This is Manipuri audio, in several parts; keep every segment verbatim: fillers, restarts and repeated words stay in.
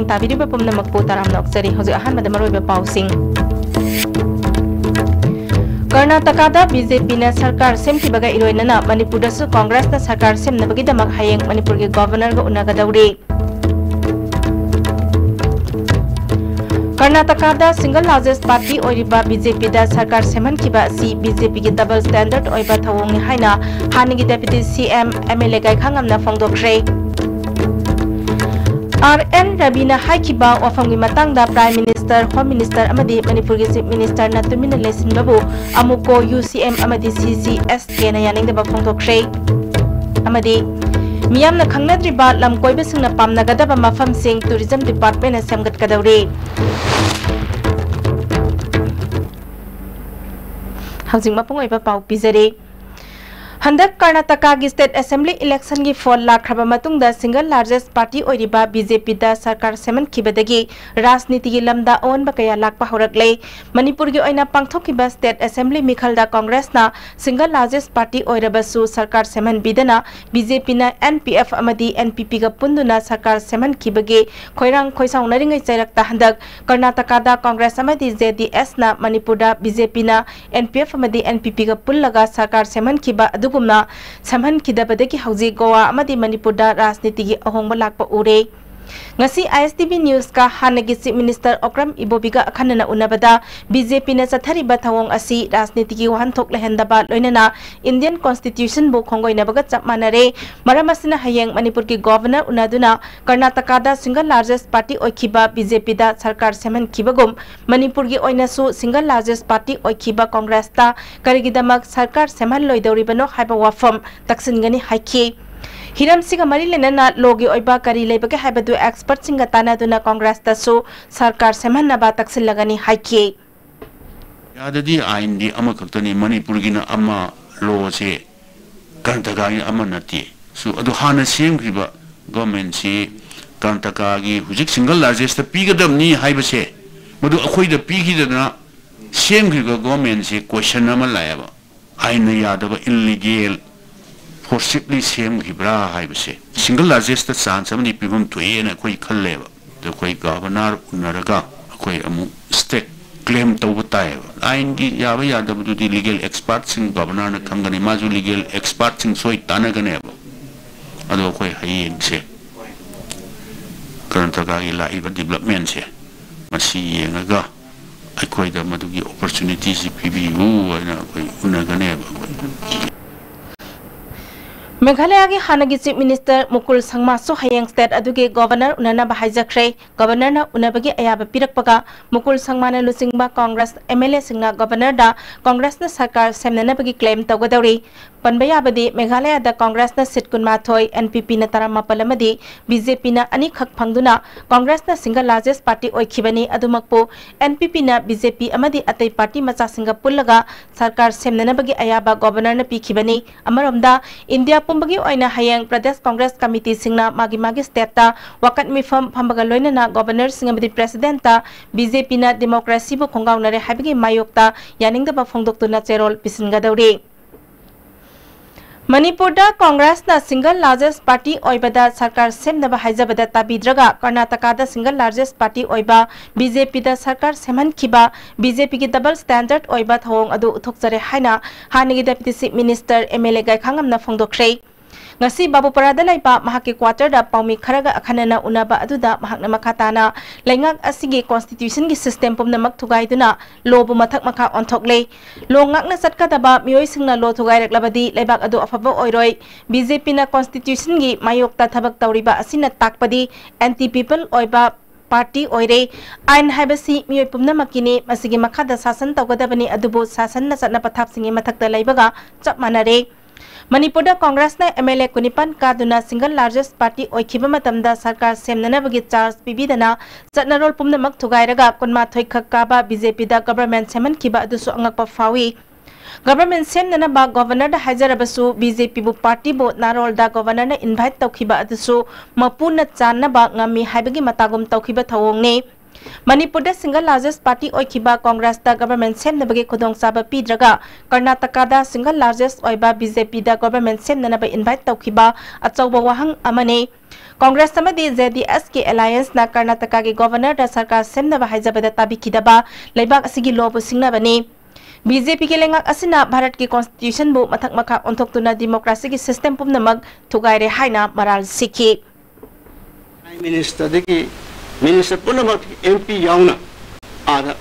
ꯇꯥꯕꯤꯔꯤꯕ ꯄꯨꯝꯅꯃꯛꯄꯨ ꯇꯔꯥꯝꯅ ꯑꯣꯛꯆꯔꯤ꯫ ꯍꯧꯖꯤꯛ ꯑꯍꯥꯟꯕꯗ ꯃꯔꯨꯑꯣꯏꯕ ꯄꯥꯎꯁꯤꯡ꯫ ꯀꯔꯅꯥꯇꯀꯥꯗ ꯕꯤ ꯖꯦ ꯄꯤꯅ ꯁꯔꯀꯥꯔ ꯁꯦꯝꯈꯤꯕꯒ ꯏꯔꯣꯏꯅꯅ ꯃꯅꯤꯄꯨꯔꯗꯁꯨ ꯀꯣꯡꯒ꯭ꯔꯦꯁꯅ ꯁꯔꯀꯥꯔ ꯁꯦꯝꯅꯕꯒꯤꯗꯃꯛ ꯍꯌꯦꯡ ꯃꯅꯤꯄꯨꯔꯒꯤ ꯒꯣꯚꯔꯅꯔꯒ ꯎꯅꯒꯗꯧꯔꯤ꯫ ꯀꯔꯅꯥꯇꯀꯥꯗ single largest party ꯑꯣꯏꯔꯤꯕ ꯕꯤ ꯖꯦ ꯄꯤꯗ ꯁꯔꯀꯥꯔ ꯁꯦꯝꯍꯟꯈꯤꯕ ꯑꯁꯤ ꯕꯤ ꯖꯦ ꯄꯤꯒꯤ double standard ꯑꯣꯏꯕ ꯊꯧꯑꯣꯡꯅꯤ ꯍꯥꯏꯅ ꯍꯥꯟꯅꯒꯤ Deputy C M, M L A ꯒꯥꯏꯈꯥꯉꯝꯅ ꯐꯣꯡꯗꯣꯛꯈ꯭ꯔꯦ꯫ ꯑꯥꯔ ꯑꯦꯟ ꯔꯕꯤꯅ ꯍꯥꯏꯈꯤꯕ ꯋꯥꯐꯝꯒꯤ ꯃꯇꯥꯡꯗ Prime Minister, Home Minister ꯑꯃꯗꯤ ꯃꯅꯤꯄꯨꯔꯒꯤ Chief Ministerꯅ ꯇꯨꯃꯤꯟꯅ ꯂꯩꯁꯤꯟꯕꯕꯨ ꯑꯃꯨꯛꯀꯣ U C M ꯑꯃꯗꯤ C C S Kꯅ ꯌꯥꯅꯤꯡꯗꯕ ꯐꯣꯡꯗꯣꯛꯈ꯭ꯔꯦ꯫ ꯑꯃꯗꯤ ꯃꯤꯌꯥꯝꯅ ꯈꯪꯅꯗ꯭ꯔꯤꯕ ꯂꯝ ꯀꯣꯏꯕꯁꯤꯡꯅ ꯄꯥꯝꯅꯒꯗꯕ ꯃꯐꯝꯁꯤꯡ Tourism Departmentꯅ ꯁꯦꯝꯒꯠꯀꯗꯧꯔꯤ꯫ ꯍꯧꯖꯤꯛ ꯃꯄꯨꯡ ꯑꯣꯏꯕ ꯄꯥꯎ ꯄꯤꯖꯔꯤ꯫ ꯍꯟꯗꯛ ꯀꯔꯅꯥꯇꯀꯥꯒꯤ State Assembly electionꯒꯤ ꯐꯣꯜ ꯂꯥꯛꯈ꯭ꯔꯕ ꯃꯇꯨꯡꯗ single largest party ꯑꯣꯏꯔꯤꯕ ꯕꯤ ꯖꯦ ꯄꯤꯗ ꯁꯔꯀꯥꯔ ꯁꯦꯝꯍꯟꯈꯤꯕꯗꯒꯤ ꯔꯥꯖꯅꯤꯇꯤꯒꯤ ꯂꯝꯗ ꯑꯑꯣꯟꯕ ꯀꯌꯥ ꯂꯥꯛꯄ ꯍꯧꯔꯛꯂꯦ꯫ ꯃꯅꯤꯄꯨꯔꯒꯤ ꯑꯣꯏꯅ ꯄꯥꯡꯊꯣꯛꯈꯤꯕ State Assembly ꯃꯤꯈꯜꯗ ꯀꯣꯡꯒ꯭ꯔꯦꯁꯅ single largest party ꯑꯣꯏꯔꯕꯁꯨ ꯁꯔꯀꯥꯔ ꯁꯦꯝꯍꯟꯕꯤꯗꯅ ꯕꯤ ꯖꯦ ꯄꯤꯅ N P F ꯑꯃꯗꯤ N P Pꯒ ꯄꯨꯟꯗꯨꯅ ꯁꯔꯀꯥꯔ ꯁꯦꯝꯍꯟꯈꯤꯕꯒꯤ ꯈꯣꯏꯔꯥꯡ ꯈꯣꯏꯁꯥꯎꯅꯔꯤꯉꯩ ꯆꯩꯔꯛꯇ ꯍꯟꯗꯛ ꯀꯔꯅꯥꯇꯀꯥꯗ ꯀꯣꯡꯒ꯭ꯔꯦꯁ ꯑꯃꯗꯤ J D Sꯅ ꯃꯅꯤꯄꯨꯔꯗ ꯕꯤ ꯖꯦ ꯄꯤꯅ N P F ꯑꯃꯗꯤ N P Pꯒ ꯄꯨꯜꯂꯒ ꯁꯔꯀꯥꯔ ꯁꯦꯝꯍꯟꯈꯤꯕ ꯑꯗꯨꯒꯨꯝꯅ ꯁꯦꯝꯍꯟꯈꯤꯗꯕꯗꯒꯤ ꯍꯧꯖꯤꯛ ꯒꯣꯋꯥ ꯑꯃꯗꯤ ꯃꯅꯤꯄꯨꯔꯗ ꯔꯥꯖꯅꯤꯇꯤꯒꯤ ꯑꯍꯣꯡꯕ ꯂꯥꯛꯄ ꯎꯔꯦ꯫ ꯉꯁꯤ I S T V Newsꯀ ꯍꯥꯟꯅꯒꯤ Chief Minister ꯑꯣꯀ꯭ꯔꯝ ꯏꯕꯣꯕꯤꯒ ꯑꯈꯟꯅꯅ ꯎꯅꯕꯗ ꯕꯤ ꯖꯦ ꯄꯤꯅ ꯆꯠꯊꯔꯤꯕ ꯊꯧꯑꯣꯡ ꯑꯁꯤ ꯔꯥꯖꯅꯤꯇꯤꯒꯤ ꯋꯥꯍꯟꯊꯣꯛ ꯂꯩꯍꯟꯗꯕ ꯂꯣꯏꯅꯅ Indian Constitutionꯕꯨ ꯈꯣꯡꯒꯣꯏꯅꯕꯒ ꯆꯞ ꯃꯥꯟꯅꯔꯦ꯫ ꯃꯔꯝ ꯑꯁꯤꯅ ꯍꯌꯦꯡ ꯃꯅꯤꯄꯨꯔꯒꯤ ꯒꯣꯚꯔꯅꯔ ꯎꯅꯗꯨꯅ ꯀꯔꯅꯥꯇꯀꯥꯗ single largest party ꯑꯣꯏꯈꯤꯕ ꯕꯤ ꯖꯦ ꯄꯤꯗ ꯁꯔꯀꯥꯔ ꯁꯦꯝꯍꯟꯈꯤꯕꯒꯨꯝ ꯃꯅꯤꯄꯨꯔꯒꯤ ꯑꯣꯏꯅꯁꯨ single largest party ꯑꯣꯏꯈꯤꯕ ꯀꯣꯡꯒ꯭ꯔꯦꯁꯇ ꯀꯔꯤꯒꯤꯗꯃꯛ ꯁꯔꯀꯥꯔ ꯁꯦꯝꯍꯜꯂꯣꯏꯗꯧꯔꯤꯕꯅꯣ ꯍꯥꯏꯕ ꯋꯥꯐꯝ ꯇꯛꯁꯤꯟꯒꯅꯤ ꯍꯥꯏꯈꯤ꯫ ꯍꯤꯔꯝꯁꯤꯒ ꯃꯔꯤ ꯂꯩꯅꯅ lawꯒꯤ ꯑꯣꯏꯕ ꯀꯔꯤ ꯂꯩꯕꯒꯦ ꯍꯥꯏꯕꯗꯨ expertꯁꯤꯡꯒ ꯇꯥꯟꯅꯗꯨꯅ ꯀꯣꯡꯒ꯭ꯔꯦꯁꯇꯁꯨ ꯁꯔꯀꯥꯔ ꯁꯦꯝꯍꯟꯅꯕ ꯇꯛꯁꯤꯜꯂꯒꯅꯤ ꯍꯥꯏꯈꯤ꯫ ꯌꯥꯗꯗꯤ ꯑꯥꯏꯟꯗꯤ ꯑꯃꯈꯛꯇꯅꯤ, ꯃꯅꯤꯄꯨꯔꯒꯤꯅ ꯑꯃ, lawꯁꯦ ꯀꯔꯅꯥꯇꯀꯥꯒꯤ ꯑꯃ ꯅꯠꯇꯦ꯫ ꯁꯨ, ꯑꯗꯨ ꯍꯥꯟꯅ ꯁꯦꯝꯈ꯭ꯔꯤꯕ governmentꯁꯤ ꯀꯔꯅꯥꯇꯀꯥꯒꯤ ꯍꯧꯖꯤꯛ single largestꯇ ꯄꯤꯒꯗꯕꯅꯤ ꯍꯥꯏꯕꯁꯦ, ꯃꯗꯨ ꯑꯩꯈꯣꯏꯗ ꯄꯤꯈꯤꯗꯅ ꯁꯦꯝꯈ꯭ꯔꯤꯕ governmentꯁꯤ question ꯑꯃ ꯂꯥꯛꯑꯦꯕ꯫ ꯑꯥꯏꯟꯅ ꯌꯥꯗꯕ, illegal, forcibly ꯁꯦꯝꯈꯤꯕ꯭ꯔꯥ ꯍꯥꯏꯕꯁꯦ single largest ꯇ chance ꯑꯃꯗꯤ ꯄꯤꯐꯝ ꯊꯣꯛꯑꯦꯅ ꯑꯩꯈꯣꯏ ꯈꯜꯂꯦꯕ꯫ ꯑꯗꯣ ꯑꯩꯈꯣꯏ governor ꯎꯅꯔꯒ ꯑꯩꯈꯣꯏ ꯑꯃꯨꯛ stake claim ꯇꯧꯕ ꯇꯥꯏꯌꯦꯕ꯫ ꯑꯥꯏꯟꯒꯤ ꯌꯥꯕ ꯌꯥꯗꯕꯗꯨꯗꯤ legal expert ꯁꯤꯡ governor ꯅ ꯈꯪꯒꯅꯤ, ꯃꯥꯁꯨ legal expert ꯁꯤꯡ ꯁꯣꯏ ꯇꯥꯟꯅꯒꯅꯦꯕ꯫ ꯑꯗꯣ ꯑꯩꯈꯣꯏ ꯍꯌꯦꯡꯁꯦ ꯀꯔꯅꯥꯇꯀꯥꯒꯤ ꯂꯥꯛꯏꯕ development ꯁꯦ ꯃꯁꯤ ꯌꯦꯡꯉꯒ ꯑꯩꯈꯣꯏꯗ ꯃꯗꯨꯒꯤ opportunity ꯁꯤ ꯄꯤꯕꯤꯌꯨ ꯍꯥꯏꯅ ꯑꯩꯈꯣꯏ ꯎꯅꯒꯅꯦꯕ ꯑꯩꯈꯣꯏ꯫ ꯃꯦꯘꯥꯂꯌꯥꯒꯤ ꯍꯥꯟꯅꯒꯤ Chief Minister ꯃꯨꯀꯨꯜ ꯁꯪꯃꯥꯁꯨ ꯍꯌꯦꯡ state ꯑꯗꯨꯒꯤ governor ꯎꯅꯅꯕ ꯍꯥꯏꯖꯈ꯭ꯔꯦ꯫ Governor ꯅ ꯎꯅꯕꯒꯤ ꯑꯌꯥꯕ ꯄꯤꯔꯛꯄꯒ ꯃꯨꯀꯨꯜ ꯁꯪꯃꯥꯅ ꯂꯨꯆꯤꯡꯕ Congress M L A ꯁꯤꯡꯅ governor ꯗ Congress ꯅ ꯁꯔꯀꯥꯔ ꯁꯦꯝꯅꯅꯕꯒꯤ claim ꯇꯧꯒꯗꯧꯔꯤ꯫ ꯄꯟꯕ ꯌꯥꯕꯗꯤ ꯃꯦꯘꯥꯂꯌꯥꯗ Congress ꯅ seat ꯀꯨꯟꯃꯥꯊꯣꯏ, N P P ꯅ ꯇꯔꯥꯃꯥꯄꯜ ꯑꯃꯗꯤ B J P ꯅ ꯑꯅꯤꯈꯛ ꯐꯪꯗꯨꯅ Congress ꯅ single largest party ꯑꯣꯏꯈꯤꯕꯅꯤ꯫ ꯑꯗꯨꯃꯛꯄꯨ N P P ꯅ B J P ꯑꯃꯗꯤ ꯑꯇꯩ party ꯃꯆꯥꯁꯤꯡꯒ ꯄꯨꯜꯂꯒ ꯁꯔꯀꯥꯔ ꯁꯦꯝꯅꯅꯕꯒꯤ ꯑꯌꯥꯕ governor ꯅ ꯄꯤꯈꯤꯕꯅꯤ꯫ ꯑꯃꯔꯣꯝꯗ, ꯏꯟꯗꯤꯌꯥ ꯄꯨꯝꯕꯒꯤ ꯑꯣꯏꯅ ꯍꯌꯦꯡ Pradesh Congress Committee ꯁꯤꯡꯅ ꯃꯥꯒꯤ ꯃꯥꯒꯤ state ꯇ ꯋꯥꯀꯠ ꯃꯤꯐꯝ ꯐꯝꯕꯒ ꯂꯣꯏꯅꯅ governor ꯁꯤꯡ ꯑꯃꯗꯤ president ꯇ B J P ꯅ democracy ꯕꯨ ꯈꯣꯡꯒꯥꯎꯅꯔꯦ ꯍꯥꯏꯕꯒꯤ ꯃꯥꯌꯣꯛꯇ ꯌꯥꯅꯤꯡꯗꯕ ꯐꯣꯡꯗꯣꯛꯇꯨꯅ ꯆꯦꯔꯣꯜ ꯄꯤꯁꯤꯟꯒꯗꯧꯔꯤ꯫ ꯃꯅꯤꯄꯨꯔꯗ Congress ꯅ single largest party ꯑꯣꯏꯕꯗ ꯁꯔꯀꯥꯔ ꯁꯦꯝꯅꯕ ꯍꯥꯏꯖꯕꯗ ꯇꯥꯕꯤꯗ꯭ꯔꯒ ꯀꯔꯅꯥꯇꯀꯥꯗ single largest party ꯑꯣꯏꯕ B J P ꯗ ꯁꯔꯀꯥꯔ ꯁꯦꯝꯍꯟꯈꯤꯕ B J P ꯒꯤ double standard ꯑꯣꯏꯕ ꯊꯧꯑꯣꯡ ꯑꯗꯨ ꯎꯠꯊꯣꯛꯆꯔꯦ ꯍꯥꯏꯅ ꯍꯥꯟꯅꯒꯤ Deputy Chief Minister M L A ꯒꯥꯏꯈꯥꯉꯝꯅ ꯐꯣꯡꯗꯣꯛꯈ꯭ꯔꯦ꯫ ꯉꯁꯤ ꯕꯥꯕꯨꯄꯥꯔꯥꯗ ꯂꯩꯕ ꯃꯍꯥꯛꯀꯤ quarter ꯗ ꯄꯥꯎꯃꯤ ꯈꯔꯒ ꯑꯈꯟꯅꯅ ꯎꯅꯕ ꯑꯗꯨꯗ ꯃꯍꯥꯛꯅ ꯃꯈꯥ ꯇꯥꯅ ꯂꯩꯉꯥꯛ ꯑꯁꯤꯒꯤ constitution ꯒꯤ system ꯄꯨꯝꯅꯃꯛ ꯊꯨꯒꯥꯏꯗꯨꯅ law ꯕꯨ ꯃꯊꯛ ꯃꯈꯥ ꯑꯣꯟꯊꯣꯛꯂꯦ꯫ Law ꯉꯥꯛꯅ ꯆꯠꯀꯗꯕ ꯃꯤꯑꯣꯏꯁꯤꯡꯅ law ꯊꯨꯒꯥꯏꯔꯛꯂꯕꯗꯤ ꯂꯩꯕꯥꯛ ꯑꯗꯨ ꯑꯐꯕ ꯑꯣꯏꯔꯣꯏ꯫ B J P ꯅ constitution ꯒꯤ ꯃꯥꯌꯣꯛꯇ ꯊꯕꯛ ꯇꯧꯔꯤꯕ ꯑꯁꯤꯅ ꯇꯥꯛꯄꯗꯤ anti people ꯑꯣꯏꯕ party ꯑꯣꯏꯔꯦ꯫ ꯑꯥꯏꯟ ꯍꯥꯏꯕꯁꯤ ꯃꯤꯑꯣꯏ ꯄꯨꯝꯅꯃꯛꯀꯤꯅꯤ, ꯃꯁꯤꯒꯤ ꯃꯈꯥꯗ ꯁꯥꯁꯟ ꯇꯧꯒꯗꯕꯅꯤ, ꯑꯗꯨꯕꯨ ꯁꯥꯁꯟꯅ ꯆꯠꯅ ꯄꯊꯥꯞꯁꯤꯡꯒꯤ ꯃꯊꯛꯇ ꯂꯩꯕꯒ ꯆꯞ ꯃꯥꯟꯅꯔꯦ꯫ ꯃꯅꯤꯄꯨꯔꯗ Congress ꯅ M L A ꯀꯨꯟꯅꯤꯄꯥꯟ ꯀꯥꯗꯨꯅ single largest party ꯑꯣꯏꯈꯤꯕ ꯃꯇꯝꯗ ꯁꯔꯀꯥꯔ ꯁꯦꯝꯅꯅꯕꯒꯤ chance ꯄꯤꯕꯤꯗꯅ ꯆꯠꯅꯔꯣꯜ ꯄꯨꯝꯅꯃꯛ ꯊꯨꯒꯥꯏꯔꯒ ꯀꯨꯟꯃꯥꯊꯣꯏ ꯈꯛ ꯀꯥꯕ B J P ꯗ government ꯁꯦꯝꯍꯟꯈꯤꯕ ꯑꯗꯨꯁꯨ ꯑꯉꯛꯄ ꯐꯥꯎꯏ꯫ Government ꯁꯦꯝꯅꯅꯕ governor ꯗ ꯍꯥꯏꯖꯔꯕꯁꯨ B J P ꯕꯨ party ꯕꯨ ꯅꯥꯔꯣꯜꯗ governor ꯅ invite ꯇꯧꯈꯤꯕ ꯑꯗꯨꯁꯨ ꯃꯄꯨꯅ ꯆꯥꯟꯅꯕ ꯉꯝꯃꯤ ꯍꯥꯏꯕꯒꯤ ꯃꯇꯥꯒꯨꯝ ꯇꯧꯈꯤꯕ ꯊꯧꯑꯣꯡꯅꯤ꯫ ꯃꯅꯤꯄꯨꯔꯗ single largest party ꯑꯣꯏꯈꯤꯕ ꯀꯣꯡꯒ꯭ꯔꯦꯁꯇ government ꯁꯦꯝꯅꯕꯒꯤ ꯈꯨꯗꯣꯡꯆꯥꯕ ꯄꯤꯗ꯭ꯔꯒ ꯀꯔꯅꯥꯇꯀꯥꯗ single largest ꯑꯣꯏꯕ BJPꯗ government ꯁꯦꯝꯅꯅꯕ invite ꯇꯧꯈꯤꯕ ꯑꯆꯧꯕ ꯋꯥꯍꯪ ꯑꯃꯅꯤ꯫ ꯀꯣꯡꯒ꯭ꯔꯦꯁ ꯑꯃꯗꯤ JDSꯀꯤ allianceꯅ ꯀꯔꯅꯥꯇꯀꯥꯒꯤ governorꯗ ꯁꯔꯀꯥꯔ ꯁꯦꯝꯅꯕ ꯍꯥꯏꯖꯕꯗ ꯇꯥꯕꯤꯈꯤꯗꯕ ꯂꯩꯕꯥꯛ ꯑꯁꯤꯒꯤ lawꯕꯨ ꯁꯤꯡꯅꯕꯅꯤ꯫ BJPꯒꯤ ꯂꯩꯉꯥꯛ ꯑꯁꯤꯅ ꯚꯥꯔꯠꯀꯤ constitutionꯕꯨ ꯃꯊꯛ ꯃꯈꯥ ꯑꯣꯟꯊꯣꯛꯇꯨꯅ democracyꯒꯤ system ꯄꯨꯝꯅꯃꯛ ꯊꯨꯒꯥꯏꯔꯦ ꯍꯥꯏꯅ ꯃꯔꯥꯜ ꯁꯤꯈꯤ꯫ Prime Ministerꯗꯒꯤ minister ꯄꯨꯝꯅꯃꯛ, MP ꯌꯥꯎꯅ, ꯑꯥꯗ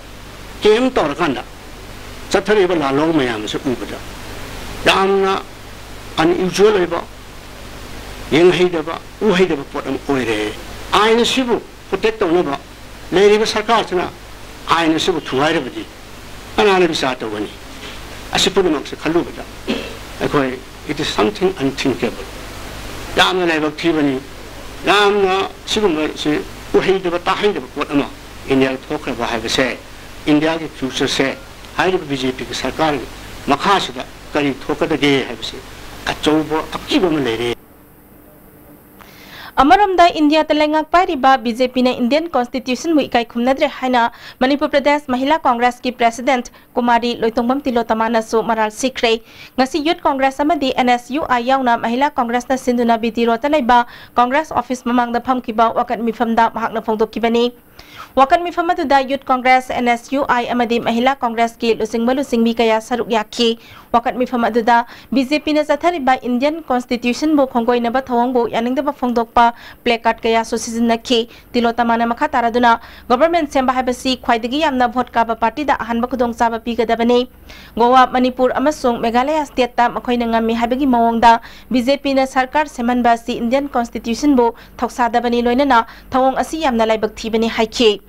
camp ꯇꯧꯔꯀꯥꯟꯗ ꯆꯠꯊꯔꯤꯕ ꯂꯥꯜꯍꯧ ꯃꯌꯥꯝ ꯑꯁꯤ ꯎꯕꯗ ꯌꯥꯝꯅ unusual ꯑꯣꯏꯕ, ꯌꯦꯡꯍꯩꯗꯕ, ꯎꯍꯩꯗꯕ ꯄꯣꯠ ꯑꯃ ꯑꯣꯏꯔꯦ꯫ ꯑꯥꯏꯟ ꯑꯁꯤꯕꯨ protect ꯇꯧꯅꯕ ꯂꯩꯔꯤꯕ ꯁꯔꯀꯥꯔꯁꯤꯅ ꯑꯥꯏꯟ ꯑꯁꯤꯕꯨ ꯊꯨꯒꯥꯏꯔꯕꯗꯤ ꯀꯅꯥꯅ ꯕꯤꯆꯥꯔ ꯇꯧꯒꯅꯤ? ꯑꯁꯤ ꯄꯨꯝꯅꯃꯛꯁꯦ ꯈꯜꯂꯨꯕꯗ ꯑꯩꯈꯣꯏ, it is something unthinkable꯫ ꯌꯥꯝꯅ ꯂꯥꯏꯕꯛ ꯊꯤꯕꯅꯤ꯫ ꯌꯥꯝꯅ ꯁꯤꯒꯨꯝꯕꯁꯤ ꯎꯍꯩꯗꯕ, ꯇꯥꯍꯩꯗꯕ ꯄꯣꯠ ꯑꯃ ꯏꯟꯗꯤꯌꯥꯗ ꯊꯣꯛꯈ꯭ꯔꯕ ꯍꯥꯏꯕꯁꯦ, ꯏꯟꯗꯤꯌꯥꯒꯤ futureꯁꯦ ꯍꯥꯏꯔꯤꯕ BJPꯒꯤ ꯁꯔꯀꯥꯔꯒꯤ ꯃꯈꯥꯁꯤꯗ ꯀꯔꯤ ꯊꯣꯛꯀꯗꯒꯦ ꯍꯥꯏꯕꯁꯤ ꯑꯆꯧꯕ ꯑꯀꯤꯕ ꯑꯃ ꯂꯩꯔꯦ꯫ ꯑꯃꯔꯣꯝꯗ, ꯏꯟꯗꯤꯌꯥꯗ ꯂꯩꯉꯥꯛ ꯄꯥꯏꯔꯤꯕ BJPꯅ Indian Constitutionꯕꯨ ꯏꯀꯥꯏ ꯈꯨꯝꯅꯗ꯭ꯔꯦ ꯍꯥꯏꯅ ꯃꯅꯤꯄꯨꯔ ꯄ꯭ꯔꯗꯦꯁ ꯃꯍꯤꯂꯥ ꯀꯣꯡꯒ꯭ꯔꯦꯁꯀꯤ president ꯀꯨꯃꯥꯔꯤ ꯂꯣꯏꯇꯣꯡꯕꯝ ꯇꯤꯂꯣꯇꯃꯥꯅꯁꯨ ꯃꯔꯥꯜ ꯁꯤꯈ꯭ꯔꯦ꯫ ꯉꯁꯤ Youth Congress ꯑꯃꯗꯤ NSUI ꯌꯥꯎꯅ ꯃꯍꯤꯂꯥ ꯀꯣꯡꯒ꯭ꯔꯦꯁꯅ ꯁꯤꯟꯗꯨꯅ BD Roadꯇ ꯂꯩꯕ ꯀꯣꯡꯒ꯭ꯔꯦꯁ office ꯃꯃꯥꯡꯗ ꯐꯝꯈꯤꯕ ꯋꯥꯀꯠ ꯃꯤꯐꯝꯗ ꯃꯍꯥꯛꯅ ꯐꯣꯡꯗꯣꯛꯈꯤꯕꯅꯤ꯫ ꯋꯥꯀꯠ ꯃꯤꯐꯝ ꯑꯗꯨꯗ Youth Congress, NSUI ꯑꯃꯗꯤ ꯃꯍꯤꯂꯥ ꯀꯣꯡꯒ꯭ꯔꯦꯁꯀꯤ ꯂꯨꯆꯤꯡꯕ ꯂꯨꯆꯤꯡꯕꯤ ꯀꯌꯥ ꯁꯔꯨꯛ ꯌꯥꯈꯤ꯫ ꯋꯥꯀꯠ ꯃꯤꯐꯝ ꯑꯗꯨꯗ BJPꯅ ꯆꯠꯊꯔꯤꯕ Indian Constitutionꯕꯨ ꯈꯣꯡꯒꯣꯏꯅꯕ ꯊꯧꯑꯣꯡꯕꯨ ꯌꯥꯅꯤꯡꯗꯕ ꯐꯣꯡꯗꯣꯛꯄ placard ꯀꯌꯥꯁꯨ ꯁꯤꯖꯤꯟꯅꯈꯤ꯫ ꯇꯤꯂꯣꯇꯃꯥꯅ ꯃꯈꯥ ꯇꯥꯔꯗꯨꯅ, government ꯁꯦꯝꯕ ꯍꯥꯏꯕꯁꯤ ꯈ꯭ꯋꯥꯏꯗꯒꯤ ꯌꯥꯝꯅ vote ꯀꯥꯕ partyꯗ ꯑꯍꯥꯟꯕ ꯈꯨꯗꯣꯡꯆꯥꯕ ꯄꯤꯒꯗꯕꯅꯤ꯫ ꯒꯣꯋꯥ, ꯃꯅꯤꯄꯨꯔ ꯑꯃꯁꯨꯡ ꯃꯦꯘꯥꯂꯌ stateꯇ ꯃꯈꯣꯏꯅ ꯉꯝꯃꯤ ꯍꯥꯏꯕꯒꯤ ꯃꯑꯣꯡꯗ BJPꯅ ꯁꯔꯀꯥꯔ ꯁꯦꯝꯍꯟꯕ ꯑꯁꯤ Indian Constitutionꯕꯨ ꯊꯧꯁꯥꯗꯕꯅꯤ, ꯂꯣꯏꯅꯅ ꯊꯧꯑꯣꯡ ꯑꯁꯤ ꯌꯥꯝꯅ ꯂꯥꯏꯕꯛ ꯊꯤꯕꯅꯤ ꯍꯥꯏꯈꯤ꯫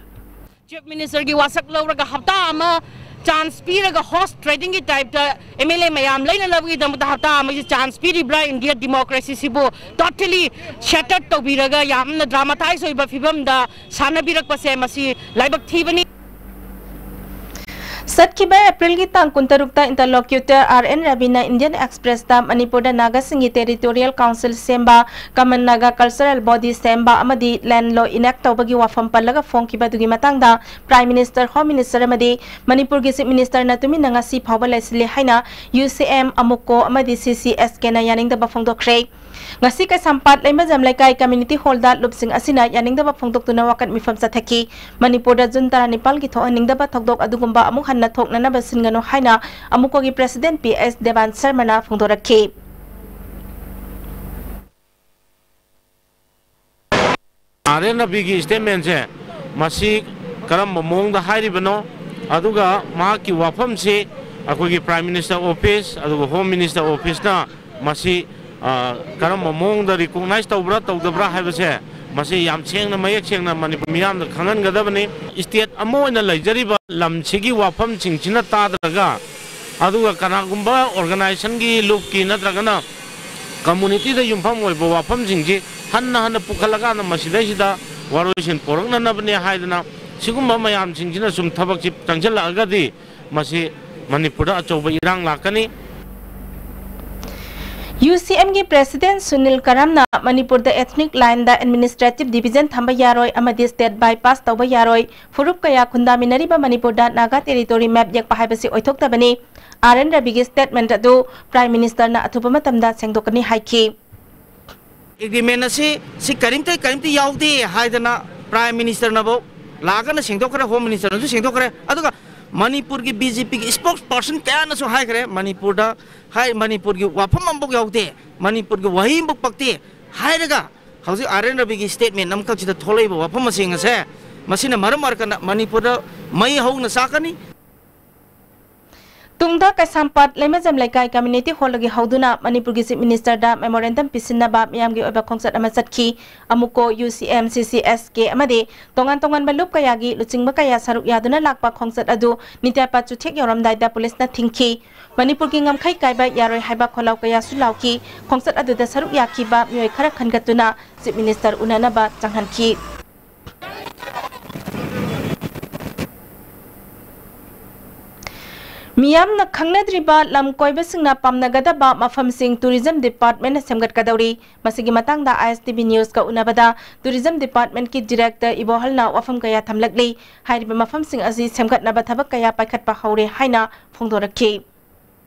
Chief Ministerꯒꯤ ꯋꯥꯁꯛ ꯂꯧꯔꯒ ꯍꯞꯇꯥ ꯑꯃ chance ꯄꯤꯔꯒ horse tradingꯒꯤ typeꯇ MLA ꯃꯌꯥꯝ ꯂꯩꯅꯅꯕꯒꯤꯗꯃꯛꯇ ꯍꯞꯇꯥ ꯑꯃꯒꯤ chance ꯄꯤꯔꯤꯕ꯭ꯔꯥ? India democracyꯁꯤꯕꯨ totally shattered ꯇꯧꯕꯤꯔꯒ ꯌꯥꯝꯅ dramatize ꯑꯣꯏꯕ ꯐꯤꯕꯝꯗ ꯁꯥꯟꯅꯕꯤꯔꯛꯄꯁꯦ ꯃꯁꯤ ꯂꯥꯏꯕꯛ ꯊꯤꯕꯅꯤ꯫ ꯆꯠꯈꯤꯕ ꯑꯦꯄ꯭ꯔꯤꯜꯒꯤ ꯇꯥꯡ ꯀꯨꯟꯇꯔꯨꯛꯇ interlocutor ꯑꯥꯔ ꯑꯦꯟ ꯔꯕꯤꯅ Indian Expressꯇ ꯃꯅꯤꯄꯨꯔꯗ ꯅꯥꯒꯥꯁꯤꯡꯒꯤ territorial council ꯁꯦꯝꯕ, Common Naga Cultural Body ꯁꯦꯝꯕ ꯑꯃꯗꯤ land law enact ꯇꯧꯕꯒꯤ ꯋꯥꯐꯝ ꯄꯜꯂꯒ ꯐꯣꯡꯈꯤꯕ ꯑꯗꯨꯒꯤ ꯃꯇꯥꯡꯗ Prime Minister, Home Minister ꯑꯃꯗꯤ ꯃꯅꯤꯄꯨꯔꯒꯤ Chief Ministerꯅ ꯇꯨꯃꯤꯟꯅ ꯉꯁꯤ ꯐꯥꯎꯕ ꯂꯩꯁꯤꯜꯂꯤ ꯍꯥꯏꯅ ꯌꯨ ꯁꯤ ꯑꯦꯝ, ꯑꯃꯨꯀꯣ ꯑꯃꯗꯤ ꯁꯤ ꯁꯤ ꯑꯦꯁ ꯀꯦꯅ ꯌꯥꯅꯤꯡꯗꯕ ꯐꯣꯡꯗꯣꯛꯈ꯭ꯔꯦ꯫ ꯉꯁꯤ ꯀꯩꯁꯥꯝꯄꯥꯠ ꯂꯩꯃꯖꯝ ꯂꯩꯀꯥꯏ community hallꯗ ꯂꯨꯞꯁꯤꯡ ꯑꯁꯤꯅ ꯌꯥꯅꯤꯡꯗꯕ ꯐꯣꯡꯗꯣꯛꯇꯨꯅ ꯋꯥꯀꯠ ꯃꯤꯐꯝ ꯆꯠꯊꯈꯤ꯫ ꯃꯅꯤꯄꯨꯔꯗ ꯖꯨꯟ ꯇꯔꯥꯅꯤꯄꯥꯜꯒꯤ ꯊꯣꯛꯍꯟꯅꯤꯡꯗꯕ ꯊꯧꯗꯣꯛ ꯑꯗꯨꯒꯨꯝꯕ ꯑꯃꯨꯛ ꯍꯟꯅ ꯊꯣꯛꯅꯅꯕ ꯁꯤꯟꯒꯅꯨ ꯍꯥꯏꯅ ꯑꯃꯨꯛꯀꯣꯒꯤ President ꯄꯤ ꯑꯦꯁ ꯗꯦꯕꯥꯟ ꯁꯔꯃꯅ ꯐꯣꯡꯗꯣꯔꯛꯈꯤ꯫ ꯑꯥꯔ ꯑꯦꯟ ꯔꯕꯤꯒꯤ statementꯁꯦ ꯃꯁꯤ ꯀꯔꯝꯕ ꯃꯑꯣꯡꯗ ꯍꯥꯏꯔꯤꯕꯅꯣ, ꯑꯗꯨꯒ ꯃꯍꯥꯛꯀꯤ ꯋꯥꯐꯝꯁꯤ ꯑꯩꯈꯣꯏꯒꯤ Prime Minister Office ꯑꯗꯨꯒ Home Minister Officeꯅ ꯃꯁꯤ, ꯑ, ꯀꯔꯝꯕ ꯃꯑꯣꯡꯗ recognize ꯇꯧꯕ꯭ꯔꯥ ꯇꯧꯗꯕ꯭ꯔꯥ ꯍꯥꯏꯕꯁꯦ ꯃꯁꯤ ꯌꯥꯝ ꯁꯦꯡꯅ, ꯃꯌꯦꯛ ꯁꯦꯡꯅ ꯃꯅꯤꯄꯨꯔ ꯃꯤꯌꯥꯝꯗ ꯈꯪꯍꯟꯒꯗꯕꯅꯤ꯫ State ꯑꯃ ꯑꯣꯏꯅ ꯂꯩꯖꯔꯤꯕ ꯂꯝꯁꯤꯒꯤ ꯋꯥꯐꯝꯁꯤꯡꯁꯤꯅ ꯇꯥꯗ꯭ꯔꯒ, ꯑꯗꯨꯒ ꯀꯅꯥꯒꯨꯝꯕ organizationꯒꯤ, ꯂꯨꯞꯀꯤ ꯅꯠꯇ꯭ꯔꯒꯅ communityꯗ ꯌꯨꯝꯐꯝ ꯑꯣꯏꯕ ꯋꯥꯐꯝꯁꯤꯡꯁꯤ ꯍꯟꯅ ꯍꯟꯅ ꯄꯨꯈꯠꯂꯀꯥꯟꯗ ꯃꯁꯤꯗꯩꯁꯤꯗ ꯋꯥꯔꯣꯏꯁꯤꯟ ꯄꯣꯔꯛꯅꯅꯕꯅꯦ ꯍꯥꯏꯗꯅ ꯁꯤꯒꯨꯝꯕ ꯃꯌꯥꯝꯁꯤꯡꯁꯤꯅ ꯁꯨꯝ ꯊꯕꯛꯁꯤ ꯆꯪꯁꯤꯜꯂꯛꯑꯒꯗꯤ ꯃꯁꯤ ꯃꯅꯤꯄꯨꯔꯗ ꯑꯆꯧꯕ ꯏꯔꯥꯡ ꯂꯥꯛꯀꯅꯤ꯫ ꯌꯨ ꯁꯤ ꯑꯦꯝꯒꯤ President ꯁꯨꯅꯤꯜ ꯀꯔꯝꯅ ꯃꯅꯤꯄꯨꯔꯗ ethnic lineꯗ administrative division ꯊꯝꯕ ꯌꯥꯔꯣꯏ ꯑꯃꯗꯤ state bypass ꯇꯧꯕ ꯌꯥꯔꯣꯏ, ꯐꯨꯔꯨꯞ ꯀꯌꯥ ꯈꯨꯟꯗꯥꯃꯤꯟꯅꯔꯤꯕ ꯃꯅꯤꯄꯨꯔꯗ Naga territory map ꯌꯦꯛꯄ ꯍꯥꯏꯕꯁꯤ ꯑꯣꯏꯊꯣꯛꯇꯕꯅꯤ꯫ ꯑꯥꯔ ꯑꯦꯟ ꯔꯕꯤꯒꯤ statement ꯑꯗꯨ Prime Ministerꯅ ꯑꯊꯨꯕ ꯃꯇꯝꯗ ꯁꯦꯡꯗꯣꯛꯀꯅꯤ ꯍꯥꯏꯈꯤ꯫ Agreement ꯑꯁꯤ, ꯁꯤ ꯀꯔꯤꯝꯇ, ꯀꯔꯤꯝꯇ ꯌꯥꯎꯗꯦ ꯍꯥꯏꯗꯅ Prime Ministerꯅꯐꯧ ꯂꯥꯛꯑꯒꯅ ꯁꯦꯡꯗꯣꯛꯈ꯭ꯔꯦ, Home Ministerꯅꯁꯨ ꯁꯦꯡꯗꯣꯛꯈ꯭ꯔꯦ, ꯑꯗꯨꯒ ꯃꯅꯤꯄꯨꯔꯒꯤ B J Pꯒꯤ spokesperson ꯀꯌꯥꯅꯁꯨ ꯍꯥꯏꯈ꯭ꯔꯦ, ꯃꯅꯤꯄꯨꯔꯗ ꯍꯥꯏ, ꯃꯅꯤꯄꯨꯔꯒꯤ ꯋꯥꯐꯝ ꯑꯃꯐꯥꯎ ꯌꯥꯎꯗꯦ, ꯃꯅꯤꯄꯨꯔꯒꯤ ꯋꯥꯍꯩ ꯑꯃꯐꯥꯎ ꯄꯛꯇꯦ ꯍꯥꯏꯔꯒ ꯍꯧꯖꯤꯛ ꯑꯥꯔ ꯑꯦꯟ ꯔꯕꯤꯒꯤ statement ꯑꯃꯈꯛꯁꯤꯗ ꯊꯣꯛꯂꯛꯏꯕ ꯋꯥꯐꯝ ꯃꯁꯤꯡ ꯑꯁꯦ, ꯃꯁꯤꯅ ꯃꯔꯝ ꯑꯣꯏꯔꯀꯥꯟꯗ ꯃꯅꯤꯄꯨꯔꯗ ꯃꯩ ꯍꯧꯅ ꯆꯥꯛꯀꯅꯤ꯫ ꯇꯨꯡꯗ ꯀꯩꯁꯥꯝꯄꯥꯠ ꯂꯩꯃꯖꯝ ꯂꯩꯀꯥꯏ community hallꯗꯒꯤ ꯍꯧꯗꯨꯅ ꯃꯅꯤꯄꯨꯔꯒꯤ Chief Ministerꯗ memorandum ꯄꯤꯁꯤꯟꯅꯕ ꯃꯤꯌꯥꯝꯒꯤ ꯑꯣꯏꯕ ꯈꯣꯡꯆꯠ ꯑꯃ ꯆꯠꯈꯤ꯫ ꯑꯃꯨꯛꯀꯣ ꯌꯨ ꯁꯤ ꯑꯦꯝ, ꯁꯤ ꯁꯤ ꯑꯦꯁ ꯀꯦ ꯑꯃꯗꯤ ꯇꯣꯉꯥꯟ ꯇꯣꯉꯥꯟꯕ ꯂꯨꯞ ꯀꯌꯥꯒꯤ ꯂꯨꯆꯤꯡꯕ ꯀꯌꯥ ꯁꯔꯨꯛ ꯌꯥꯗꯨꯅ ꯂꯥꯛꯄ ꯈꯣꯡꯆꯠ ꯑꯗꯨ ꯅꯤꯇ꯭ꯌꯥꯄꯥꯠ ꯆꯨꯊꯦꯛ ꯌꯧꯔꯝꯗꯥꯏꯗ ꯄꯨꯂꯤꯁꯅ ꯊꯤꯡꯈꯤ꯫ ꯃꯅꯤꯄꯨꯔꯒꯤ ꯉꯝꯈꯩ ꯀꯥꯏꯕ ꯌꯥꯔꯣꯏ ꯍꯥꯏꯕ ꯈꯣꯜꯂꯥꯎ ꯀꯌꯥꯁꯨ ꯂꯥꯎꯈꯤ꯫ ꯈꯣꯡꯆꯠ ꯑꯗꯨꯗ ꯁꯔꯨꯛ ꯌꯥꯈꯤꯕ ꯃꯤꯑꯣꯏ ꯈꯔ ꯈꯟꯒꯠꯇꯨꯅ Chief Minister ꯎꯅꯅꯕ ꯆꯪꯍꯟꯈꯤ꯫ ꯃꯤꯌꯥꯝꯅ ꯈꯪꯅꯗ꯭ꯔꯤꯕ ꯂꯝ ꯀꯣꯏꯕꯁꯤꯡꯅ ꯄꯥꯝꯅꯒꯗꯕ ꯃꯐꯝꯁꯤꯡ Tourism Department ꯅ ꯁꯦꯝꯒꯠꯀꯗꯧꯔꯤ꯫ ꯃꯁꯤꯒꯤ ꯃꯇꯥꯡꯗ I S T V News ꯀ ꯎꯅꯕꯗ Tourism Department ꯀꯤ Director ꯏꯕꯣꯍꯜꯅ ꯋꯥꯐꯝ ꯀꯌꯥ ꯊꯝꯂꯛꯂꯤ꯫ ꯍꯥꯏꯔꯤꯕ ꯃꯐꯝꯁꯤꯡ ꯑꯁꯤ ꯁꯦꯝꯒꯠꯅꯕ ꯊꯕꯛ ꯀꯌꯥ ꯄꯥꯏꯈꯠꯄ ꯍꯧꯔꯦ ꯍꯥꯏꯅ ꯐꯣꯡꯗꯣꯔꯛꯈꯤ꯫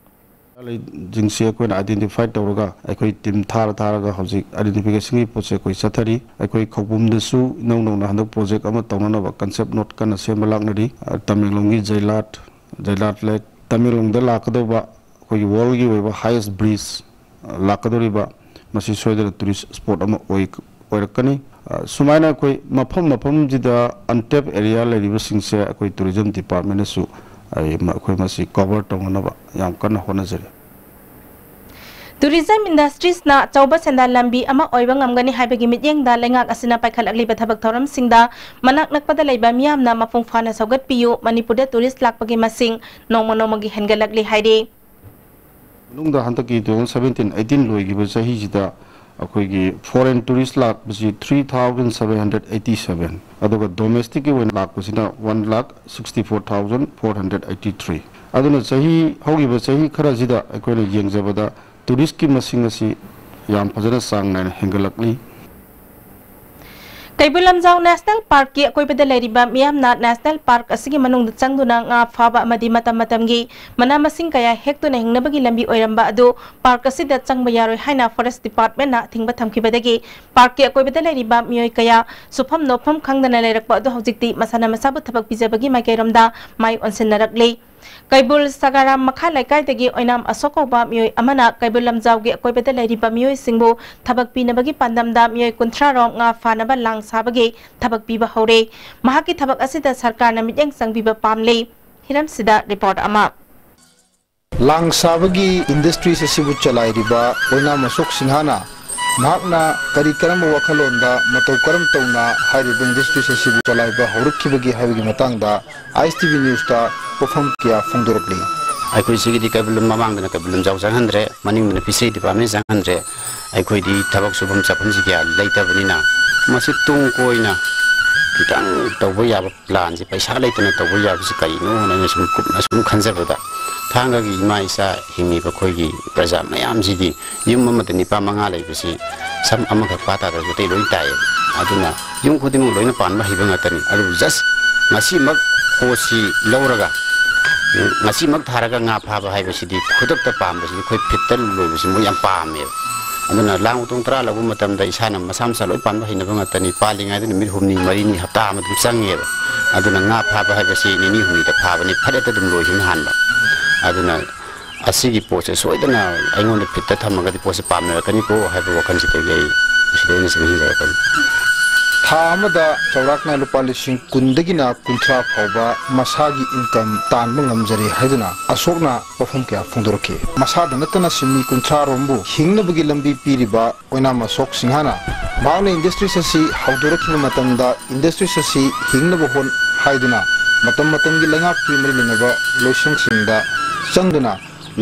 ꯂꯩꯁꯤꯡꯁꯤ ꯑꯩꯈꯣꯏꯅ identify ꯇꯧꯔꯒ ꯑꯩꯈꯣꯏ team ꯊꯥꯔ ꯊꯥꯔꯒ ꯍꯧꯖꯤꯛ identification ꯒꯤ ꯄꯣꯠꯁꯦ ꯑꯩꯈꯣꯏ ꯆꯠꯊꯔꯤ꯫ ꯑꯩꯈꯣꯏ ꯈꯧꯄꯨꯝꯗꯁꯨ ꯏꯅꯧ ꯅꯧꯅ ꯍꯟꯗꯛ project ꯑꯃ ꯇꯧꯅꯅꯕ concept note ꯀꯟꯅ ꯁꯦꯝꯕ ꯂꯥꯛꯅꯔꯤ꯫ ꯑ, ꯇꯃꯦꯡꯂꯣꯡꯒꯤ ꯖꯩꯂꯥꯠ, ꯖꯩꯂꯥꯠ lake, ꯇꯃꯦꯡꯂꯣꯡꯗ ꯂꯥꯛꯀꯗꯧꯕ ꯑꯩꯈꯣꯏꯒꯤ world ꯒꯤ ꯑꯣꯏꯕ highest bridge, ꯑ, ꯂꯥꯛꯀꯗꯧꯔꯤꯕ, ꯃꯁꯤ ꯁꯣꯏꯗꯅ tourist spot ꯑꯃ ꯑꯣꯏ-, ꯑꯣꯏꯔꯛꯀꯅꯤ꯫ ꯑ, ꯁꯨꯃꯥꯏꯅ ꯑꯩꯈꯣꯏ ꯃꯐꯝ ꯃꯐꯝꯁꯤꯗ untapped area ꯂꯩꯔꯤꯕꯁꯤꯡꯁꯦ ꯑꯩꯈꯣꯏ Tourism Department ꯅꯁꯨ, ꯑ, ꯑꯩꯈꯣꯏ ꯃꯁꯤ cover ꯇꯧꯅꯅꯕ ꯌꯥꯝ ꯀꯟꯅ ꯍꯣꯠꯅꯖꯔꯤ꯫ Tourism industries ꯅ ꯑꯆꯧꯕ ꯁꯦꯟꯗꯥꯟ ꯂꯝꯕꯤ ꯑꯃ ꯑꯣꯏꯕ ꯉꯝꯒꯅꯤ ꯍꯥꯏꯕꯒꯤ ꯃꯤꯠꯌꯦꯡꯗ ꯂꯩꯉꯥꯛ ꯑꯁꯤꯅ ꯄꯥꯏꯈꯠꯂꯛꯂꯤꯕ ꯊꯕꯛ ꯊꯧꯔꯝꯁꯤꯡꯗ ꯃꯅꯥꯛ ꯅꯛꯄꯗ ꯂꯩꯕ ꯃꯤꯌꯥꯝꯅ ꯃꯄꯨꯡ ꯐꯥꯅ ꯁꯧꯒꯠꯄꯤꯌꯨ꯫ ꯃꯅꯤꯄꯨꯔꯗ tourist ꯂꯥꯛꯄꯒꯤ ꯃꯁꯤꯡ ꯅꯣꯡꯃ ꯅꯣꯡꯃꯒꯤ ꯍꯦꯟꯒꯠꯂꯛꯂꯤ ꯍꯥꯏꯔꯤ꯫ ꯃꯅꯨꯡꯗ ꯍꯟꯗꯛꯀꯤ two thousand seventeen eighteen ꯂꯣꯏꯈꯤꯕ ꯆꯍꯤꯁꯤꯗ ꯑꯩꯈꯣꯏꯒꯤ foreign tourist ꯂꯥꯛꯄꯁꯤ three thousand seven hundred eighty seven, ꯑꯗꯨꯒ domestic ꯀꯤ ꯑꯣꯏꯅ ꯂꯥꯛꯄꯁꯤꯅ one lakh sixty four thousand four hundred eighty three꯫ ꯑꯗꯨꯅ ꯆꯍꯤ, ꯍꯧꯈꯤꯕ ꯆꯍꯤ ꯈꯔꯁꯤꯗ ꯑꯩꯈꯣꯏꯅ ꯌꯦꯡꯖꯕꯗ tourist ꯀꯤ ꯃꯁꯤꯡ ꯑꯁꯤ ꯌꯥꯝ ꯐꯖꯅ ꯆꯥꯡ ꯅꯥꯏꯅ ꯍꯦꯟꯒꯠꯂꯛꯂꯤ꯫ ꯀꯩꯕꯨꯜ ꯂꯝꯖꯥꯎ National Park ꯀꯤ ꯑꯀꯣꯏꯕꯗ ꯂꯩꯔꯤꯕ ꯃꯤꯌꯥꯝꯅ National Park ꯑꯁꯤꯒꯤ ꯃꯅꯨꯡꯗ ꯆꯪꯗꯨꯅ ꯉꯥ ꯐꯥꯕ ꯑꯃꯗꯤ ꯃꯇꯝ ꯃꯇꯝꯒꯤ ꯃꯅꯥ ꯃꯁꯤꯡ ꯀꯌꯥ ꯍꯦꯛꯇꯨꯅ ꯍꯤꯡꯅꯕꯒꯤ ꯂꯝꯕꯤ ꯑꯣꯏꯔꯝꯕ ꯑꯗꯨ park ꯑꯁꯤꯗ ꯆꯪꯕ ꯌꯥꯔꯣꯏ ꯍꯥꯏꯅ Forest Department ꯅ ꯑꯊꯤꯡꯕ ꯊꯝꯈꯤꯕꯗꯒꯤ park ꯀꯤ ꯑꯀꯣꯏꯕꯗ ꯂꯩꯔꯤꯕ ꯃꯤꯑꯣꯏ ꯀꯌꯥ ꯁꯨꯐꯝ ꯅꯣꯐꯝ ꯈꯪꯗꯅ ꯂꯩꯔꯛꯄ ꯑꯗꯨ ꯍꯧꯖꯤꯛꯇꯤ ꯃꯁꯥꯅ ꯃꯁꯥꯕꯨ ꯊꯕꯛ ꯄꯤꯖꯕꯒꯤ ꯃꯥꯏꯀꯩꯔꯣꯝꯗ ꯃꯥꯏ ꯑꯣꯟꯁꯤꯟꯅꯔꯛꯂꯤ꯫ ꯀꯩꯕꯨꯜ ꯁꯒꯥꯔꯥꯝ ꯃꯈꯥ ꯂꯩꯀꯥꯏꯗꯒꯤ ꯑꯣꯏꯅꯥꯝ ꯑꯁꯣꯛ ꯀꯧꯕ ꯃꯤꯑꯣꯏ ꯑꯃꯅ ꯀꯩꯕꯨꯜ ꯂꯝꯖꯥꯎꯒꯤ ꯑꯀꯣꯏꯕꯗ ꯂꯩꯔꯤꯕ ꯃꯤꯑꯣꯏꯁꯤꯡꯕꯨ ꯊꯕꯛ ꯄꯤꯅꯕꯒꯤ ꯄꯥꯟꯗꯝꯗ ꯃꯤꯑꯣꯏ ꯀꯨꯟꯊ꯭ꯔꯥ ꯔꯣꯝ ꯉꯥ ꯐꯥꯅꯕ ꯂꯥꯡ ꯁꯥꯕꯒꯤ ꯊꯕꯛ ꯄꯤꯕ ꯍꯧꯔꯦ꯫ ꯃꯍꯥꯛꯀꯤ ꯊꯕꯛ ꯑꯁꯤꯗ ꯁꯔꯀꯥꯔꯅ ꯃꯤꯠꯌꯦꯡ ꯆꯪꯕꯤꯕ ꯄꯥꯝꯂꯤ꯫ ꯍꯤꯔꯝꯁꯤꯗ report ꯑꯃ꯫ ꯂꯥꯡ ꯁꯥꯕꯒꯤ industries ꯑꯁꯤꯕꯨ ꯆꯂꯥꯏꯔꯤꯕ ꯑꯣꯏꯅꯥꯝ ꯑꯁꯣꯛ ꯁꯤꯡꯍꯥꯅ ꯃꯍꯥꯛꯅ ꯀꯔꯤ ꯀꯔꯝꯕ ꯋꯥꯈꯜꯂꯣꯟꯗ ꯃꯇꯧ ꯀꯔꯝ ꯇꯧꯅ ꯍꯥꯏꯔꯤꯕ industries ꯑꯁꯤꯕꯨ ꯆꯂꯥꯏꯕ ꯍꯧꯔꯛꯈꯤꯕꯒꯦ ꯍꯥꯏꯕꯒꯤ ꯃꯇꯥꯡꯗ I S T V News ꯇ ꯋꯥꯐꯝ ꯀꯌꯥ ꯐꯣꯡꯗꯣꯔꯛꯂꯤ꯫ ꯑꯩꯈꯣꯏ ꯁꯤꯒꯤꯗꯤ ꯀꯩꯕꯨꯜ ꯂꯝ ꯃꯃꯥꯡꯗꯅ ꯀꯩꯕꯨꯜ ꯂꯝꯖꯥꯎ ꯆꯪꯍꯟꯗ꯭ꯔꯦ, ꯃꯅꯤꯡꯗꯅ fishery department ꯆꯪꯍꯟꯗ꯭ꯔꯦ꯫ ꯑꯩꯈꯣꯏꯗꯤ ꯊꯕꯛ ꯁꯨꯐꯝ ꯆꯥꯐꯝꯁꯤ ꯀꯌꯥ ꯂꯩꯇꯕꯅꯤꯅ ꯃꯁꯤ ꯇꯨꯡ ꯀꯣꯏꯅ ꯈꯤꯇꯪ ꯇꯧꯕ ꯌꯥꯕ plan ꯁꯤ, ꯄꯩꯁꯥ ꯂꯩꯇꯅ ꯇꯧꯕ ꯌꯥꯕꯁꯤ ꯀꯔꯤꯅꯣ ꯍꯥꯏꯅ ꯑꯩꯅ ꯁꯨꯝ ꯀꯨꯞꯅ ꯁꯨꯝ ꯈꯟꯖꯕꯗ, ꯊꯥꯡꯒꯒꯤ ꯏꯃꯥ ꯏꯆꯥ ꯍꯤꯡꯉꯤꯕ ꯑꯩꯈꯣꯏꯒꯤ ꯄ꯭ꯔꯖꯥ ꯃꯌꯥꯝꯁꯤꯗꯤ ꯌꯨꯝ ꯑꯃꯗ ꯅꯤꯄꯥ ꯃꯉꯥ ꯂꯩꯕꯁꯤ ꯁꯝ ꯑꯃꯈꯛ ꯄꯥ ꯇꯥꯗ꯭ꯔꯁꯨ ꯑꯇꯩ ꯂꯣꯏ ꯇꯥꯏꯌꯦꯕ꯫ ꯑꯗꯨꯅ ꯌꯨꯝ ꯈꯨꯗꯤꯡꯃꯛ ꯂꯣꯏꯅ ꯄꯥꯟꯕ ꯍꯩꯕ ꯉꯥꯛꯇꯅꯤ꯫ ꯑꯗꯨꯕꯨ just ꯉꯁꯤꯃꯛ ꯍꯣꯁꯤ ꯂꯧꯔꯒ, ꯎꯝ, ꯉꯁꯤꯃꯛ ꯊꯥꯔꯒ ꯉꯥ ꯐꯥꯕ ꯍꯥꯏꯕꯁꯤꯗꯤ, ꯈꯨꯗꯛꯇ ꯄꯥꯝꯕꯁꯤꯗꯤ ꯑꯩꯈꯣꯏ ꯐꯤꯠꯇ ꯂꯣꯏꯕꯁꯤ ꯃꯣꯏ ꯌꯥꯝ ꯄꯥꯝꯃꯦꯕ꯫ ꯑꯗꯨꯅ ꯂꯥꯡ ꯎꯇꯣꯡ ꯇꯔꯥ ꯂꯧꯕ ꯃꯇꯝꯗ ꯏꯁꯥꯅ ꯃꯁꯥ ꯃꯁꯥ ꯂꯣꯏ ꯄꯥꯟꯕ ꯍꯩꯅꯕ ꯉꯥꯛꯇꯅꯤ꯫ ꯄꯥꯜꯂꯤꯉꯩꯗ ꯅꯨꯃꯤꯠ ꯍꯨꯝꯅꯤ, ꯃꯔꯤꯅꯤ, ꯍꯞꯇꯥ ꯑꯃ ꯑꯗꯨꯝ ꯆꯪꯉꯦꯕ꯫ ꯑꯗꯨꯅ ꯉꯥ ꯐꯥꯕ ꯍꯥꯏꯕꯁꯤ ꯅꯤꯅꯤ ꯍꯨꯝꯅꯤꯗ ꯐꯥꯕꯅꯤ, ꯐꯠ ꯍꯦꯛꯇ ꯑꯗꯨꯝ ꯂꯣꯏꯈꯤꯕꯅ ꯍꯥꯟꯕ꯫ ꯑꯗꯨꯅ ꯑꯁꯤꯒꯤ ꯄꯣꯠꯁꯦ ꯁꯣꯏꯗꯅ ꯑꯩꯉꯣꯟꯗ ꯐꯤꯠꯇ ꯊꯝꯃꯒꯗꯤ ꯄꯣꯠꯁꯦ ꯄꯥꯝꯅꯔꯛꯀꯅꯤꯀꯣ ꯍꯥꯏꯕ ꯋꯥꯈꯜꯁꯤꯗꯒꯤ ꯑꯩ ꯃꯁꯤꯗ ꯑꯩꯅ ꯁꯨꯝ ꯍꯤꯡꯖꯔꯛꯄꯅꯤ꯫ ꯊꯥ ꯑꯃꯗ ꯆꯥꯎꯔꯥꯛꯅ ꯂꯨꯄꯥ ꯂꯤꯁꯤꯡ ꯀꯨꯟꯗꯒꯤꯅ ꯀꯨꯟꯊ꯭ꯔꯥ ꯐꯥꯎꯕ ꯃꯁꯥꯒꯤ income ꯇꯥꯟꯕ ꯉꯝꯖꯔꯦ ꯍꯥꯏꯗꯨꯅ ꯑꯁꯣꯛꯅ ꯋꯥꯐꯝ ꯀꯌꯥ ꯐꯣꯡꯗꯣꯔꯛꯈꯤ꯫ ꯃꯁꯥꯗ ꯅꯠꯇꯅ ꯁꯤꯟꯃꯤ ꯀꯨꯟꯊ꯭ꯔꯥ ꯔꯣꯝꯕꯨ ꯍꯤꯡꯅꯕꯒꯤ ꯂꯝꯕꯤ ꯄꯤꯔꯤꯕ ꯑꯣꯏꯅꯥꯝ ꯑꯁꯣꯛ ꯁꯤꯡꯍꯅ ꯃꯍꯥꯛꯅ industries ꯑꯁꯤ ꯍꯧꯗꯣꯔꯛꯈꯤꯕ ꯃꯇꯝꯗ industries ꯑꯁꯤ ꯍꯤꯡꯅꯕ ꯍꯣꯠ ꯍꯥꯏꯗꯨꯅ ꯃꯇꯝ ꯃꯇꯝꯒꯤ ꯂꯩꯉꯥꯛꯀꯤ ꯃꯔꯤ ꯂꯩꯅꯕ ꯂꯣꯏꯁꯪꯁꯤꯡꯗ ꯆꯪꯗꯨꯅ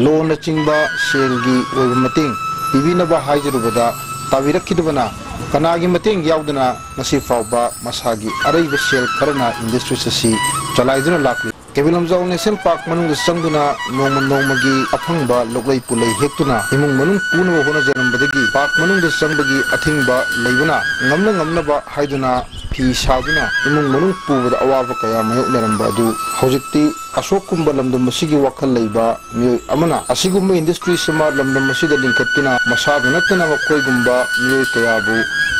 ꯂꯣꯟꯅꯆꯤꯡꯕ ꯁꯦꯜꯒꯤ ꯑꯣꯏꯕ ꯃꯇꯦꯡ ꯄꯤꯕꯤꯅꯕ ꯍꯥꯏꯖꯔꯨꯕꯗ ꯇꯥꯕꯤꯔꯛꯈꯤꯗꯕꯅ ꯀꯅꯥꯒꯤ ꯃꯇꯦꯡ ꯌꯥꯎꯗꯅ ꯉꯁꯤ ꯐꯥꯎꯕ ꯃꯁꯥꯒꯤ ꯑꯔꯩꯕ ꯁꯦꯜ ꯈꯔꯅ industries ꯑꯁꯤ ꯆꯂꯥꯏꯗꯨꯅ ꯂꯥꯛꯂꯤ꯫ ꯀꯩꯕꯨꯜ ꯂꯝꯖꯥꯎ National Park ꯃꯅꯨꯡꯗ ꯆꯪꯗꯨꯅ ꯅꯣꯡꯃ ꯅꯣꯡꯃꯒꯤ ꯑꯐꯪꯕ ꯂꯣꯛꯂꯩ ꯄꯨꯂꯩ ꯍꯦꯛꯇꯨꯅ ꯏꯃꯨꯡ ꯃꯅꯨꯡ ꯄꯨꯅꯕ ꯍꯣꯠꯅꯖꯔꯝꯕꯗꯒꯤ park ꯃꯅꯨꯡꯗ ꯆꯪꯕꯒꯤ ꯑꯊꯤꯡꯕ ꯂꯩꯕꯅ ꯉꯝꯅ ꯉꯝꯅꯕ ꯍꯥꯏꯗꯨꯅ ꯐꯤ ꯁꯥꯗꯨꯅ ꯏꯃꯨꯡ ꯃꯅꯨꯡ ꯄꯨꯕꯗ ꯑꯋꯥꯕ ꯀꯌꯥ ꯃꯥꯌꯣꯛꯅꯔꯝꯕ ꯑꯗꯨ ꯍꯧꯖꯤꯛꯇꯤ ꯑꯁꯣꯛꯀꯨꯝꯕ ꯂꯝꯗꯝ ꯑꯁꯤꯒꯤ ꯋꯥꯈꯜ ꯂꯩꯕ ꯃꯤꯑꯣꯏ ꯑꯃꯅ ꯑꯁꯤꯒꯨꯝꯕ industries ꯑꯃ ꯂꯝꯗꯝ ꯑꯁꯤꯗ ꯂꯤꯡꯈꯠꯇꯨꯅ ꯃꯁꯥꯗ ꯅꯠꯇꯅ ꯃꯈꯣꯏꯒꯨꯝꯕ ꯃꯤꯑꯣꯏ ꯀꯌꯥꯕꯨ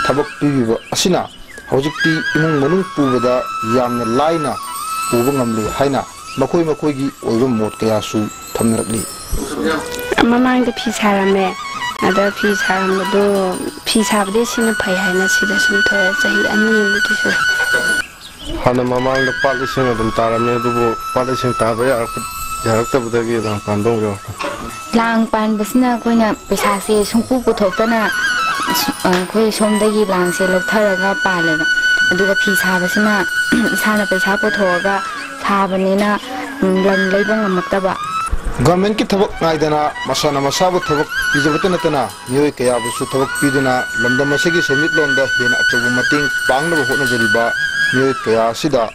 ꯊꯕꯛ ꯄꯤꯕꯤꯕ ꯑꯁꯤꯅ ꯍꯧꯖꯤꯛꯇꯤ ꯏꯃꯨꯡ ꯃꯅꯨꯡ ꯄꯨꯕꯗ ꯌꯥꯝꯅ ꯂꯥꯏꯅ ꯄꯨꯕ ꯉꯝꯂꯦ ꯍꯥꯏꯅ ꯃꯈꯣꯏ ꯃꯈꯣꯏꯒꯤ ꯑꯣꯏꯕ ꯃꯣꯠ ꯀꯌꯥꯁꯨ ꯊꯝꯅꯔꯛꯂꯤ꯫ ꯃꯃꯥꯡꯗ ꯐꯤ ꯁꯥꯔꯝꯃꯦ꯫ ꯑꯗ ꯐꯤ ꯁꯥꯔꯝꯕꯗꯣ, ꯐꯤ ꯁꯥꯕꯗꯤ ꯁꯤꯅ ꯐꯩ ꯍꯥꯏꯅ ꯁꯤꯗ ꯁꯨꯝ ꯊꯣꯛꯑꯦ꯫ ꯆꯍꯤ ꯑꯅꯤꯃꯨꯛꯇꯤ ꯁꯨꯔꯦ꯫ ꯍꯥꯟꯅ ꯃꯃꯥꯡꯗ ꯄꯥꯠ ꯏꯁꯤꯡ ꯑꯗꯨꯝ ꯇꯥꯔꯝꯃꯤ, ꯑꯗꯨꯕꯨ ꯄꯥꯠ ꯏꯁꯤꯡ ꯇꯥꯕ ꯌꯥꯔꯛꯄ-, ꯌꯥꯔꯛꯇꯕꯗꯒꯤ ꯂꯥꯡ ꯄꯥꯟꯕ ꯑꯃꯨꯛ ꯌꯥꯎꯔꯛꯄ꯫ ꯂꯥꯡ ꯄꯥꯟꯕꯁꯤꯅ ꯑꯩꯈꯣꯏꯅ ꯄꯩꯁꯥꯁꯦ ꯁꯨꯡꯄꯨ ꯄꯨꯊꯣꯛꯇꯅ, ꯑ, ꯑꯩꯈꯣꯏ ꯁꯣꯝꯗꯒꯤ ꯂꯥꯡꯁꯦ ꯂꯧꯊꯔꯒ ꯄꯥꯜꯂꯦꯕ꯫ ꯑꯗꯨꯒ ꯐꯤ ꯁꯥꯕꯁꯤꯅ ꯏꯁꯥꯅ ꯄꯩꯁꯥ ꯄꯨꯊꯣꯛꯑꯒ ꯁꯥꯕꯅꯤꯅ, ꯎꯝ, ꯂꯪ ꯂꯩꯕ ꯉꯝꯃꯛꯇꯕ꯫ Governmentꯀꯤ ꯊꯕꯛ ꯉꯥꯏꯗꯅ ꯃꯁꯥꯅ ꯃꯁꯥꯕꯨ ꯊꯕꯛ ꯄꯤꯖꯕꯇ ꯅꯠꯇꯅ ꯃꯤꯑꯣꯏ ꯀꯌꯥꯕꯨꯁꯨ ꯊꯕꯛ ꯄꯤꯗꯨꯅ ꯂꯝꯗꯝ ꯑꯁꯤꯒꯤ ꯁꯦꯟꯃꯤꯠꯂꯣꯟꯗ ꯍꯦꯟꯅ ꯑꯆꯧꯕ ꯃꯇꯦꯡ ꯄꯥꯡꯅꯕ ꯍꯣꯠꯅꯖꯔꯤꯕ ꯃꯤꯑꯣꯏ ꯀꯌꯥ ꯑꯁꯤꯗ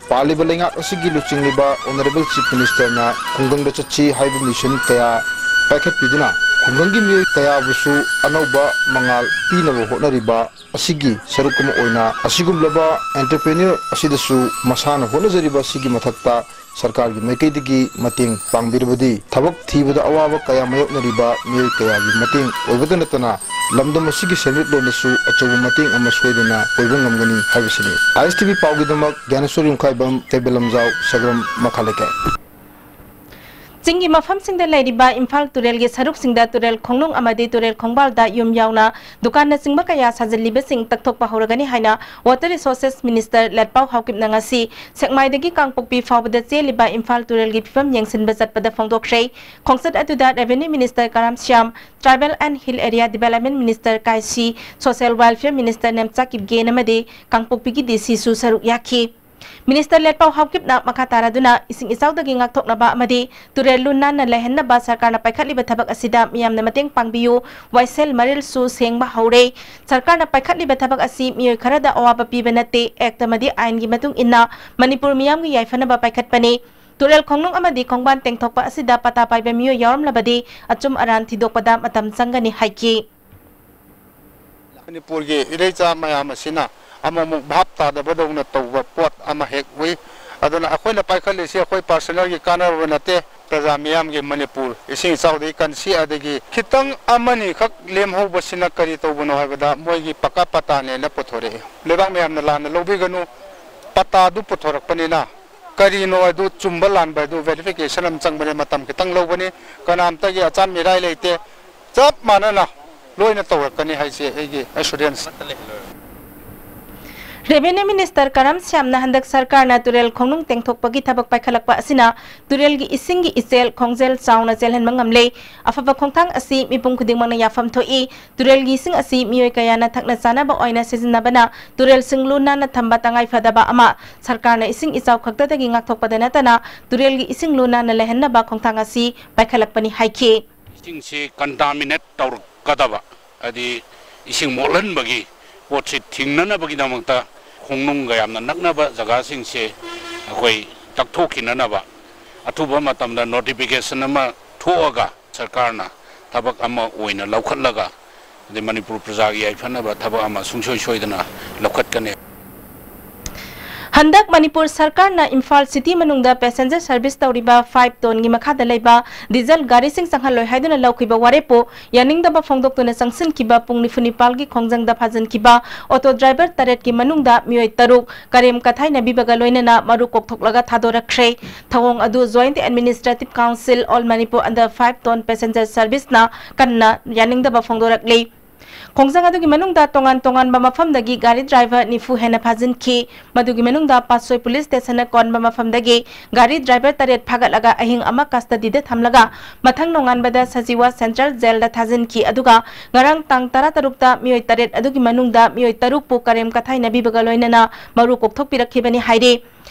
ꯄꯥꯜꯂꯤꯕ ꯂꯩꯉꯥꯛ ꯑꯁꯤꯒꯤ ꯂꯨꯆꯤꯡꯂꯤꯕ Honourable Chief Minister ꯅ ꯈꯨꯡꯒꯪꯗ ꯆꯠꯁꯤ ꯍꯥꯏꯕ mission ꯀꯌꯥ ꯄꯥꯏꯈꯠꯄꯤꯗꯨꯅ ꯈꯨꯡꯒꯪꯒꯤ ꯃꯤꯑꯣꯏ ꯀꯌꯥꯕꯨꯁꯨ ꯑꯅꯧꯕ ꯃꯉꯥꯜ ꯄꯤꯅꯕ ꯍꯣꯠꯅꯔꯤꯕ ꯑꯁꯤꯒꯤ ꯁꯔꯨꯛ ꯑꯃ ꯑꯣꯏꯅ ꯑꯁꯤꯒꯨꯝꯂꯕ entrepreneur ꯑꯁꯤꯗꯁꯨ ꯃꯁꯥꯅ ꯍꯣꯠꯅꯖꯔꯤꯕ ꯑꯁꯤꯒꯤ ꯃꯊꯛꯇ ꯁꯔꯀꯥꯔꯒꯤ ꯃꯥꯏꯀꯩꯗꯒꯤ ꯃꯇꯦꯡ ꯄꯥꯡꯕꯤꯔꯕꯗꯤ ꯊꯕꯛ ꯊꯤꯕꯗ ꯑꯋꯥꯕ ꯀꯌꯥ ꯃꯥꯌꯣꯛꯅꯔꯤꯕ ꯃꯤꯑꯣꯏ ꯀꯌꯥꯒꯤ ꯃꯇꯦꯡ ꯑꯣꯏꯕꯇ ꯅꯠꯇꯅ ꯂꯝꯗꯝ ꯑꯁꯤꯒꯤ ꯁꯦꯟꯃꯤꯠꯂꯣꯟꯗꯁꯨ ꯑꯆꯧꯕ ꯃꯇꯦꯡ ꯑꯃ ꯁꯣꯏꯗꯅ ꯑꯣꯏꯕ ꯉꯝꯒꯅꯤ ꯍꯥꯏꯕꯁꯤꯅꯤ꯫ ꯑꯥꯏ ꯑꯦꯁ ꯇꯤ ꯚꯤ ꯄꯥꯎꯒꯤꯗꯃꯛ ꯒ꯭ꯌꯥꯅꯦꯁꯣꯔ ꯌꯨꯝꯈꯥꯏꯕꯝ, ꯀꯩꯕꯨꯜ ꯂꯝꯖꯥꯎ, ꯁꯒ꯭ꯔꯝ, ꯃꯈꯥ ꯂꯩꯀꯥꯏ꯫ ꯆꯤꯡꯒꯤ ꯃꯐꯝꯁꯤꯡꯗ ꯂꯩꯔꯤꯕ ꯏꯝꯐꯥꯜ ꯇꯨꯔꯦꯜꯒꯤ ꯁꯔꯨꯛꯁꯤꯡꯗ ꯇꯨꯔꯦꯜ ꯈꯣꯡꯅꯨꯡ ꯑꯃꯗꯤ ꯇꯨꯔꯦꯜ ꯈꯣꯡꯕꯥꯜꯗ ꯌꯨꯝ ꯌꯥꯎꯅ ꯗꯨꯀꯥꯟꯅꯆꯤꯡꯕ ꯀꯌꯥ ꯁꯥꯖꯤꯜꯂꯤꯕꯁꯤꯡ ꯇꯛꯊꯣꯛꯄ ꯍꯧꯔꯒꯅꯤ ꯍꯥꯏꯅ Water Resources Minister ꯂꯦꯠꯄꯥꯎ ꯍꯥꯎꯀꯤꯞꯅ ꯉꯁꯤ ꯁꯦꯛꯃꯥꯏꯗꯒꯤ ꯀꯥꯡꯄꯣꯛꯄꯤ ꯐꯥꯎꯕꯗ ꯆꯦꯜꯂꯤꯕ ꯏꯝꯐꯥꯜ ꯇꯨꯔꯦꯜꯒꯤ ꯐꯤꯕꯝ ꯌꯦꯡꯁꯤꯟꯕ ꯆꯠꯄꯗ ꯐꯣꯡꯗꯣꯛꯈ꯭ꯔꯦ꯫ ꯈꯣꯡꯆꯠ ꯑꯗꯨꯗ Revenue Minister Karam Shyam, Tribal and Hill Area Development Minister ꯀꯥꯏꯁꯤ, Social Welfare Minister Nemcha Kipgen ꯑꯃꯗꯤ ꯀꯥꯡꯄꯣꯛꯄꯤꯒꯤ ꯗꯤ ꯁꯤꯁꯨ ꯁꯔꯨꯛ ꯌꯥꯈꯤ꯫ Minister ꯂꯦꯠꯄꯥꯎ ꯍꯥꯎꯀꯤꯞꯅ ꯃꯈꯥ ꯇꯥꯔꯗꯨꯅ ꯏꯁꯤꯡ ꯏꯆꯥꯎꯗꯒꯤ ꯉꯥꯛꯊꯣꯛꯅꯕ ꯑꯃꯗꯤ ꯇꯨꯔꯦꯜ ꯂꯨ ꯅꯥꯟꯅ ꯂꯩꯍꯟꯅꯕ ꯁꯔꯀꯥꯔꯅ ꯄꯥꯏꯈꯠꯂꯤꯕ ꯊꯕꯛ ꯑꯁꯤꯗ ꯃꯤꯌꯥꯝꯅ ꯃꯇꯦꯡ ꯄꯥꯡꯕꯤꯌꯨ, ꯋꯥꯏꯁꯦꯜ ꯃꯔꯤꯜꯁꯨ ꯁꯦꯡꯕ ꯍꯧꯔꯦ꯫ ꯁꯔꯀꯥꯔꯅ ꯄꯥꯏꯈꯠꯂꯤꯕ ꯊꯕꯛ ꯑꯁꯤ ꯃꯤꯑꯣꯏ ꯈꯔꯗ ꯑꯋꯥꯕ ꯄꯤꯕ ꯅꯠꯇꯦ, Act ꯑꯃꯗꯤ ꯑꯥꯏꯟꯒꯤ ꯃꯇꯨꯡ ꯏꯟꯅ ꯃꯅꯤꯄꯨꯔ ꯃꯤꯌꯥꯝꯒꯤ ꯌꯥꯏꯐꯅꯕ ꯄꯥꯏꯈꯠꯄꯅꯤ꯫ ꯇꯨꯔꯦꯜ ꯈꯣꯡꯅꯨꯡ ꯑꯃꯗꯤ ꯈꯣꯡꯕꯥꯟ ꯇꯦꯡꯊꯣꯛꯄ ꯑꯁꯤꯗ ꯄꯇꯥ ꯄꯥꯏꯕ ꯃꯤꯑꯣꯏ ꯌꯥꯎꯔꯝꯂꯕꯗꯤ ꯑꯆꯨꯝ ꯑꯔꯥꯟ ꯊꯤꯗꯣꯛꯄꯗ ꯃꯇꯝ ꯆꯪꯒꯅꯤ ꯍꯥꯏꯈꯤ꯫ ꯃꯅꯤꯄꯨꯔꯒꯤ ꯏꯔꯩꯆꯥ ꯃꯌꯥꯝ ꯑꯁꯤꯅ ꯑꯃꯨꯛ ꯑꯃꯨꯛ ꯚꯥꯞ ꯇꯥꯗꯕꯗꯧꯅ ꯇꯧꯕ ꯄꯣꯠ ꯑꯃ ꯍꯦꯛ ꯎꯏ꯫ ꯑꯗꯨꯅ ꯑꯩꯈꯣꯏꯅ ꯄꯥꯏꯈꯠꯂꯤꯁꯤ ꯑꯩꯈꯣꯏ personal ꯒꯤ ꯀꯥꯟꯅꯔꯨꯕ ꯅꯠꯇꯦ, ꯄ꯭ꯔꯖꯥ ꯃꯤꯌꯥꯝꯒꯤ, ꯃꯅꯤꯄꯨꯔ ꯏꯁꯤꯡ ꯏꯆꯥꯎꯗꯒꯤ ꯀꯟꯁꯤ, ꯑꯗꯒꯤ ꯈꯤꯇꯪ ꯑꯃꯅꯤꯈꯛ ꯂꯦꯝꯍꯧꯕꯁꯤꯅ ꯀꯔꯤ ꯇꯧꯕꯅꯣ ꯍꯥꯏꯕꯗ ꯃꯣꯏꯒꯤ ꯄꯀꯥ ꯄꯇꯥꯅꯦꯅ ꯄꯨꯊꯣꯔꯛꯏ꯫ ꯂꯩꯕꯥꯛ ꯃꯌꯥꯝꯅ ꯂꯥꯟꯅ ꯂꯧꯕꯤꯒꯅꯨ, ꯄꯇꯥꯗꯨ ꯄꯨꯊꯣꯔꯛꯄꯅꯤꯅ ꯀꯔꯤꯅꯣ ꯑꯗꯨ ꯆꯨꯝꯕ ꯂꯥꯟꯕ ꯑꯗꯨ verification ꯑꯃ ꯆꯪꯕꯅꯦ, ꯃꯇꯝ ꯈꯤꯇꯪ ꯂꯧꯕꯅꯤ꯫ ꯀꯅꯥꯝꯇꯒꯤ ꯑꯆꯥꯟ ꯃꯤꯔꯥꯏ ꯂꯩꯇꯦ, ꯆꯞ ꯃꯥꯟꯅꯅ ꯂꯣꯏꯅ ꯇꯧꯔꯛꯀꯅꯤ ꯍꯥꯏꯁꯦ ꯑꯩꯒꯤ assurance꯫ Revenue Minister ꯀꯔꯝ ꯁ꯭ꯌꯥꯝꯅ ꯍꯟꯗꯛ ꯁꯔꯀꯥꯔꯅ ꯇꯨꯔꯦꯜ ꯈꯣꯡꯅꯨꯡ ꯇꯦꯡꯊꯣꯛꯄꯒꯤ ꯊꯕꯛ ꯄꯥꯏꯈꯠꯂꯛꯄ ꯑꯁꯤꯅ ꯇꯨꯔꯦꯜꯒꯤ ꯏꯁꯤꯡꯒꯤ ꯏꯆꯦꯜ ꯈꯣꯡꯖꯦꯜ ꯆꯥꯎꯅ ꯆꯦꯜꯍꯟꯕ ꯉꯝꯂꯦ꯫ ꯑꯐꯕ ꯈꯣꯡꯊꯥꯡ ꯑꯁꯤ ꯃꯤꯄꯨꯝ ꯈꯨꯗꯤꯡꯃꯛꯅ ꯌꯥꯐꯝ ꯊꯣꯛꯏ꯫ ꯇꯨꯔꯦꯜꯒꯤ ꯏꯁꯤꯡ ꯑꯁꯤ ꯃꯤꯑꯣꯏ ꯀꯌꯥꯅ ꯊꯛꯅ ꯆꯥꯅꯕ ꯑꯣꯏꯅ ꯁꯤꯖꯤꯟꯅꯕꯅ ꯇꯨꯔꯦꯜꯁꯤꯡ ꯂꯨ ꯅꯥꯟꯅ ꯊꯝꯕ ꯇꯉꯥꯏ ꯐꯗꯕ ꯑꯃ꯫ ꯁꯔꯀꯥꯔꯅ ꯏꯁꯤꯡ ꯏꯆꯥꯎ ꯈꯛꯇꯗꯒꯤ ꯉꯥꯛꯊꯣꯛꯄꯗ ꯅꯠꯇꯅ ꯇꯨꯔꯦꯜꯒꯤ ꯏꯁꯤꯡ ꯂꯨ ꯅꯥꯟꯅ ꯂꯩꯍꯟꯅꯕ ꯈꯣꯡꯊꯥꯡ ꯑꯁꯤ ꯄꯥꯏꯈꯠꯂꯛꯄꯅꯤ ꯍꯥꯏꯈꯤ꯫ ꯏꯁꯤꯡꯁꯤ contaminate ꯇꯧꯔꯛꯀꯗꯕ, ꯍꯥꯏꯗꯤ ꯏꯁꯤꯡ ꯃꯣꯠꯍꯟꯕꯒꯤ ꯄꯣꯠꯁꯤ ꯊꯤꯡꯅꯅꯕꯒꯤꯗꯃꯛꯇ ꯈꯣꯡꯅꯨꯡꯒ ꯌꯥꯝꯅ ꯅꯛꯅꯕ ꯖꯒꯥꯁꯤꯡꯁꯦ ꯑꯩꯈꯣꯏ ꯇꯛꯊꯣꯛꯈꯤꯅꯅꯕ ꯑꯊꯨꯕ ꯃꯇꯝꯗ ꯅꯣꯇꯤꯐꯤꯀꯦꯁꯟ ꯑꯃ ꯊꯣꯛꯑꯒ ꯁꯔꯀꯥꯔꯅ ꯊꯕꯛ ꯑꯃ ꯑꯣꯏꯅ ꯂꯧꯈꯠꯂꯒ, ꯑꯗꯩ ꯃꯅꯤꯄꯨꯔ ꯄ꯭ꯔꯖꯥꯒꯤ ꯌꯥꯏꯐꯅꯕ ꯊꯕꯛ ꯑꯃ ꯁꯨꯡꯁꯣꯏ ꯁꯣꯏꯗꯅ ꯂꯧꯈꯠꯀꯅꯤ꯫ ꯍꯟꯗꯛ ꯃꯅꯤꯄꯨꯔ ꯁꯔꯀꯥꯔꯅ ꯏꯝꯐꯥꯜ ꯁꯤꯇꯤ ꯃꯅꯨꯡꯗ ꯄꯦꯁꯦꯟꯖꯔ ꯁꯔꯚꯤꯁ ꯇꯧꯔꯤꯕ ꯐꯥꯏꯚ ꯇꯣꯟꯒꯤ ꯃꯈꯥꯗ ꯂꯩꯕ ꯗꯤꯖꯜ ꯒꯥꯔꯤꯁꯤꯡ ꯆꯪꯍꯜꯂꯣꯏ ꯍꯥꯏꯗꯨꯅ ꯂꯧꯈꯤꯕ ꯋꯥꯔꯦꯞꯄꯨ ꯌꯥꯅꯤꯡꯗꯕ ꯐꯣꯡꯗꯣꯛꯇꯨꯅ ꯆꯪꯁꯤꯟꯈꯤꯕ ꯄꯨꯡ ꯅꯤꯐꯨ ꯅꯤꯄꯥꯜꯒꯤ ꯈꯣꯡꯖꯪꯗ ꯐꯥꯖꯤꯟꯈꯤꯕ ꯑꯣꯇꯣ ꯗ꯭ꯔꯥꯏꯚꯔ ꯇꯔꯦꯠꯀꯤ ꯃꯅꯨꯡꯗ ꯃꯤꯑꯣꯏ ꯇꯔꯨꯛ ꯀꯔꯦꯝ ꯀꯊꯥꯏꯅꯕꯤꯕꯒ ꯂꯣꯏꯅꯅ ꯃꯔꯨ ꯀꯣꯛꯊꯣꯛꯂꯒ ꯊꯥꯗꯣꯔꯛꯈ꯭ꯔꯦ꯫ ꯊꯧꯑꯣꯡ ꯑꯗꯨ Joint Administrative Council All Manipur Under Five Ton Passenger Service ꯅ ꯀꯟꯅ ꯌꯥꯅꯤꯡꯗꯕ ꯐꯣꯡꯗꯣꯔꯛꯂꯤ꯫ ꯈꯣꯡꯖꯪ ꯑꯗꯨꯒꯤ ꯃꯅꯨꯡꯗ ꯇꯣꯉꯥꯟ ꯇꯣꯉꯥꯟꯕ ꯃꯐꯝꯗꯒꯤ ꯒꯥꯔꯤ ꯗ꯭ꯔꯥꯏꯚꯔ ꯅꯤꯐꯨ ꯍꯦꯟꯅ ꯐꯥꯖꯤꯟꯈꯤ꯫ ꯃꯗꯨꯒꯤ ꯃꯅꯨꯡꯗ ꯄꯥꯠꯁꯣꯏ ꯄꯨꯂꯤꯁ ꯁ꯭ꯇꯦꯁꯟꯅ ꯀꯣꯟꯕ ꯃꯐꯝꯗꯒꯤ ꯒꯥꯔꯤ ꯗ꯭ꯔꯥꯏꯚꯔ ꯇꯔꯦꯠ ꯐꯥꯒꯠꯂꯒ ꯑꯍꯤꯡ ꯑꯃ ꯀꯁꯇꯗꯤꯗ ꯊꯝꯂꯒ ꯃꯊꯪ ꯅꯣꯡꯉꯥꯟꯕꯗ ꯁꯖꯤꯋꯥ ꯁꯦꯟꯇ꯭ꯔꯦꯜ ꯖꯦꯜꯗ ꯊꯥꯖꯤꯟꯈꯤ꯫ ꯑꯗꯨꯒ ꯉꯔꯥꯡ ꯇꯥꯡ ꯇꯔꯥꯇꯔꯨꯛꯇ ꯃꯤꯑꯣꯏ ꯇꯔꯦꯠ ꯑꯗꯨꯒꯤ ꯃꯅꯨꯡꯗ ꯃꯤꯑꯣꯏ ꯇꯔꯨꯛꯄꯨ ꯀꯔꯦꯝ ꯀꯊꯥꯏꯅꯕꯤꯕꯒ ꯂꯣꯏꯅꯅ ꯃꯔꯨ ꯀꯣꯛꯊꯣꯛꯄꯤꯔꯛꯈꯤꯕꯅꯤ ꯍꯥꯏꯔꯤ꯫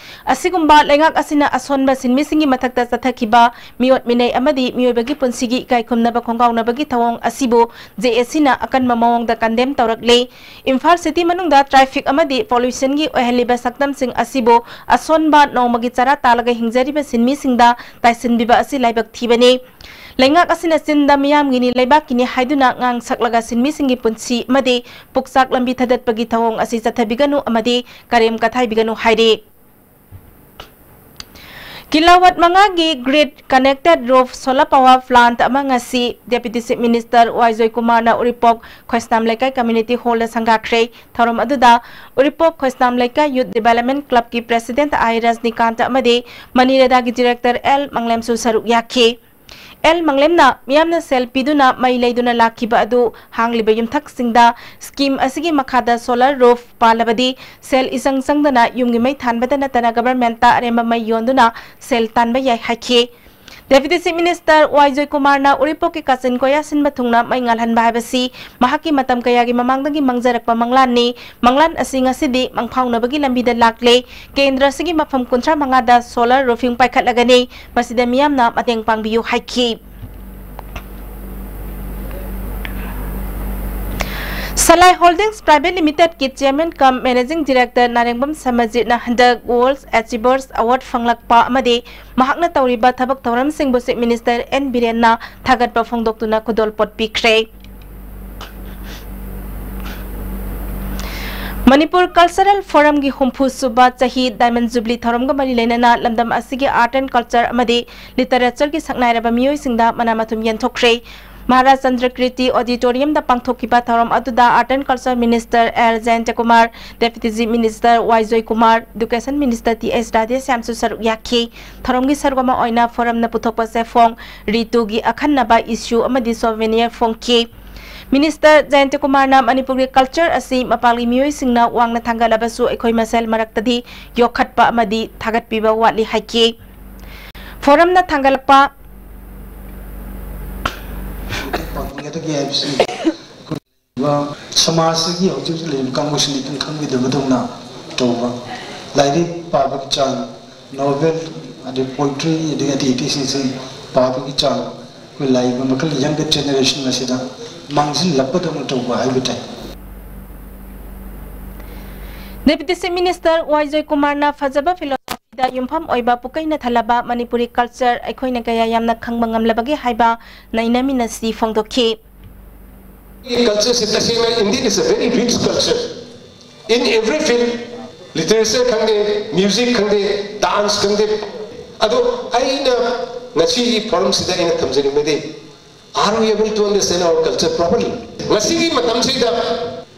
ꯑꯁꯤꯒꯨꯝꯕ ꯂꯩꯉꯥꯛ ꯑꯁꯤꯅ ꯑꯁꯣꯟꯕ ꯁꯤꯟꯃꯤꯁꯤꯡꯒꯤ ꯃꯊꯛꯇ ꯆꯠꯊꯈꯤꯕ ꯃꯤꯑꯣꯠ ꯃꯤꯅꯩ ꯑꯃꯗꯤ ꯃꯤꯑꯣꯏꯕꯒꯤ ꯄꯨꯟꯁꯤꯒꯤ ꯏꯀꯥꯏ ꯈꯨꯝꯅꯕ ꯈꯣꯡꯒꯥꯎꯅꯕꯒꯤ ꯊꯧꯑꯣꯡ ꯑꯁꯤꯕꯨ J A C ꯅ ꯑꯀꯟꯕ ꯃꯑꯣꯡꯗ ꯀꯟꯗꯦꯝ ꯇꯧꯔꯛꯂꯤ꯫ ꯏꯝꯐꯥꯜ ꯁꯤꯇꯤ ꯃꯅꯨꯡꯗ ꯇ꯭ꯔꯥꯐꯤꯛ ꯑꯃꯗꯤ ꯄꯣꯂꯨꯁꯟꯒꯤ ꯑꯣꯏꯍꯜꯂꯤꯕ ꯁꯛꯇꯝꯁꯤꯡ ꯑꯁꯤꯕꯨ ꯑꯁꯣꯟꯕ ꯅꯣꯡꯃꯒꯤ ꯆꯔꯥ ꯇꯥꯜꯂꯒ ꯍꯤꯡꯖꯔꯤꯕ ꯁꯤꯟꯃꯤꯁꯤꯡꯗ ꯇꯥꯏꯁꯤꯟꯕꯤꯕ ꯑꯁꯤ ꯂꯥꯏꯕꯛ ꯊꯤꯕꯅꯤ꯫ ꯂꯩꯉꯥꯛ ꯑꯁꯤꯅ ꯆꯤꯟꯗ ꯃꯤꯌꯥꯝꯒꯤꯅꯤ, ꯂꯩꯕꯥꯛꯀꯤꯅꯤ ꯍꯥꯏꯗꯨꯅ ꯉꯥꯡ ꯁꯛꯂꯒ ꯁꯤꯟꯃꯤꯁꯤꯡꯒꯤ ꯄꯨꯟꯁꯤ ꯑꯃꯗꯤ ꯄꯨꯛꯆꯥꯛ ꯂꯝꯕꯤ ꯊꯥꯗꯠꯄꯒꯤ ꯊꯧꯑꯣꯡ ꯑꯁꯤ ꯆꯠꯊꯕꯤꯒꯅꯨ ꯑꯃꯗꯤ ꯀꯔꯦꯝ ꯀꯊꯥꯏꯕꯤꯒꯅꯨ ꯍꯥꯏꯔꯤ꯫ ꯀꯤꯂꯣꯋꯥꯠ ꯃꯉꯥꯒꯤ grid connected roof solar power plant ꯑꯃ ꯉꯁꯤ Deputy Chief Minister ꯋꯥꯏ ꯖꯣꯏꯀꯨꯃꯥꯔꯅ ꯎꯔꯤꯄꯣꯛ ꯈꯣꯏꯁꯅꯥꯝ ꯂꯩꯀꯥꯏ community hall ꯗ ꯁꯪꯒꯥꯈ꯭ꯔꯦ꯫ ꯊꯧꯔꯝ ꯑꯗꯨꯗ ꯎꯔꯤꯄꯣꯛ ꯈꯣꯏꯁꯅꯥꯝ ꯂꯩꯀꯥꯏ Youth Development Club ꯀꯤ President ꯑꯥꯏ ꯔꯖꯅꯤꯀꯥꯟꯇ ꯑꯃꯗꯤ ꯃꯅꯤꯔꯦꯗꯥꯒꯤ Director ꯑꯦꯜ ꯃꯪꯂꯦꯝꯁꯨ ꯁꯔꯨꯛ ꯌꯥꯈꯤ꯫ ꯑꯦꯜ ꯃꯪꯂꯦꯝꯅ ꯃꯤꯌꯥꯝꯅ ꯁꯦꯜ ꯄꯤꯗꯨꯅ ꯃꯩ ꯂꯩꯗꯨꯅ ꯂꯥꯛꯈꯤꯕ ꯑꯗꯨ ꯍꯥꯡꯂꯤꯕ ꯌꯨꯝꯊꯛꯁꯤꯡꯗ scheme ꯑꯁꯤꯒꯤ ꯃꯈꯥꯗ solar roof ꯄꯥꯜꯂꯕꯗꯤ ꯁꯦꯜ ꯏꯆꯪ ꯆꯪꯗꯅ ꯌꯨꯝꯒꯤ ꯃꯩ ꯊꯥꯟꯕꯗ ꯅꯠꯇꯅ government ꯇ ꯑꯔꯦꯝꯕ ꯃꯩ ꯌꯣꯟꯗꯨꯅ ꯁꯦꯜ ꯇꯥꯟꯕ ꯌꯥꯏ ꯍꯥꯏꯈꯤ꯫ Deputy Chief Minister ꯋꯥꯏ ꯖꯣꯏꯀꯨꯃꯥꯔꯅ ꯎꯔꯤꯄꯣꯛꯀꯤ ꯀꯥꯆꯤꯟ ꯀꯣꯌꯥ ꯁꯤꯟꯕ ꯊꯨꯡꯅ ꯃꯩ ꯉꯥꯜꯍꯟꯕ ꯍꯥꯏꯕꯁꯤ ꯃꯍꯥꯛꯀꯤ ꯃꯇꯝ ꯀꯌꯥꯒꯤ ꯃꯃꯥꯡꯗꯒꯤ ꯃꯪꯖꯔꯛꯄ ꯃꯪꯂꯥꯟꯅꯤ꯫ ꯃꯪꯂꯥꯟ ꯑꯁꯤ ꯉꯁꯤꯗꯤ ꯃꯪꯐꯥꯎꯅꯕꯒꯤ ꯂꯝꯕꯤꯗ ꯂꯥꯛꯂꯦ꯫ ꯀꯦꯟꯗ꯭ꯔ ꯑꯁꯤꯒꯤ ꯃꯐꯝ ꯀꯨꯟꯊ꯭ꯔꯥ ꯃꯉꯥꯗ solar roofing ꯄꯥꯏꯈꯠꯂꯒꯅꯤ꯫ ꯃꯁꯤꯗ ꯃꯤꯌꯥꯝꯅ ꯃꯇꯦꯡ ꯄꯥꯡꯕꯤꯌꯨ ꯍꯥꯏꯈꯤ꯫ Salai Holdings Private Limited ꯀꯤ Chairman cum Managing Director ꯅꯥꯔꯦꯡꯕꯝ ꯁꯃꯖꯤꯠꯅ ꯍꯟꯗꯛ World Achievers Award ꯐꯪꯂꯛꯄ ꯑꯃꯗꯤ ꯃꯍꯥꯛꯅ ꯇꯧꯔꯤꯕ ꯊꯕꯛ ꯊꯧꯔꯝꯁꯤꯡꯕꯨ Chief Minister ꯑꯦꯟ ꯕꯤꯔꯦꯟꯅ ꯊꯥꯒꯠꯄ ꯐꯣꯡꯗꯣꯛꯇꯨꯅ ꯈꯨꯗꯣꯜꯄꯣꯠ ꯄꯤꯈ꯭ꯔꯦ꯫ ꯃꯅꯤꯄꯨꯔ Cultural Forumꯒꯤ ꯍꯨꯝꯐꯨ ꯁꯨꯕ ꯆꯍꯤ Diamond Jubilee ꯊꯧꯔꯝꯒ ꯃꯔꯤ ꯂꯩꯅꯅ ꯂꯝꯗꯝ ꯑꯁꯤꯒꯤ Art and Culture ꯑꯃꯗꯤ Literatureꯒꯤ ꯁꯛꯅꯥꯏꯔꯕ ꯃꯤꯑꯣꯏꯁꯤꯡꯗ ꯃꯅꯥ ꯃꯊꯨꯝ ꯌꯦꯟꯊꯣꯛꯈ꯭ꯔꯦ꯫ ꯃꯍꯥꯔꯥꯖ ꯆꯟꯗ꯭ꯔ ꯀꯤꯔꯇꯤ Auditoriumꯗ ꯄꯥꯡꯊꯣꯛꯈꯤꯕ ꯊꯧꯔꯝ ꯑꯗꯨꯗ Art and Culture Minister L Jayantakumar, Deputy Chief Minister Y Joykumar, Education Minister T S ꯔꯥꯙꯦꯁ꯭ꯌꯥꯝꯁꯨ ꯁꯔꯨꯛ ꯌꯥꯈꯤ꯫ ꯊꯧꯔꯝꯒꯤ ꯁꯔꯨꯛ ꯑꯃ ꯑꯣꯏꯅ Forumꯅ ꯄꯨꯊꯣꯛꯄ ꯆꯦꯐꯣꯡ, ꯔꯤꯇꯨꯒꯤ ꯑꯈꯟꯅꯕ issue ꯑꯃꯗꯤ souvenir ꯐꯣꯡꯈꯤ꯫ Minister ꯖꯌꯟꯇꯀꯨꯃꯥꯔꯅ ꯃꯅꯤꯄꯨꯔꯒꯤ culture ꯑꯁꯤ ꯃꯄꯥꯟꯒꯤ ꯃꯤꯑꯣꯏꯁꯤꯡꯅ ꯋꯥꯡꯅ ꯊꯥꯡꯒꯠꯂꯕꯁꯨ ꯑꯩꯈꯣꯏ ꯃꯁꯦꯜ ꯃꯔꯛꯇꯗꯤ ꯌꯣꯛꯈꯠꯄ ꯑꯃꯗꯤ ꯊꯥꯒꯠꯄꯤꯕ ꯋꯥꯠꯂꯤ ꯍꯥꯏꯈꯤ꯫ Forumꯅ ꯊꯥꯡꯒꯠꯂꯛꯄ ꯄꯥꯡꯊꯣꯛꯀꯗꯒꯦ ꯍꯥꯏꯕꯁꯤ ꯑꯩꯈꯣꯏ ꯁꯃꯥꯖꯁꯤꯒꯤ ꯍꯧꯖꯤꯛ ꯍꯧꯖꯤꯛ ꯂꯩꯔꯤꯕ ꯀꯥꯡꯕꯨꯁꯤꯡꯅ ꯏꯈꯪ ꯈꯪꯕꯤꯗꯕꯗꯧꯅ ꯇꯧꯕ, ꯂꯥꯏꯔꯤꯛ ꯄꯥꯕꯒꯤ ꯆꯥꯡ, novel, ꯑꯗꯩ poetry, ꯑꯗꯩ ꯑꯇꯩ ꯑꯇꯩꯁꯤꯡꯁꯤ ꯄꯥꯕꯒꯤ ꯆꯥꯡ ꯑꯩꯈꯣꯏ ꯂꯥꯛꯏꯕ ꯃꯈꯜ younger generation ꯑꯁꯤꯗ ꯃꯥꯡꯁꯤꯜꯂꯛꯄꯗꯧꯅ ꯇꯧꯕ ꯍꯥꯏꯕ ꯇꯥꯏ꯫ Deputy Chief Minister ꯋꯥꯏ ꯖꯣꯏꯀꯨꯃꯥꯔꯅ ꯐꯖꯕ philosophyꯗ ꯌꯨꯝꯐꯝ ꯑꯣꯏꯕ ꯄꯨꯀꯩꯅ ꯊꯜꯂꯕ ꯃꯅꯤꯄꯨꯔꯤ culture ꯑꯩꯈꯣꯏꯅ ꯀꯌꯥ ꯌꯥꯝꯅ ꯈꯪꯕ ꯉꯝꯂꯕꯒꯦ ꯍꯥꯏꯕ ꯅꯩꯅꯃꯤꯟꯅꯁꯤ ꯐꯣꯡꯗꯣꯛꯈꯤ꯫ Cultureꯁꯤ ꯇꯁꯦꯡꯅ indeed is a very rich culture in every field, literature ꯈꯪꯗꯦ, music ꯈꯪꯗꯦ, dance ꯈꯪꯗꯦ꯫ ꯑꯗꯣ ꯑꯩꯅ ꯉꯁꯤꯒꯤ forumꯁꯤꯗ ꯑꯩꯅ ꯊꯝꯖꯅꯤꯡꯕꯗꯤ, are we able to understand our culture properly? ꯉꯁꯤꯒꯤ ꯃꯇꯝꯁꯤꯗ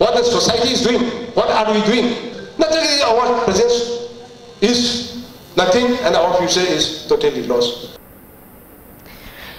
what the society is doing, what are we doing? ꯅꯠꯇ꯭ꯔꯒꯗꯤ our present is nothing and our future is totally lost.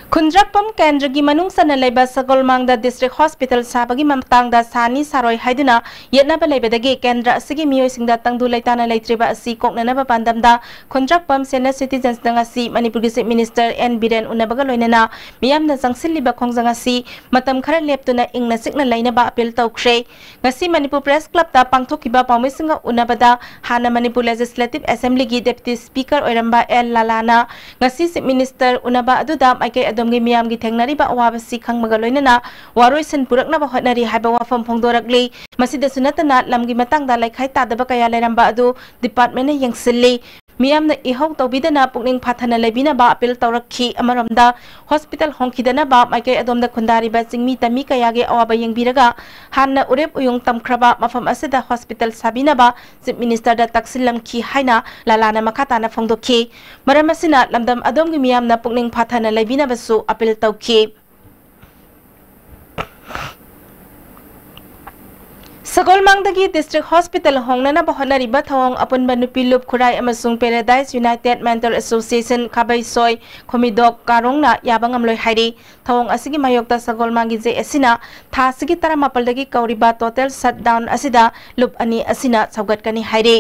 ꯈꯨꯟꯗ꯭ꯔꯛꯄꯝ ꯀꯦꯟꯗ꯭ꯔꯒꯤ ꯃꯅꯨꯡ ꯆꯟꯅ ꯂꯩꯕ ꯁꯒꯣꯜꯃꯥꯡꯗ District Hospital ꯁꯥꯕꯒꯤ ꯃꯇꯥꯡꯗ ꯁꯥꯅꯤ ꯁꯥꯔꯣꯏ ꯍꯥꯏꯗꯨꯅ ꯌꯦꯠꯅꯕ ꯂꯩꯕꯗꯒꯤ ꯀꯦꯟꯗ꯭ꯔ ꯑꯁꯤꯒꯤ ꯃꯤꯑꯣꯏꯁꯤꯡꯗ ꯇꯪꯗꯨ ꯂꯩꯇꯥꯅ ꯂꯩꯇ꯭ꯔꯤꯕ ꯑꯁꯤ ꯀꯣꯛꯅꯅꯕ ꯄꯥꯟꯗꯝꯗ ꯈꯨꯟꯗ꯭ꯔꯛꯄꯝ Senior Citizensꯅ ꯉꯁꯤ ꯃꯅꯤꯄꯨꯔꯒꯤ Chief Minister ꯑꯦꯟ ꯕꯤꯔꯦꯟ ꯎꯅꯕꯒ ꯂꯣꯏꯅꯅ ꯃꯤꯌꯥꯝꯅ ꯆꯪꯁꯤꯜꯂꯤꯕ ꯈꯣꯡꯖꯪ ꯑꯁꯤ ꯃꯇꯝ ꯈꯔ ꯂꯦꯞꯇꯨꯅ ꯏꯪꯅ ꯆꯤꯛꯅ ꯂꯩꯅꯕ appeal ꯇꯧꯈ꯭ꯔꯦ꯫ ꯉꯁꯤ ꯃꯅꯤꯄꯨꯔ Press Clubꯇ ꯄꯥꯡꯊꯣꯛꯈꯤꯕ ꯄꯥꯎꯃꯤꯁꯤꯡꯒ ꯎꯅꯕꯗ ꯍꯥꯟꯅ ꯃꯅꯤꯄꯨꯔ Legislative Assemblyꯒꯤ Deputy Speaker ꯑꯣꯏꯔꯝꯕ ꯑꯦꯜ ꯂꯥꯂꯥꯅ ꯉꯁꯤ Chief Minister ꯎꯅꯕ ꯑꯗꯨꯗ ꯃꯥꯏꯀꯩ ꯑꯗꯣꯝꯒꯤ ꯃꯤꯌꯥꯝꯒꯤ ꯊꯦꯡꯅꯔꯤꯕ ꯑꯋꯥꯕꯁꯤ ꯈꯪꯕꯒ ꯂꯣꯏꯅꯅ ꯋꯥꯔꯣꯏꯁꯤꯟ ꯄꯨꯔꯛꯅꯕ ꯍꯣꯠꯅꯔꯤ ꯍꯥꯏꯕ ꯋꯥꯐꯝ ꯐꯣꯡꯗꯣꯔꯛꯂꯤ꯫ ꯃꯁꯤꯗꯁꯨ ꯅꯠꯇꯅ ꯂꯝꯒꯤ ꯃꯇꯥꯡꯗ ꯂꯩꯈꯥꯏ ꯇꯥꯗꯕ ꯀꯌꯥ ꯂꯩꯔꯝꯕ ꯑꯗꯨ ꯗꯤꯄꯥꯔꯠꯃꯦꯟꯅ ꯌꯦꯡꯁꯤꯜꯂꯤ꯫ ꯃꯤꯌꯥꯝꯅ ꯏꯍꯧ ꯇꯧꯕꯤꯗꯅ ꯄꯨꯛꯅꯤꯡ ꯐꯥꯊꯅ ꯂꯩꯕꯤꯅꯕ ꯑꯄꯤꯜ ꯇꯧꯔꯛꯈꯤ꯫ ꯑꯃꯔꯣꯝꯗ ꯍꯣꯁꯄꯤꯇꯥꯜ ꯍꯣꯡꯈꯤꯗꯅꯕ ꯃꯥꯏꯀꯩ ꯑꯗꯣꯝꯗ ꯈꯨꯟꯗꯥꯔꯤꯕ ꯆꯤꯡꯃꯤ ꯇꯝꯃꯤ ꯀꯌꯥꯒꯤ ꯑꯋꯥꯕ ꯌꯦꯡꯕꯤꯔꯒ ꯍꯥꯟꯅ ꯎꯔꯦꯞ ꯎꯌꯨꯡ ꯇꯝꯈ꯭ꯔꯕ ꯃꯐꯝ ꯑꯁꯤꯗ ꯍꯣꯁꯄꯤꯇꯥꯜ ꯁꯥꯕꯤꯅꯕ ꯆꯤꯐ ꯃꯤꯅꯤꯁꯇꯔꯗ ꯇꯛꯁꯤꯜꯂꯝꯈꯤ ꯍꯥꯏꯅ ꯂꯥꯂꯥꯅ ꯃꯈꯥ ꯇꯥꯅ ꯐꯣꯡꯗꯣꯛꯈꯤ꯫ ꯃꯔꯝ ꯑꯁꯤꯅ ꯂꯝꯗꯝ ꯑꯗꯣꯝꯒꯤ ꯃꯤꯌꯥꯝꯅ ꯄꯨꯛꯅꯤꯡ ꯐꯥꯊꯅ ꯂꯩꯕꯤꯅꯕꯁꯨ ꯑꯄꯤꯜ ꯇꯧꯈꯤ꯫ ꯁꯒꯣꯜꯃꯥꯡꯗꯒꯤ ꯗꯤꯁꯇ꯭ꯔꯤꯛ ꯍꯣꯁꯄꯤꯇꯥꯜ ꯍꯣꯡꯅꯅꯕ ꯍꯣꯠꯅꯔꯤꯕ ꯊꯧꯑꯣꯡ ꯑꯄꯨꯟꯕ ꯅꯨꯄꯤ ꯂꯨꯞ ꯈꯨꯔꯥꯏ ꯑꯃꯁꯨꯡ ꯄꯦꯔꯥꯗꯥꯏꯁ ꯌꯨꯅꯥꯏꯇꯦꯗ ꯃꯦꯟꯇꯔ ꯑꯦꯁꯣꯁꯤꯌꯦꯁꯟ ꯈꯥꯕꯩꯁꯣꯏ ꯈꯣꯃꯤꯗꯣꯛ ꯀꯥꯔꯣꯡꯅ ꯌꯥꯕ ꯉꯝꯂꯣꯏ ꯍꯥꯏꯔꯤ꯫ ꯊꯧꯑꯣꯡ ꯑꯁꯤꯒꯤ ꯃꯥꯌꯣꯛꯇ ꯁꯒꯣꯜꯃꯥꯡꯒꯤ ꯖꯦ ꯑꯦꯁꯤꯅ ꯊꯥ ꯑꯁꯤꯒꯤ ꯇꯔꯥꯃꯥꯄꯜꯗꯒꯤ ꯀꯧꯔꯤꯕ ꯇꯣꯇꯦꯜ ꯁꯠꯗꯥꯎꯟ ꯑꯁꯤꯗ ꯂꯨꯞ ꯑꯅꯤ ꯑꯁꯤꯅ ꯁꯧꯒꯠꯀꯅꯤ ꯍꯥꯏꯔꯤ꯫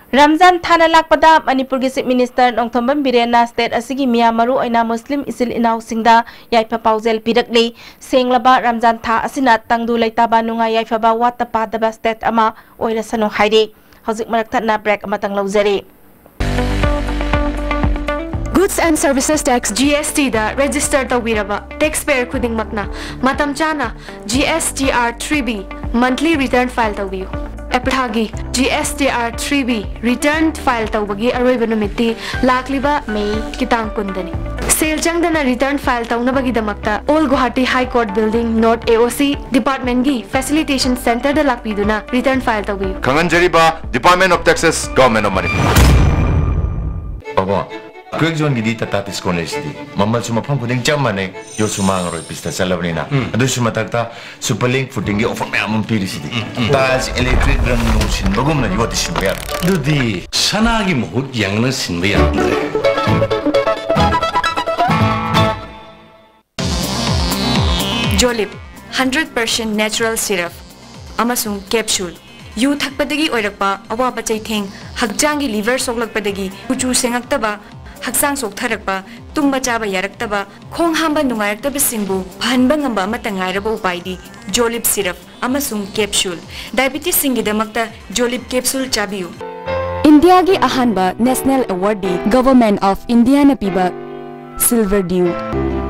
ꯔꯝꯖꯥꯟ ꯊꯥꯅ ꯂꯥꯛꯄꯗ ꯃꯅꯤꯄꯨꯔꯒꯤ ꯆꯤꯐ ꯃꯤꯅꯤꯁꯇꯔ ꯅꯣꯡꯊꯣꯝꯕꯝ ꯕꯤꯔꯦꯟꯅ ꯁ꯭ꯇꯦꯠ ꯑꯁꯤꯒꯤ ꯃꯤꯌꯥꯝ, ꯃꯔꯨꯑꯣꯏꯅ ꯃꯨꯁꯂꯤꯝ ꯏꯆꯤꯜ ꯏꯅꯥꯎꯁꯤꯡꯗ ꯌꯥꯏꯐ ꯄꯥꯎꯖꯦꯜ ꯄꯤꯔꯛꯂꯤ꯫ ꯁꯦꯡꯂꯕ ꯔꯝꯖꯥꯟ ꯊꯥ ꯑꯁꯤꯅ ꯇꯪꯗꯨ ꯂꯩꯇꯥꯕ, ꯅꯨꯡꯉꯥꯏ ꯌꯥꯏꯐꯕ ꯋꯥꯠꯇ ꯄꯥꯗꯕ ꯁ꯭ꯇꯦꯠ ꯑꯃ ꯑꯣꯏꯔꯁꯅꯨ ꯍꯥꯏꯔꯤ꯫ ꯍꯧꯖꯤꯛ ꯃꯔꯛ ꯊꯠꯅ ꯕ꯭ꯔꯦꯛ ꯑꯃꯇꯪ ꯂꯧꯖꯔꯤ꯫ Goods and Services Tax, G S T the register ꯇꯧꯕꯤꯔꯕ ꯇꯦꯛꯁ ꯄꯦꯌꯔ ꯈꯨꯗꯤꯡꯃꯛꯅ ꯃꯇꯝ ꯆꯥꯅ G S T R three B monthly return file ꯇꯧꯕꯤꯌꯨ꯫ ꯑꯦꯄ꯭ꯔꯤꯜ ꯊꯥꯒꯤ G S T R three B return file ꯇꯧꯕꯒꯤ ꯑꯔꯣꯏꯕ ꯅꯨꯃꯤꯠꯇꯤ ꯂꯥꯛꯂꯤꯕ ꯃꯦꯒꯤ ꯇꯥꯡ ꯀꯨꯟꯗꯅꯤ꯫ ꯁꯦꯜ ꯆꯪꯗꯅ return file ꯇꯧꯅꯕꯒꯤꯗꯃꯛꯇ Old Guwahati High Court Building, North A O C department ꯀꯤ facilitation center ꯗ ꯂꯥꯛꯄꯤꯗꯨꯅ return file ꯇꯧꯕꯤꯌꯨ꯫ ꯈꯪꯍꯟꯖꯔꯤꯕ, Department of Taxes, Government of Manipur꯫ ꯄꯥꯕꯨꯡ, ꯀ꯭ꯋꯤꯛ ꯖꯣꯟꯒꯤꯗꯤ ꯇꯥꯇꯥ ꯗꯤꯁꯀꯥꯎꯟ ꯂꯩꯁꯤꯗꯤ꯫ ꯃꯃꯜꯁꯨ ꯃꯐꯝ ꯈꯨꯗꯤꯡ ꯆꯞ ꯃꯥꯟꯅꯩ, ꯌꯣꯠꯁꯨ ꯃꯥꯡꯉꯔꯣꯏ, ꯄꯤꯁꯇ ꯆꯠꯂꯕꯅꯤꯅ꯫ ꯎꯝ꯫ ꯑꯗꯨꯁꯨ ꯃꯊꯛꯇ ꯁꯨꯄꯔ ꯂꯤꯡ ꯐꯨꯇꯤꯡꯒꯤ ꯑꯣꯐꯔ ꯃꯌꯥꯝ ꯑꯃ ꯄꯤꯔꯤꯁꯤꯗꯤ꯫ ꯎꯝ, ꯎꯝ꯫ ꯇꯥꯏꯜꯁ, ꯏꯂꯦꯛꯇ꯭ꯔꯤꯛ ꯔꯪ ꯅꯨꯡ ꯁꯤꯟꯕꯒꯨꯝꯅ ꯌꯣꯠꯇꯤ ꯁꯤꯟꯕ ꯌꯥꯔꯣꯏ꯫ ꯑꯗꯨꯗꯤ ꯁꯅꯥꯒꯤ ꯃꯍꯨꯠ ꯌꯦꯡꯂꯒ ꯁꯤꯟꯕ ꯌꯥꯔꯝꯗ꯭ꯔꯦ꯫ ꯖꯣꯂꯤꯞ, hundred percent natural syrup ꯑꯃꯁꯨꯡ capsule꯫ ꯌꯨ ꯊꯛꯄꯗꯒꯤ ꯑꯣꯏꯔꯛꯄ ꯑꯋꯥꯕ ꯆꯩꯊꯦꯡ, ꯍꯛꯆꯥꯡꯒꯤ ꯂꯤꯚꯔ ꯁꯣꯛꯂꯛꯄꯗꯒꯤ ꯀꯨꯆꯨ ꯁꯦꯡꯉꯛꯇꯕ, ꯍꯛꯆꯥꯡ ꯆꯣꯛꯊꯔꯛꯄ, ꯇꯨꯝꯕ ꯆꯥꯕ ꯌꯥꯔꯛꯇꯕ, ꯈꯣꯡ ꯍꯥꯝꯕ ꯅꯨꯡꯉꯥꯏꯔꯛꯇꯕꯁꯤꯡꯕꯨ ꯐꯍꯟꯕ ꯉꯝꯕ ꯑꯃꯠꯇ ꯉꯥꯏꯔꯕ ꯎꯄꯥꯏꯗꯤ ꯖꯣꯂꯤꯞ syrup ꯑꯃꯁꯨꯡ capsule꯫ ꯗꯥꯏꯕꯤꯇꯤꯁꯁꯤꯡꯒꯤꯗꯃꯛꯇ ꯖꯣꯂꯤꯞ capsule ꯆꯥꯕꯤꯌꯨ꯫ ꯏꯟꯗꯤꯌꯥꯒꯤ ꯑꯍꯥꯟꯕ ꯅꯦꯁꯅꯦꯜ ꯑꯦꯋꯥꯔꯗꯇꯤ ꯒꯚꯔꯟꯃꯦꯟꯠ ꯑꯣꯐ ꯏꯟꯗꯤꯌꯥꯅ ꯄꯤꯕ Silver Dew.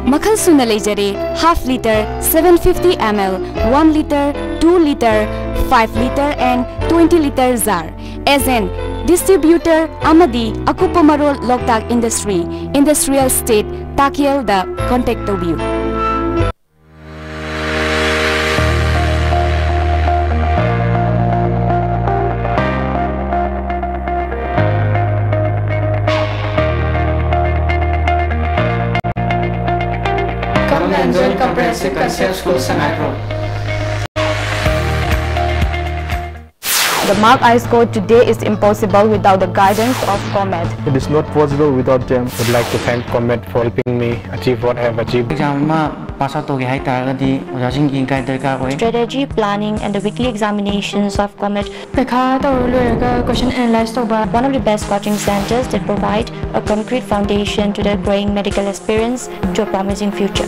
ꯃꯈꯜ ꯁꯨꯅ ꯂꯩꯖꯔꯦ, half litre, seven fifty ml, one litre, two litre, five litre and twenty litre jar. Agent, distributor ꯑꯃꯗꯤ ꯑꯀꯨꯞꯄ ꯃꯔꯣꯜ ꯂꯣꯛꯇꯥꯛ ꯏꯟꯗꯁꯇ꯭ꯔꯤ, ꯏꯟꯗꯁꯇ꯭ꯔꯤꯌꯦꯜ ꯁ꯭ꯇꯦꯠ, ꯇꯥꯀꯦꯜꯗ contact ꯇꯧꯕꯤꯌꯨ꯫ Come and join Comprehensive Concept School, Sangaiprok. The marked ice coat today is impossible without the guidance of COMET. It is not possible without them. I would like to thank COMET for helping me achieve what I have achieved. Exam ꯑꯃ pass out ꯇꯧꯒꯦ ꯍꯥꯏ ꯇꯥꯔꯒꯗꯤ ꯑꯣꯖꯥꯁꯤꯡꯒꯤ guide ꯗꯔꯀꯥꯔ ꯑꯣꯏ꯫ Strategy planning and the weekly examinations of COMET. ꯄꯩꯈꯥ ꯇꯧꯔ ꯂꯣꯏꯔꯒ question analyze ꯇꯧꯕ꯫ One of the best coaching centers that provide a concrete foundation to the growing medical aspirants to a promising future.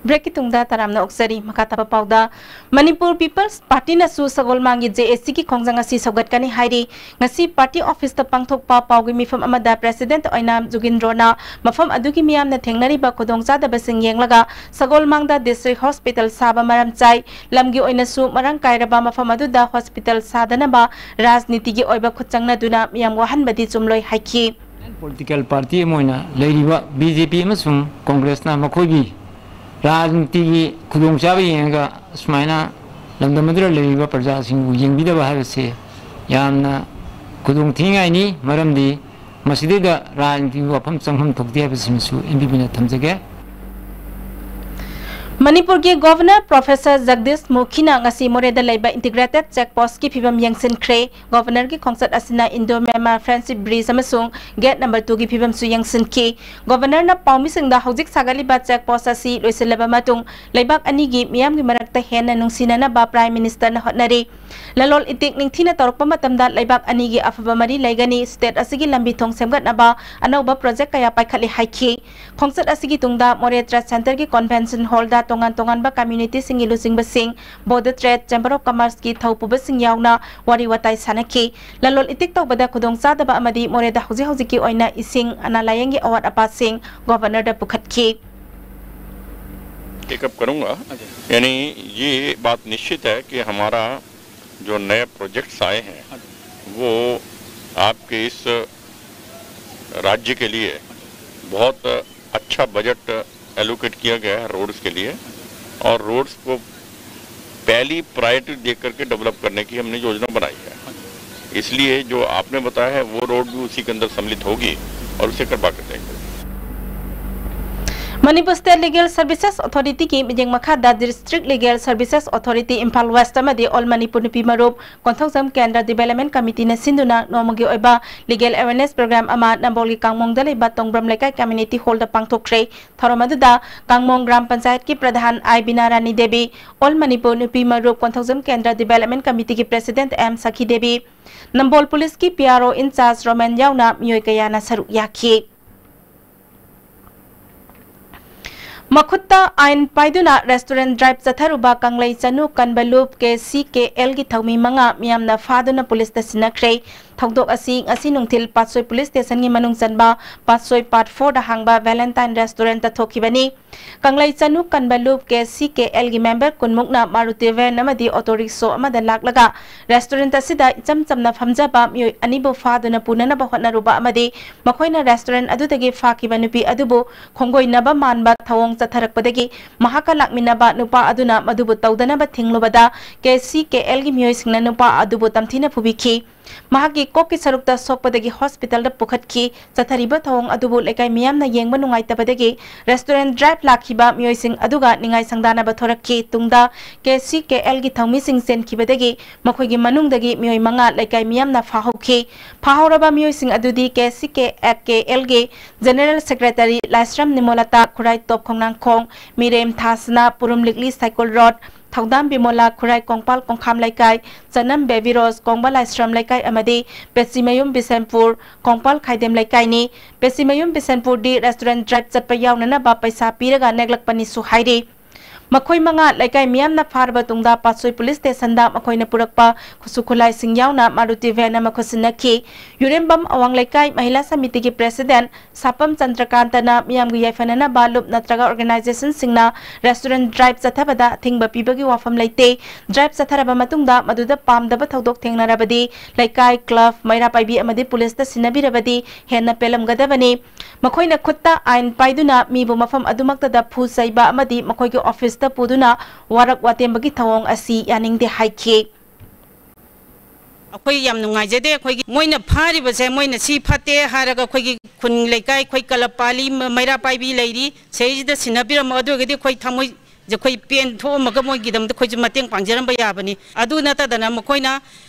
Break ꯀꯤ ꯇꯨꯡꯗ ꯇꯔꯥꯝꯅ ꯑꯣꯛꯆꯔꯤ꯫ ꯃꯈꯥ ꯇꯥꯕ ꯄꯥꯎꯗ, ꯃꯅꯤꯄꯨꯔ ꯄꯤꯄꯜꯁ ꯄꯥꯔꯇꯤꯅꯁꯨ ꯁꯒꯣꯜꯃꯥꯡꯒꯤ JAC ꯒꯤ ꯈꯣꯡꯖꯪ ꯑꯁꯤ ꯁꯧꯒꯠꯀꯅꯤ ꯍꯥꯏꯔꯤ꯫ ꯉꯁꯤ ꯄꯥꯔꯇꯤ ꯑꯣꯐꯤꯁꯇ ꯄꯥꯡꯊꯣꯛꯄ ꯄꯥꯎꯒꯤ ꯃꯤꯐꯝ ꯑꯃꯗ ꯄ꯭ꯔꯦꯁꯤꯗꯦꯟꯠ ꯑꯣꯏꯅꯥꯝ ꯖꯨꯒꯤꯟꯗ꯭ꯔꯣꯅ ꯃꯐꯝ ꯑꯗꯨꯒꯤ ꯃꯤꯌꯥꯝꯅ ꯊꯦꯡꯅꯔꯤꯕ ꯈꯨꯗꯣꯡꯆꯥꯗꯕꯁꯤꯡ ꯌꯦꯡꯂꯒ ꯁꯒꯣꯜꯃꯥꯡꯗ ꯗꯤꯁꯇ꯭ꯔꯤꯛ ꯍꯣꯁꯄꯤꯇꯥꯜ ꯁꯥꯕ ꯃꯔꯝ ꯆꯥꯏ, ꯂꯝꯒꯤ ꯑꯣꯏꯅꯁꯨ ꯃꯔꯥꯡ ꯀꯥꯏꯔꯕ ꯃꯐꯝ ꯑꯗꯨꯗ ꯍꯣꯁꯄꯤꯇꯥꯜ ꯁꯥꯗꯅꯕ ꯔꯥꯖꯅꯤꯇꯤꯒꯤ ꯑꯣꯏꯕ ꯈꯨꯠꯆꯪꯅꯗꯨꯅ ꯃꯤꯌꯥꯝ ꯋꯥꯍꯟꯕꯗꯤ ꯆꯨꯝꯂꯣꯏ ꯍꯥꯏꯈꯤ꯫ Political party ꯑꯃ ꯑꯣꯏꯅ ꯂꯩꯔꯤꯕ BJP ꯑꯃꯁꯨꯡ ꯀꯣꯡꯒ꯭ꯔꯦꯁꯅ ꯃꯈꯣꯏꯒꯤ ꯔꯥꯖꯅꯤꯇꯤꯒꯤ ꯈꯨꯗꯣꯡꯆꯥꯕ ꯌꯦꯡꯉꯒ ꯁꯨꯃꯥꯏꯅ ꯂꯝꯗꯝ ꯑꯗꯨꯗ ꯂꯩꯔꯤꯕ ꯄ꯭ꯔꯖꯥꯁꯤꯡꯕꯨ ꯌꯦꯡꯕꯤꯗꯕ ꯍꯥꯏꯕꯁꯤ ꯌꯥꯝꯅ ꯈꯨꯗꯣꯡ ꯊꯤꯅꯤꯡꯉꯥꯏꯅꯤ, ꯃꯔꯝꯗꯤ ꯃꯁꯤꯗꯩꯗ ꯔꯥꯖꯅꯤꯇꯤꯒꯤ ꯋꯥꯐꯝ ꯆꯪꯐꯝ ꯊꯣꯛꯇꯦ ꯍꯥꯏꯕꯁꯤꯃꯁꯨ NPPꯅ ꯊꯝꯖꯒꯦ꯫ ꯃꯅꯤꯄꯨꯔꯒꯤ ꯒꯣꯚꯔꯅꯔ ꯄ꯭ꯔꯣꯐꯦꯁꯔ ꯖꯒꯗꯤꯁ ꯃꯨꯈꯤꯅ ꯉꯁꯤ ꯃꯣꯔꯦꯗ ꯂꯩꯕ integrated check post ꯀꯤ ꯐꯤꯕꯝ ꯌꯦꯡꯁꯤꯟꯈ꯭ꯔꯦ꯫ ꯒꯣꯚꯔꯅꯔꯒꯤ ꯈꯣꯡꯆꯠ ꯑꯁꯤꯅ Indo Myanmar friendship bridge ꯑꯃꯁꯨꯡ gate number two ꯒꯤ ꯐꯤꯕꯝꯁꯨ ꯌꯦꯡꯁꯤꯟꯈꯤ꯫ ꯒꯣꯚꯔꯅꯔꯅ ꯄꯥꯎꯃꯤꯁꯤꯡꯗ ꯍꯧꯖꯤꯛ ꯁꯥꯒꯠꯂꯤꯕ check post ꯑꯁꯤ ꯂꯣꯏꯁꯤꯜꯂꯕ ꯃꯇꯨꯡ ꯂꯩꯕꯥꯛ ꯑꯅꯤꯒꯤ ꯃꯤꯌꯥꯝꯒꯤ ꯃꯔꯛꯇ ꯍꯦꯟꯅ ꯅꯨꯡꯁꯤꯅꯅꯕ Prime Ministerꯅ ꯍꯣꯠꯅꯔꯤ꯫ ꯂꯂꯣꯟ ꯏꯇꯤꯛ ꯅꯤꯡꯊꯤꯅ ꯇꯧꯔꯛꯄ ꯃꯇꯝꯗ ꯂꯩꯕꯥꯛ ꯑꯅꯤꯒꯤ ꯑꯐꯕ ꯃꯔꯤ ꯂꯩꯒꯅꯤ, state ꯑꯁꯤꯒꯤ ꯂꯝꯕꯤ ꯊꯣꯡ ꯁꯦꯝꯒꯠꯅꯕ ꯑꯅꯧꯕ project ꯀꯌꯥ ꯄꯥꯏꯈꯠꯂꯤ ꯍꯥꯏꯈꯤ꯫ ꯈꯣꯡꯆꯠ ꯑꯁꯤꯒꯤ ꯇꯨꯡꯗ ꯃꯣꯔꯦ Trade Centreꯒꯤ convention hallꯗ ꯇꯣꯉꯥꯟ ꯇꯣꯉꯥꯟꯕ community ꯁꯤꯡꯒꯤ ꯂꯨꯆꯤꯡꯕꯁꯤꯡ, Border Trade, Chamber of Commerce ꯀꯤ ꯊꯧꯄꯨꯕꯁꯤꯡ ꯌꯥꯎꯅ ꯋꯥꯔꯤ ꯋꯥꯇꯥꯏ ꯁꯥꯟꯅꯈꯤ꯫ ꯂꯂꯣꯟ ꯏꯇꯤꯛ ꯇꯧꯕꯗ ꯈꯨꯗꯣꯡꯆꯥꯗꯕ ꯑꯃꯗꯤ ꯃꯣꯔꯦꯗ ꯍꯧꯖꯤꯛ ꯍꯧꯖꯤꯛꯀꯤ ꯑꯣꯏꯅ ꯏꯁꯤꯡ, ꯑꯅꯥ ꯂꯥꯌꯦꯡꯒꯤ ꯑꯋꯥꯠ ꯑꯄꯥꯁꯤꯡ Governor ꯗ ꯄꯨꯈꯠꯈꯤ꯫ टेकअप करूंगा। यानी ये बात निश्चित है कि हमारा जो नए प्रोजेक्ट्स आए हैं, वो आपके इस राज्य के लिए बहुत अच्छा बजट एलोकेट किया गया है रोड्स के लिए, और रोड्स को पहली प्रायोरिटी दे करके डेवलप करने की हमने योजना बनाई है। इसलिए जो आपने बताया है, वो रोड भी उसी के अंदर सम्मिलित होगी और उसे करवा कर देंगे। Manipur State Legal Services Authority ꯒꯤ ꯃꯤꯠꯌꯦꯡ ꯃꯈꯥꯗ District Legal Services Authority, Imphal West ꯑꯃꯗꯤ All Manipur ꯅꯨꯄꯤ ꯃꯔꯨꯞ ꯀꯣꯟꯊꯧꯖꯝ ꯀꯦꯟꯗ꯭ꯔ Development Committee ꯅ ꯁꯤꯟꯗꯨꯅ ꯅꯣꯡꯃꯒꯤ ꯑꯣꯏꯕ Legal Awareness Program ꯑꯃ ꯅꯝꯕꯣꯜꯒꯤ ꯀꯥꯡꯃꯣꯡꯗ ꯂꯩꯕ ꯇꯣꯡꯕ꯭ꯔꯝ ꯂꯩꯀꯥꯏ Community Hall ꯗ ꯄꯥꯡꯊꯣꯛꯈ꯭ꯔꯦ꯫ ꯊꯧꯔꯝ ꯑꯗꯨꯗ ꯀꯥꯡꯃꯣꯡ ꯒ꯭ꯔꯥꯝ ꯄꯟꯆꯥꯌꯠꯀꯤ ꯄ꯭ꯔꯙꯥꯟ ꯑꯥꯏ ꯕꯤꯅꯥ ꯔꯥꯅꯤ ꯗꯦꯕꯤ, All Manipur ꯅꯨꯄꯤ ꯃꯔꯨꯞ ꯀꯣꯟꯊꯧꯖꯝ ꯀꯦꯟꯗ꯭ꯔ Development Committee ꯒꯤ President ꯑꯦꯝ ꯁꯈꯤ ꯗꯦꯕꯤ, ꯅꯝꯕꯣꯜ ꯄꯨꯂꯤꯁꯀꯤ ꯄꯤ ꯑꯥꯔ ꯑꯣ in charge ꯔꯣꯃꯦꯟ ꯌꯥꯎꯅ ꯃꯤꯑꯣꯏ ꯀꯌꯥꯅ ꯁꯔꯨꯛ ꯌꯥꯈꯤ꯫ ꯃꯈꯨꯠꯇ ꯑꯥꯏꯟ ꯄꯥꯏꯗꯨꯅ restaurant drive ꯆꯠꯊꯔꯨꯕ ꯀꯪꯂꯩ ꯆꯅꯨ ꯀꯟꯕ ꯂꯨꯞ ꯀꯦ ꯁꯤ ꯀꯦ ꯑꯦꯜꯒꯤ ꯊꯧꯃꯤ ꯃꯉꯥ ꯃꯤꯌꯥꯝꯅ ꯐꯥꯗꯨꯅ ꯄꯨꯂꯤꯁꯇ ꯁꯤꯟꯅꯈ꯭ꯔꯦ꯫ ꯊꯧꯗꯣꯛ ꯑꯁꯤ ꯉꯁꯤ ꯅꯨꯡꯊꯤꯜ ꯄꯥꯠꯁꯣꯏ ꯄꯨꯂꯤꯁ ꯁ꯭ꯇꯦꯁꯟꯒꯤ ꯃꯅꯨꯡ ꯆꯟꯕ ꯄꯥꯠꯁꯣꯏ Part four ꯗ ꯍꯥꯡꯕ Valentine Restaurant ꯇ ꯊꯣꯛꯈꯤꯕꯅꯤ꯫ ꯀꯪꯂꯩ ꯆꯅꯨ ꯀꯟꯕ ꯂꯨꯞ ꯀꯦ ꯁꯤ ꯀꯦ ꯑꯦꯜꯒꯤ member ꯀꯨꯟꯃꯨꯛꯅ Maruti van ꯑꯃꯗꯤ auto rickshaw ꯑꯃꯗ ꯂꯥꯛꯂꯒ restaurant ꯑꯁꯤꯗ ꯏꯆꯝ ꯆꯝꯅ ꯐꯝꯖꯕ ꯃꯤꯑꯣꯏ ꯑꯅꯤꯕꯨ ꯐꯥꯗꯨꯅ ꯄꯨꯅꯅꯕ ꯍꯣꯠꯅꯔꯨꯕ ꯑꯃꯗꯤ ꯃꯈꯣꯏꯅ restaurant ꯑꯗꯨꯗꯒꯤ ꯐꯥꯈꯤꯕ ꯅꯨꯄꯤ ꯑꯗꯨꯕꯨ ꯈꯣꯡꯒꯣꯏꯅꯕ ꯃꯥꯟꯕ ꯊꯧꯑꯣꯡ ꯆꯠꯊꯔꯛꯄꯗꯒꯤ ꯃꯍꯥꯛꯀ ꯂꯥꯛꯃꯤꯟꯅꯕ ꯅꯨꯄꯥ ꯑꯗꯨꯅ ꯃꯗꯨꯕꯨ ꯇꯧꯗꯅꯕ ꯊꯤꯡꯂꯨꯕꯗ ꯀꯦ ꯁꯤ ꯀꯦ ꯑꯦꯜꯒꯤ ꯃꯤꯑꯣꯏꯁꯤꯡꯅ ꯅꯨꯄꯥ ꯑꯗꯨꯕꯨ ꯇꯝꯊꯤꯅ ꯐꯨꯕꯤꯈꯤ꯫ ꯃꯍꯥꯛꯀꯤ ꯀꯣꯛꯀꯤ ꯁꯔꯨꯛꯇ ꯁꯣꯛꯄꯗꯒꯤ hospital ꯗ ꯄꯨꯈꯠꯈꯤ꯫ ꯆꯠꯊꯔꯤꯕ ꯊꯧꯑꯣꯡ ꯑꯗꯨꯕꯨ ꯂꯩꯀꯥꯏ ꯃꯤꯌꯥꯝꯅ ꯌꯦꯡꯕ ꯅꯨꯡꯉꯥꯏꯇꯕꯗꯒꯤ restaurant drive ꯂꯥꯛꯈꯤꯕ ꯃꯤꯑꯣꯏꯁꯤꯡ ꯑꯗꯨꯒ ꯅꯤꯡꯉꯥꯏ ꯁꯪꯗꯥꯅꯕ ꯊꯣꯔꯛꯈꯤ꯫ ꯇꯨꯡꯗ ꯀꯦ ꯁꯤ ꯀꯦ ꯑꯦꯜꯒꯤ ꯊꯧꯃꯤꯁꯤꯡ ꯆꯦꯟꯈꯤꯕꯗꯒꯤ ꯃꯈꯣꯏꯒꯤ ꯃꯅꯨꯡꯗꯒꯤ ꯃꯤꯑꯣꯏ ꯃꯉꯥ ꯂꯩꯀꯥꯏ ꯃꯤꯌꯥꯝꯅ ꯐꯥꯍꯧꯈꯤ꯫ ꯐꯥꯍꯧꯔꯕ ꯃꯤꯑꯣꯏꯁꯤꯡ ꯑꯗꯨꯗꯤ ꯀꯦ ꯁꯤ ꯀꯦ ꯑꯦꯜꯒꯤ General Secretary ꯂꯥꯏꯁ꯭ꯔꯝ ꯅꯤꯃꯣꯂꯇꯥ, ꯈꯨꯔꯥꯏ ꯇꯣꯞ ꯈꯣꯡꯅꯥꯡꯈꯣꯡ, ꯃꯤꯔꯦꯝ ꯊꯥꯁꯅꯥ, ꯄꯨꯔꯨꯝ ꯂꯤꯛꯂꯤ ꯁꯥꯏꯀꯨꯜ ꯔꯣꯗ, ꯊꯧꯗꯥꯝ ꯕꯤꯃꯣꯂꯥ, ꯈꯨꯔꯥꯏ ꯀꯣꯡꯄꯥꯜ ꯀꯣꯡꯈꯥꯝ ꯂꯩꯀꯥꯏ, ꯆꯅꯝ ꯕꯦꯕꯤꯔꯣꯖ, ꯀꯣꯡꯕ ꯂꯥꯏꯁ꯭ꯔꯝ ꯂꯩꯀꯥꯏ ꯑꯃꯗꯤ ꯄꯦꯆꯤꯃꯌꯨꯝ ꯕꯤꯁꯦꯝꯄꯨꯔ, ꯀꯣꯡꯄꯥꯜ ꯈꯥꯏꯗꯦꯝ ꯂꯩꯀꯥꯏꯅꯤ꯫ ꯄꯦꯆꯤꯃꯌꯨꯝ ꯕꯤꯁꯦꯝꯄꯨꯔꯗꯤ restaurant drive ꯆꯠꯄ ꯌꯥꯎꯅꯅꯕ ꯄꯩꯁꯥ ꯄꯤꯔꯒ ꯅꯦꯛꯂꯛꯄꯅꯤꯁꯨ ꯍꯥꯏꯔꯤ꯫ ꯃꯈꯣꯏ ꯃꯉꯥ ꯂꯩꯀꯥꯏ ꯃꯤꯌꯥꯝꯅ ꯐꯥꯔꯕ ꯇꯨꯡꯗ ꯄꯥꯠꯁꯣꯏ ꯄꯨꯂꯤꯁ ꯁ꯭ꯇꯦꯁꯟꯗ ꯃꯈꯣꯏꯅ ꯄꯨꯔꯛꯄ ꯈꯨꯠꯁꯨ ꯈꯨꯠꯂꯥꯏꯁꯤꯡ ꯌꯥꯎꯅ ꯃꯥꯔꯨꯇꯤ ꯚꯦꯟ ꯑꯃ ꯈꯨꯠꯁꯤꯟꯅꯈꯤ꯫ ꯌꯨꯔꯦꯝꯕꯝ ꯑꯋꯥꯡ ꯂꯩꯀꯥꯏ ꯃꯍꯤꯂꯥ ꯁꯃꯤꯇꯤꯒꯤ ꯄ꯭ꯔꯦꯁꯤꯗꯦꯟꯠ ꯁꯥꯄꯝ ꯆꯟꯗ꯭ꯔꯀꯥꯟꯇꯅ ꯃꯤꯌꯥꯝꯒꯤ ꯌꯥꯏꯐꯅꯅꯕ ꯂꯨꯞ ꯅꯠꯇ꯭ꯔꯒ ꯑꯣꯔꯒꯅꯥꯏꯖꯦꯁꯟꯁꯤꯡꯅ ꯔꯦꯁꯇꯨꯔꯦꯟꯠ ꯗ꯭ꯔꯥꯏꯚ ꯆꯠꯊꯕꯗ ꯑꯊꯤꯡꯕ ꯄꯤꯕꯒꯤ ꯋꯥꯐꯝ ꯂꯩꯇꯦ꯫ ꯗ꯭ꯔꯥꯏꯚ ꯆꯠꯊꯔꯕ ꯃꯇꯨꯡꯗ ꯃꯗꯨꯗ ꯄꯥꯝꯗꯕ ꯊꯧꯗꯣꯛ ꯊꯦꯡꯅꯔꯕꯗꯤ ꯂꯩꯀꯥꯏ, ꯀ꯭ꯂꯕ, ꯃꯩꯔꯥ ꯄꯥꯏꯕꯤ ꯑꯃꯗꯤ ꯄꯨꯂꯤꯁꯇ ꯁꯤꯟꯅꯕꯤꯔꯕꯗꯤ ꯍꯦꯟꯅ ꯄꯦꯜꯂꯝꯒꯗꯕꯅꯤ꯫ ꯃꯈꯣꯏꯅ ꯈꯨꯠꯇ ꯑꯥꯏꯟ ꯄꯥꯏꯗꯨꯅ ꯃꯤꯕꯨ ꯃꯐꯝ ꯑꯗꯨꯃꯛꯇꯗ ꯐꯨ ꯆꯩꯕ ꯑꯃꯗꯤ ꯃꯈꯣꯏꯒꯤ ꯑꯣꯐꯤꯁꯇ ꯄꯨꯗꯨꯅ ꯋꯥꯔꯛ ꯋꯥꯇꯦꯝꯕꯒꯤ ꯊꯧꯑꯣꯡ ꯑꯁꯤ ꯌꯥꯅꯤꯡꯗꯦ ꯍꯥꯏꯈꯤ꯫ ꯑꯩꯈꯣꯏ ꯌꯥꯝ ꯅꯨꯡꯉꯥꯏꯖꯗꯦ꯫ ꯑꯩꯈꯣꯏꯒꯤ ꯃꯣꯏꯅ ꯐꯥꯔꯤꯕꯁꯦ, ꯃꯣꯏꯅ ꯁꯤ ꯐꯠꯇꯦ ꯍꯥꯏꯔꯒ ꯑꯩꯈꯣꯏꯒꯤ ꯈꯨꯟ ꯂꯩꯀꯥꯏ, ꯑꯩꯈꯣꯏ ꯀꯂꯕ ꯄꯥꯜꯂꯤ, ꯃ-, ꯃꯩꯔꯥ ꯄꯥꯏꯕꯤ ꯂꯩꯔꯤ, ꯁꯤꯗꯩꯁꯤꯗ ꯁꯤꯟꯅꯕꯤꯔꯝꯃꯣ꯫ ꯑꯗꯨ ꯑꯣꯏꯔꯒꯗꯤ ꯑꯩꯈꯣꯏ ꯊꯃꯣꯏꯁꯦ ꯑꯩꯈꯣꯏ ꯄꯦꯟ ꯊꯣꯛꯑꯝꯃꯒ ꯃꯣꯏꯒꯤꯗꯃꯛꯇ ꯑꯩꯈꯣꯏꯁꯨ ꯃꯇꯦꯡ ꯄꯥꯡꯖꯔꯝꯕ ꯌꯥꯕꯅꯤ꯫ ꯑꯗꯨ ꯅꯠꯇꯗꯅ ꯃꯈꯣꯏꯅ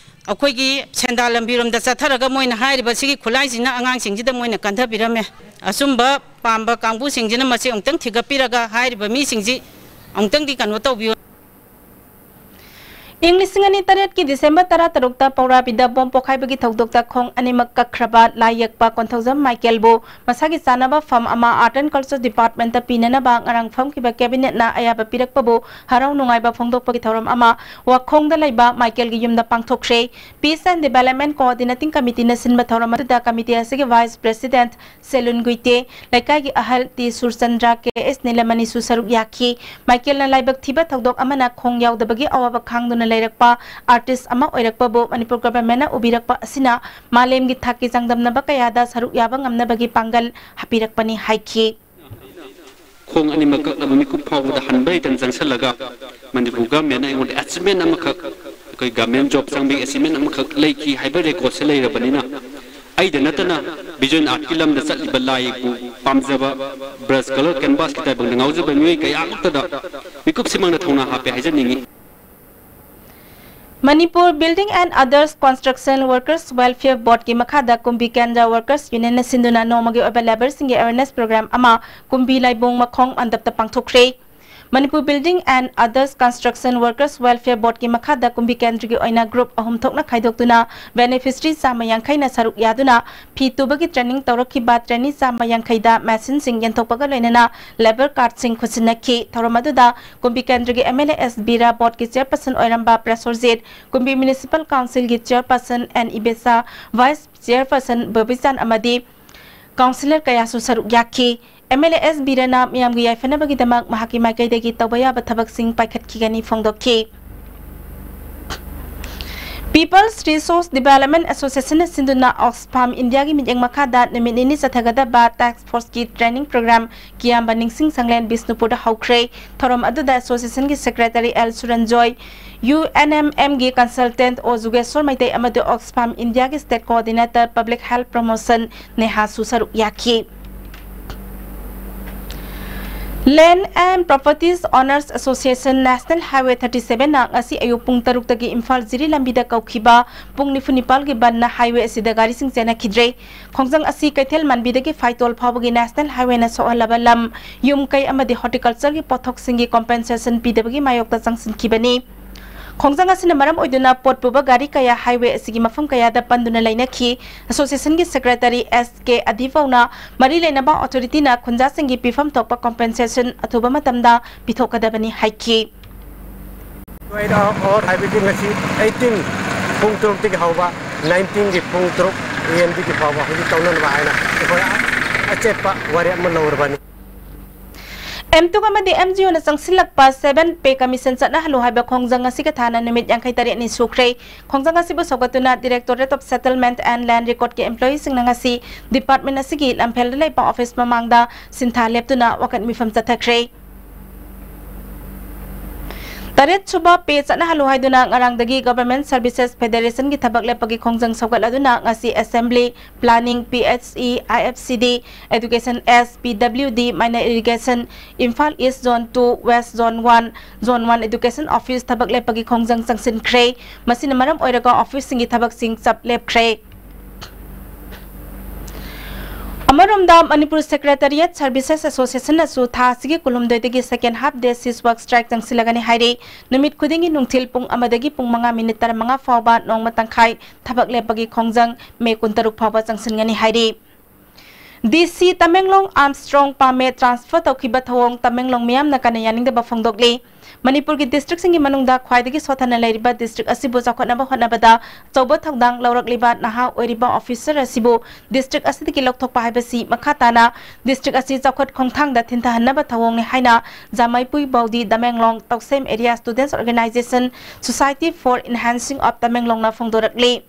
ꯑꯩꯈꯣꯏꯒꯤ ꯁꯦꯟꯗꯥ ꯂꯝꯕꯤꯔꯣꯝꯗ ꯆꯠꯊꯔꯒ ꯃꯣꯏꯅ ꯍꯥꯏꯔꯤꯕ ꯁꯤꯒꯤ ꯈꯨꯠꯂꯥꯏꯁꯤꯅ ꯑꯉꯥꯡꯁꯤꯡꯁꯤꯗ ꯃꯣꯏꯅ ꯀꯟꯊꯕꯤꯔꯝꯃꯦ꯫ ꯑꯆꯨꯝꯕ ꯄꯥꯝꯕ ꯀꯥꯡꯕꯨꯁꯤꯡꯁꯤꯅ ꯃꯁꯤ ꯑꯃꯨꯛꯇꯪ ꯊꯤꯒꯠꯄꯤꯔꯒ ꯍꯥꯏꯔꯤꯕ ꯃꯤꯁꯤꯡꯁꯤ ꯑꯃꯨꯛꯇꯪꯗꯤ ꯀꯩꯅꯣ ꯇꯧꯕꯤꯌꯨ꯫ ꯏꯪ ꯂꯤꯁꯤꯡ ꯑꯅꯤ ꯇꯔꯦꯠꯀꯤ ꯗꯤꯁꯦꯝꯕꯔ ꯇꯔꯥꯇꯔꯨꯛꯇ ꯄꯧꯔꯥꯕꯤꯗ ꯕꯣꯝ ꯄꯣꯈꯥꯏꯕꯒꯤ ꯊꯧꯗꯣꯛꯇ ꯈꯣꯡ ꯑꯅꯤꯃꯛ ꯀꯛꯈ꯭ꯔꯕ ꯂꯥꯏ ꯌꯦꯛꯄ ꯀꯣꯟꯊꯧꯖꯝ ꯃꯥꯏꯀꯦꯜꯕꯨ ꯃꯁꯥꯒꯤ ꯆꯥꯅꯕ ꯐꯝ ꯑꯃ Art and Culture Departmentꯇ ꯄꯤꯅꯅꯕ ꯉꯔꯥꯡ ꯐꯝꯈꯤꯕ ꯀꯦꯕꯤꯅꯦꯠꯅ ꯑꯌꯥꯕ ꯄꯤꯔꯛꯄꯕꯨ ꯍꯔꯥꯎ ꯅꯨꯡꯉꯥꯏꯕ ꯐꯣꯡꯗꯣꯛꯄꯒꯤ ꯊꯧꯔꯝ ꯑꯃ ꯋꯥꯈꯣꯡꯗ ꯂꯩꯕ ꯃꯥꯏꯀꯦꯜꯒꯤ ꯌꯨꯝꯗ ꯄꯥꯡꯊꯣꯛꯈ꯭ꯔꯦ꯫ Peace and Development Coordinating Committeeꯅ ꯁꯤꯟꯕ ꯊꯧꯔꯝ ꯑꯗꯨꯗ committee ꯑꯁꯤꯒꯤ vice president ꯁꯦꯂꯨꯟ ꯒꯨꯏꯇꯦ, ꯂꯩꯀꯥꯏꯒꯤ ꯑꯍꯜ ꯇꯤ ꯁꯨꯔꯆꯟꯗ꯭ꯔ, ꯀꯦ ꯑꯦꯁ ꯅꯤꯂꯃꯅꯤꯁꯨ ꯁꯔꯨꯛ ꯌꯥꯈꯤ꯫ ꯃꯥꯏꯀꯦꯜꯅ ꯂꯥꯏꯕꯛ ꯊꯤꯕ ꯊꯧꯗꯣꯛ ꯑꯃꯅ ꯈꯣꯡ ꯌꯥꯎꯗꯕꯒꯤ ꯑꯋꯥꯕ ꯈꯥꯡꯗꯨꯅ ꯂꯩꯔꯛꯄ artist ꯑꯃ ꯑꯣꯏꯔꯛꯄꯕꯨ ꯃꯅꯤꯄꯨꯔ governmentꯅ ꯎꯕꯤꯔꯛꯄ ꯑꯁꯤꯅ ꯃꯥꯂꯦꯝꯒꯤ ꯊꯥꯛꯀꯤ ꯆꯥꯡꯗꯝꯅꯕ ꯀꯌꯥꯗ ꯁꯔꯨꯛ ꯌꯥꯕ ꯉꯝꯅꯕꯒꯤ ꯄꯥꯡꯒꯜ ꯍꯥꯞꯄꯤꯔꯛꯄꯅꯤ ꯍꯥꯏꯈꯤ꯫ ꯈꯣꯡ ꯑꯅꯤꯃꯛ ꯀꯛꯂꯕ ꯃꯤꯀꯨꯞ ꯐꯥꯎꯕꯗ ꯍꯟꯕ ꯂꯩꯇꯅ ꯆꯪꯁꯤꯜꯂꯒ ꯃꯅꯤꯄꯨꯔ governmentꯅ ꯑꯩꯉꯣꯟꯗ achievement ꯑꯃꯈꯛ, ꯑꯩꯈꯣꯏ government job ꯆꯪꯕꯒꯤ achievement ꯑꯃꯈꯛ ꯂꯩꯈꯤ ꯍꯥꯏꯕ recordꯁꯦ ꯂꯩꯔꯕꯅꯤꯅ, ꯑꯩꯗ ꯅꯠꯇꯅ visual artꯀꯤ ꯂꯝꯗ ꯆꯠꯂꯤꯕ ꯂꯥꯏ ꯌꯦꯛꯄꯨ ꯄꯥꯝꯖꯕ, brush colour canvasꯀꯤ ꯇꯥꯏꯕꯪꯗ ꯉꯥꯎꯖꯕ ꯃꯤꯑꯣꯏ ꯀꯌꯥꯃꯛꯇꯗ ꯃꯤꯀꯨꯞꯁꯤꯃꯛꯅ ꯊꯧꯅꯥ ꯍꯥꯞꯄꯦ ꯍꯥꯏꯖꯅꯤꯡꯏ꯫ Manipur Building and Others Construction Workers Welfare Boardꯀꯤ ꯃꯈꯥꯗ ꯀꯨꯝꯕꯤ ꯀꯦꯟꯗ꯭ꯔ Workers Unionꯅ ꯁꯤꯟꯗꯨꯅ ꯅꯣꯡꯃꯒꯤ ꯑꯣꯏꯕ labourꯁꯤꯡꯒꯤ awareness program ꯑꯃ ꯀꯨꯝꯕꯤ ꯂꯥꯏꯕꯣꯡ ꯃꯈꯣꯡ ꯃꯟꯗꯞꯇ ꯄꯥꯡꯊꯣꯛꯈ꯭ꯔꯦ꯫ Manipur Building and Others Construction Workers Welfare Board ꯀꯤ ꯃꯈꯥꯗ ꯀꯨꯝꯕꯤ ꯀꯦꯟꯗ꯭ꯔꯒꯤ ꯑꯣꯏꯅ group ꯑꯍꯨꯝ ꯊꯣꯛꯅ ꯈꯥꯏꯗꯣꯛꯇꯨꯅ beneficiary ꯆꯥꯝꯃ ꯌꯥꯡꯈꯩꯅ ꯁꯔꯨꯛ ꯌꯥꯗꯨꯅ ꯐꯤ ꯇꯨꯕꯒꯤ training ꯇꯧꯔꯛꯈꯤꯕ trainee ꯆꯥꯝꯃ ꯌꯥꯡꯈꯩꯗ machine ꯁꯤꯡ ꯌꯦꯟꯊꯣꯛꯄꯒ ꯂꯣꯏꯅꯅ labour card ꯁꯤꯡ ꯈꯨꯠꯁꯤꯟꯅꯈꯤ꯫ ꯊꯧꯔꯝ ꯑꯗꯨꯗ ꯀꯨꯝꯕꯤ ꯀꯦꯟꯗ꯭ꯔꯒꯤ M L A S Vira, board ꯀꯤ chairperson ꯑꯣꯏꯔꯝꯕ ꯄ꯭ꯔꯦꯁꯣꯔꯖꯤꯠ, ꯀꯨꯝꯕꯤ Municipal Council ꯒꯤ chairperson ꯑꯦꯟ ꯏꯕꯦꯁꯥ, vice chairperson ꯕꯕꯤꯆꯥꯟ ꯑꯃꯗꯤ councillor ꯀꯌꯥꯁꯨ ꯁꯔꯨꯛ ꯌꯥꯈꯤ꯫ M L A S ꯕꯤꯔꯥꯅ ꯃꯤꯌꯥꯝꯒꯤ ꯌꯥꯏꯐꯅꯕꯒꯤꯗꯃꯛ ꯃꯍꯥꯛꯀꯤ ꯃꯥꯏꯀꯩꯗꯒꯤ ꯇꯧꯕ ꯌꯥꯕ ꯊꯕꯛꯁꯤꯡ ꯄꯥꯏꯈꯠꯈꯤꯒꯅꯤ ꯐꯣꯡꯗꯣꯛꯈꯤ꯫ People's Resource Development Association ꯅ ꯁꯤꯟꯗꯨꯅ Oxfam India ꯒꯤ ꯃꯤꯠꯌꯦꯡ ꯃꯈꯥꯗ ꯅꯨꯃꯤꯠ ꯅꯤꯅꯤ ꯆꯠꯊꯒꯗꯕ task force ꯀꯤ training program ꯀꯤꯌꯥꯝꯕ ꯅꯤꯡꯁꯤꯡ ꯁꯪꯂꯦꯟ ꯕꯤꯁꯅꯨꯄꯨꯔꯗ ꯍꯧꯈ꯭ꯔꯦ꯫ ꯊꯧꯔꯝ ꯑꯗꯨꯗ association ꯒꯤ secretary L Suranjoy, U N M M ꯒꯤ consultant ꯑꯣ ꯖꯨꯒꯦꯁꯣꯔ ꯃꯩꯇꯩ ꯑꯃꯗꯤ Oxfam India ꯒꯤ state coordinator public health promotion ꯅꯦꯍꯥꯁꯨ ꯁꯔꯨꯛ ꯌꯥꯈꯤ꯫ Land and Properties Owners Association National Highway thirty seven ꯅ ꯉꯁꯤ ꯑꯌꯨꯛ ꯄꯨꯡ ꯇꯔꯨꯛꯇꯒꯤ ꯏꯝꯐꯥꯜ ꯖꯤꯔꯤ ꯂꯝꯕꯤꯗ ꯀꯧꯈꯤꯕ ꯄꯨꯡ ꯅꯤꯐꯨ ꯅꯤꯄꯥꯜꯒꯤ ꯕꯟꯅ highway ꯑꯁꯤꯗ ꯒꯥꯔꯤꯁꯤꯡ ꯆꯦꯟꯅꯈꯤꯗ꯭ꯔꯦ꯫ ꯈꯣꯡꯖꯪ ꯑꯁꯤ ꯀꯩꯊꯦꯜ ꯃꯥꯟꯕꯤꯗꯒꯤ ꯐꯥꯏꯇꯣꯜ ꯐꯥꯎꯕꯒꯤ National Highway ꯅ ꯁꯣꯛꯍꯜꯂꯕ ꯂꯝ, ꯌꯨꯝ ꯀꯩ ꯑꯃꯗꯤ horticulture ꯒꯤ ꯄꯣꯠꯊꯣꯛꯁꯤꯡꯒꯤ compensation ꯄꯤꯗꯕꯒꯤ ꯃꯥꯌꯣꯛꯇ ꯆꯪꯁꯤꯟꯈꯤꯕꯅꯤ꯫ ꯈꯣꯡꯖꯪ ꯑꯁꯤꯅ ꯃꯔꯝ ꯑꯣꯏꯗꯨꯅ ꯄꯣꯠ ꯄꯨꯕ ꯒꯥꯔꯤ ꯀꯌꯥ highway ꯑꯁꯤꯒꯤ ꯃꯐꯝ ꯀꯌꯥꯗ ꯄꯟꯗꯨꯅ ꯂꯩꯅꯈꯤ꯫ Association ꯒꯤ secretary ꯑꯦꯁ ꯀꯦ ꯑꯗꯤꯕꯧꯅ ꯃꯔꯤ ꯂꯩꯅꯕ authority ꯅ ꯈꯨꯟꯖꯥꯁꯤꯡꯒꯤ ꯄꯤꯐꯝ ꯊꯣꯛꯄ compensation ꯑꯊꯨꯕ ꯃꯇꯝꯗ ꯄꯤꯊꯣꯛꯀꯗꯕꯅꯤ ꯍꯥꯏꯈꯤ꯫ ꯑꯣꯔ ꯍꯥꯏꯕꯗꯤ ꯉꯁꯤ eighteen ꯄꯨꯡ ꯇꯔꯨꯛꯇꯒꯤ ꯍꯧꯕ nineteenꯒꯤ ꯄꯨꯡ ꯇꯔꯨꯛ A M ꯗꯒꯤ ꯐꯥꯎꯕ ꯍꯧꯖꯤꯛ ꯇꯧꯅꯅꯕ ꯍꯥꯏꯅ ꯑꯩꯈꯣꯏ ꯑꯆꯦꯠꯄ ꯋꯥꯔꯦꯞ ꯑꯃ ꯂꯧꯔꯕꯅꯤ꯫ ꯑꯦꯝꯇꯨꯛ ꯑꯃꯗꯤ ꯑꯦꯝꯖꯤꯌꯨꯅ ꯆꯪꯁꯤꯜꯂꯛꯄ seven pay commission ꯆꯠꯅꯍꯜꯂꯨ ꯍꯥꯏꯕ ꯈꯣꯡꯖꯪ ꯑꯁꯤꯒ ꯊꯥꯅ ꯅꯨꯃꯤꯠ ꯌꯥꯡꯈꯩ ꯇꯔꯦꯠꯅꯤ ꯁꯨꯈ꯭ꯔꯦ꯫ ꯈꯣꯡꯖꯪ ꯑꯁꯤꯕꯨ ꯁꯧꯒꯠꯇꯨꯅ Directorate of Settlement and Land Recordꯀꯤ employeeꯁꯤꯡꯅ ꯉꯁꯤ department ꯑꯁꯤꯒꯤ ꯂꯝꯐꯦꯜꯗ ꯂꯩꯕ office ꯃꯃꯥꯡꯗ ꯁꯤꯟꯊꯥ ꯂꯦꯞꯇꯨꯅ ꯋꯥꯀꯠ ꯃꯤꯐꯝ ꯆꯠꯊꯈ꯭ꯔꯦ꯫ ꯇꯔꯦꯠ ꯁꯨꯕ pay ꯆꯠꯅꯍꯜꯂꯨ ꯍꯥꯏꯗꯨꯅ ꯉꯔꯥꯡꯗꯒꯤ Government Services Federationꯒꯤ ꯊꯕꯛ ꯂꯦꯞꯄꯒꯤ ꯈꯣꯡꯖꯪ ꯁꯧꯒꯠꯂꯗꯨꯅ ꯉꯁꯤ Assembly, Planning, P H E, I F C D, Education S, P W D, Minor Irrigation, Imphal East Zone two, West Zone one, Zone one Education Office ꯊꯕꯛ ꯂꯦꯞꯄꯒꯤ ꯈꯣꯡꯖꯪ ꯆꯪꯁꯤꯟꯈ꯭ꯔꯦ꯫ ꯃꯁꯤꯅ ꯃꯔꯝ ꯑꯣꯏꯔꯒ officeꯁꯤꯡꯒꯤ ꯊꯕꯛꯁꯤꯡ ꯆꯞ ꯂꯦꯞꯈ꯭ꯔꯦ꯫ ꯑꯃꯔꯣꯝꯗ, ꯃꯅꯤꯄꯨꯔ Secretariat Services Association ꯅꯁꯨ ꯊꯥ ꯑꯁꯤꯒꯤ ꯀꯨꯟꯍꯨꯝꯗꯣꯏꯗꯒꯤ second half day cease work strike ꯆꯪꯁꯤꯜꯂꯒꯅꯤ ꯍꯥꯏꯔꯤ꯫ ꯅꯨꯃꯤꯠ ꯈꯨꯗꯤꯡꯒꯤ ꯅꯨꯡꯊꯤꯜ ꯄꯨꯡ ꯑꯃꯗꯒꯤ ꯄꯨꯡ ꯃꯉꯥ ꯃꯤꯅꯤꯠ ꯇꯔꯥꯃꯉꯥ ꯐꯥꯎꯕ ꯅꯣꯡꯃ ꯇꯪꯈꯥꯏ ꯊꯕꯛ ꯂꯦꯞꯄꯒꯤ ꯈꯣꯡꯖꯪ ꯃꯦ ꯀꯨꯟꯇꯔꯨꯛ ꯐꯥꯎꯕ ꯆꯪꯁꯤꯟꯒꯅꯤ ꯍꯥꯏꯔꯤ꯫ ꯗꯤ ꯁꯤ ꯇꯃꯦꯡꯂꯣꯡ ꯑꯥꯝꯁꯇ꯭ꯔꯣꯡ ꯄꯥꯃꯦ transfer ꯇꯧꯈꯤꯕ ꯊꯧꯑꯣꯡ ꯇꯃꯦꯡꯂꯣꯡ ꯃꯤꯌꯥꯝꯅ ꯀꯟꯅ ꯌꯥꯅꯤꯡꯗꯕ ꯐꯣꯡꯗꯣꯛꯂꯤ꯫ ꯃꯅꯤꯄꯨꯔꯒꯤ districtꯁꯤꯡꯒꯤ ꯃꯅꯨꯡꯗ ꯈ꯭ꯋꯥꯏꯗꯒꯤ ꯁꯣꯠꯊꯅ ꯂꯩꯔꯤꯕ district ꯑꯁꯤꯕꯨ ꯆꯥꯎꯈꯠꯅꯕ ꯍꯣꯠꯅꯕꯗ ꯑꯆꯧꯕ ꯊꯧꯗꯥꯡ ꯂꯧꯔꯛꯂꯤꯕ ꯅꯍꯥ ꯑꯣꯏꯔꯤꯕ officer ꯑꯁꯤꯕꯨ district ꯑꯁꯤꯗꯒꯤ ꯂꯧꯊꯣꯛꯄ ꯍꯥꯏꯕꯁꯤ ꯃꯈꯥ ꯇꯥꯅ district ꯑꯁꯤ ꯆꯥꯎꯈꯠ ꯈꯣꯡꯊꯥꯡꯗ ꯊꯤꯟꯊꯍꯟꯅꯕ ꯊꯧꯑꯣꯡꯅꯤ ꯍꯥꯏꯅ ꯖꯥꯃꯩꯄꯨꯏ ꯕꯧꯗꯤ Tamenglong ꯇꯧꯁꯦꯝ area students organization Society for Enhancing of Tamenglongꯅ ꯐꯣꯡꯗꯣꯔꯛꯂꯤ꯫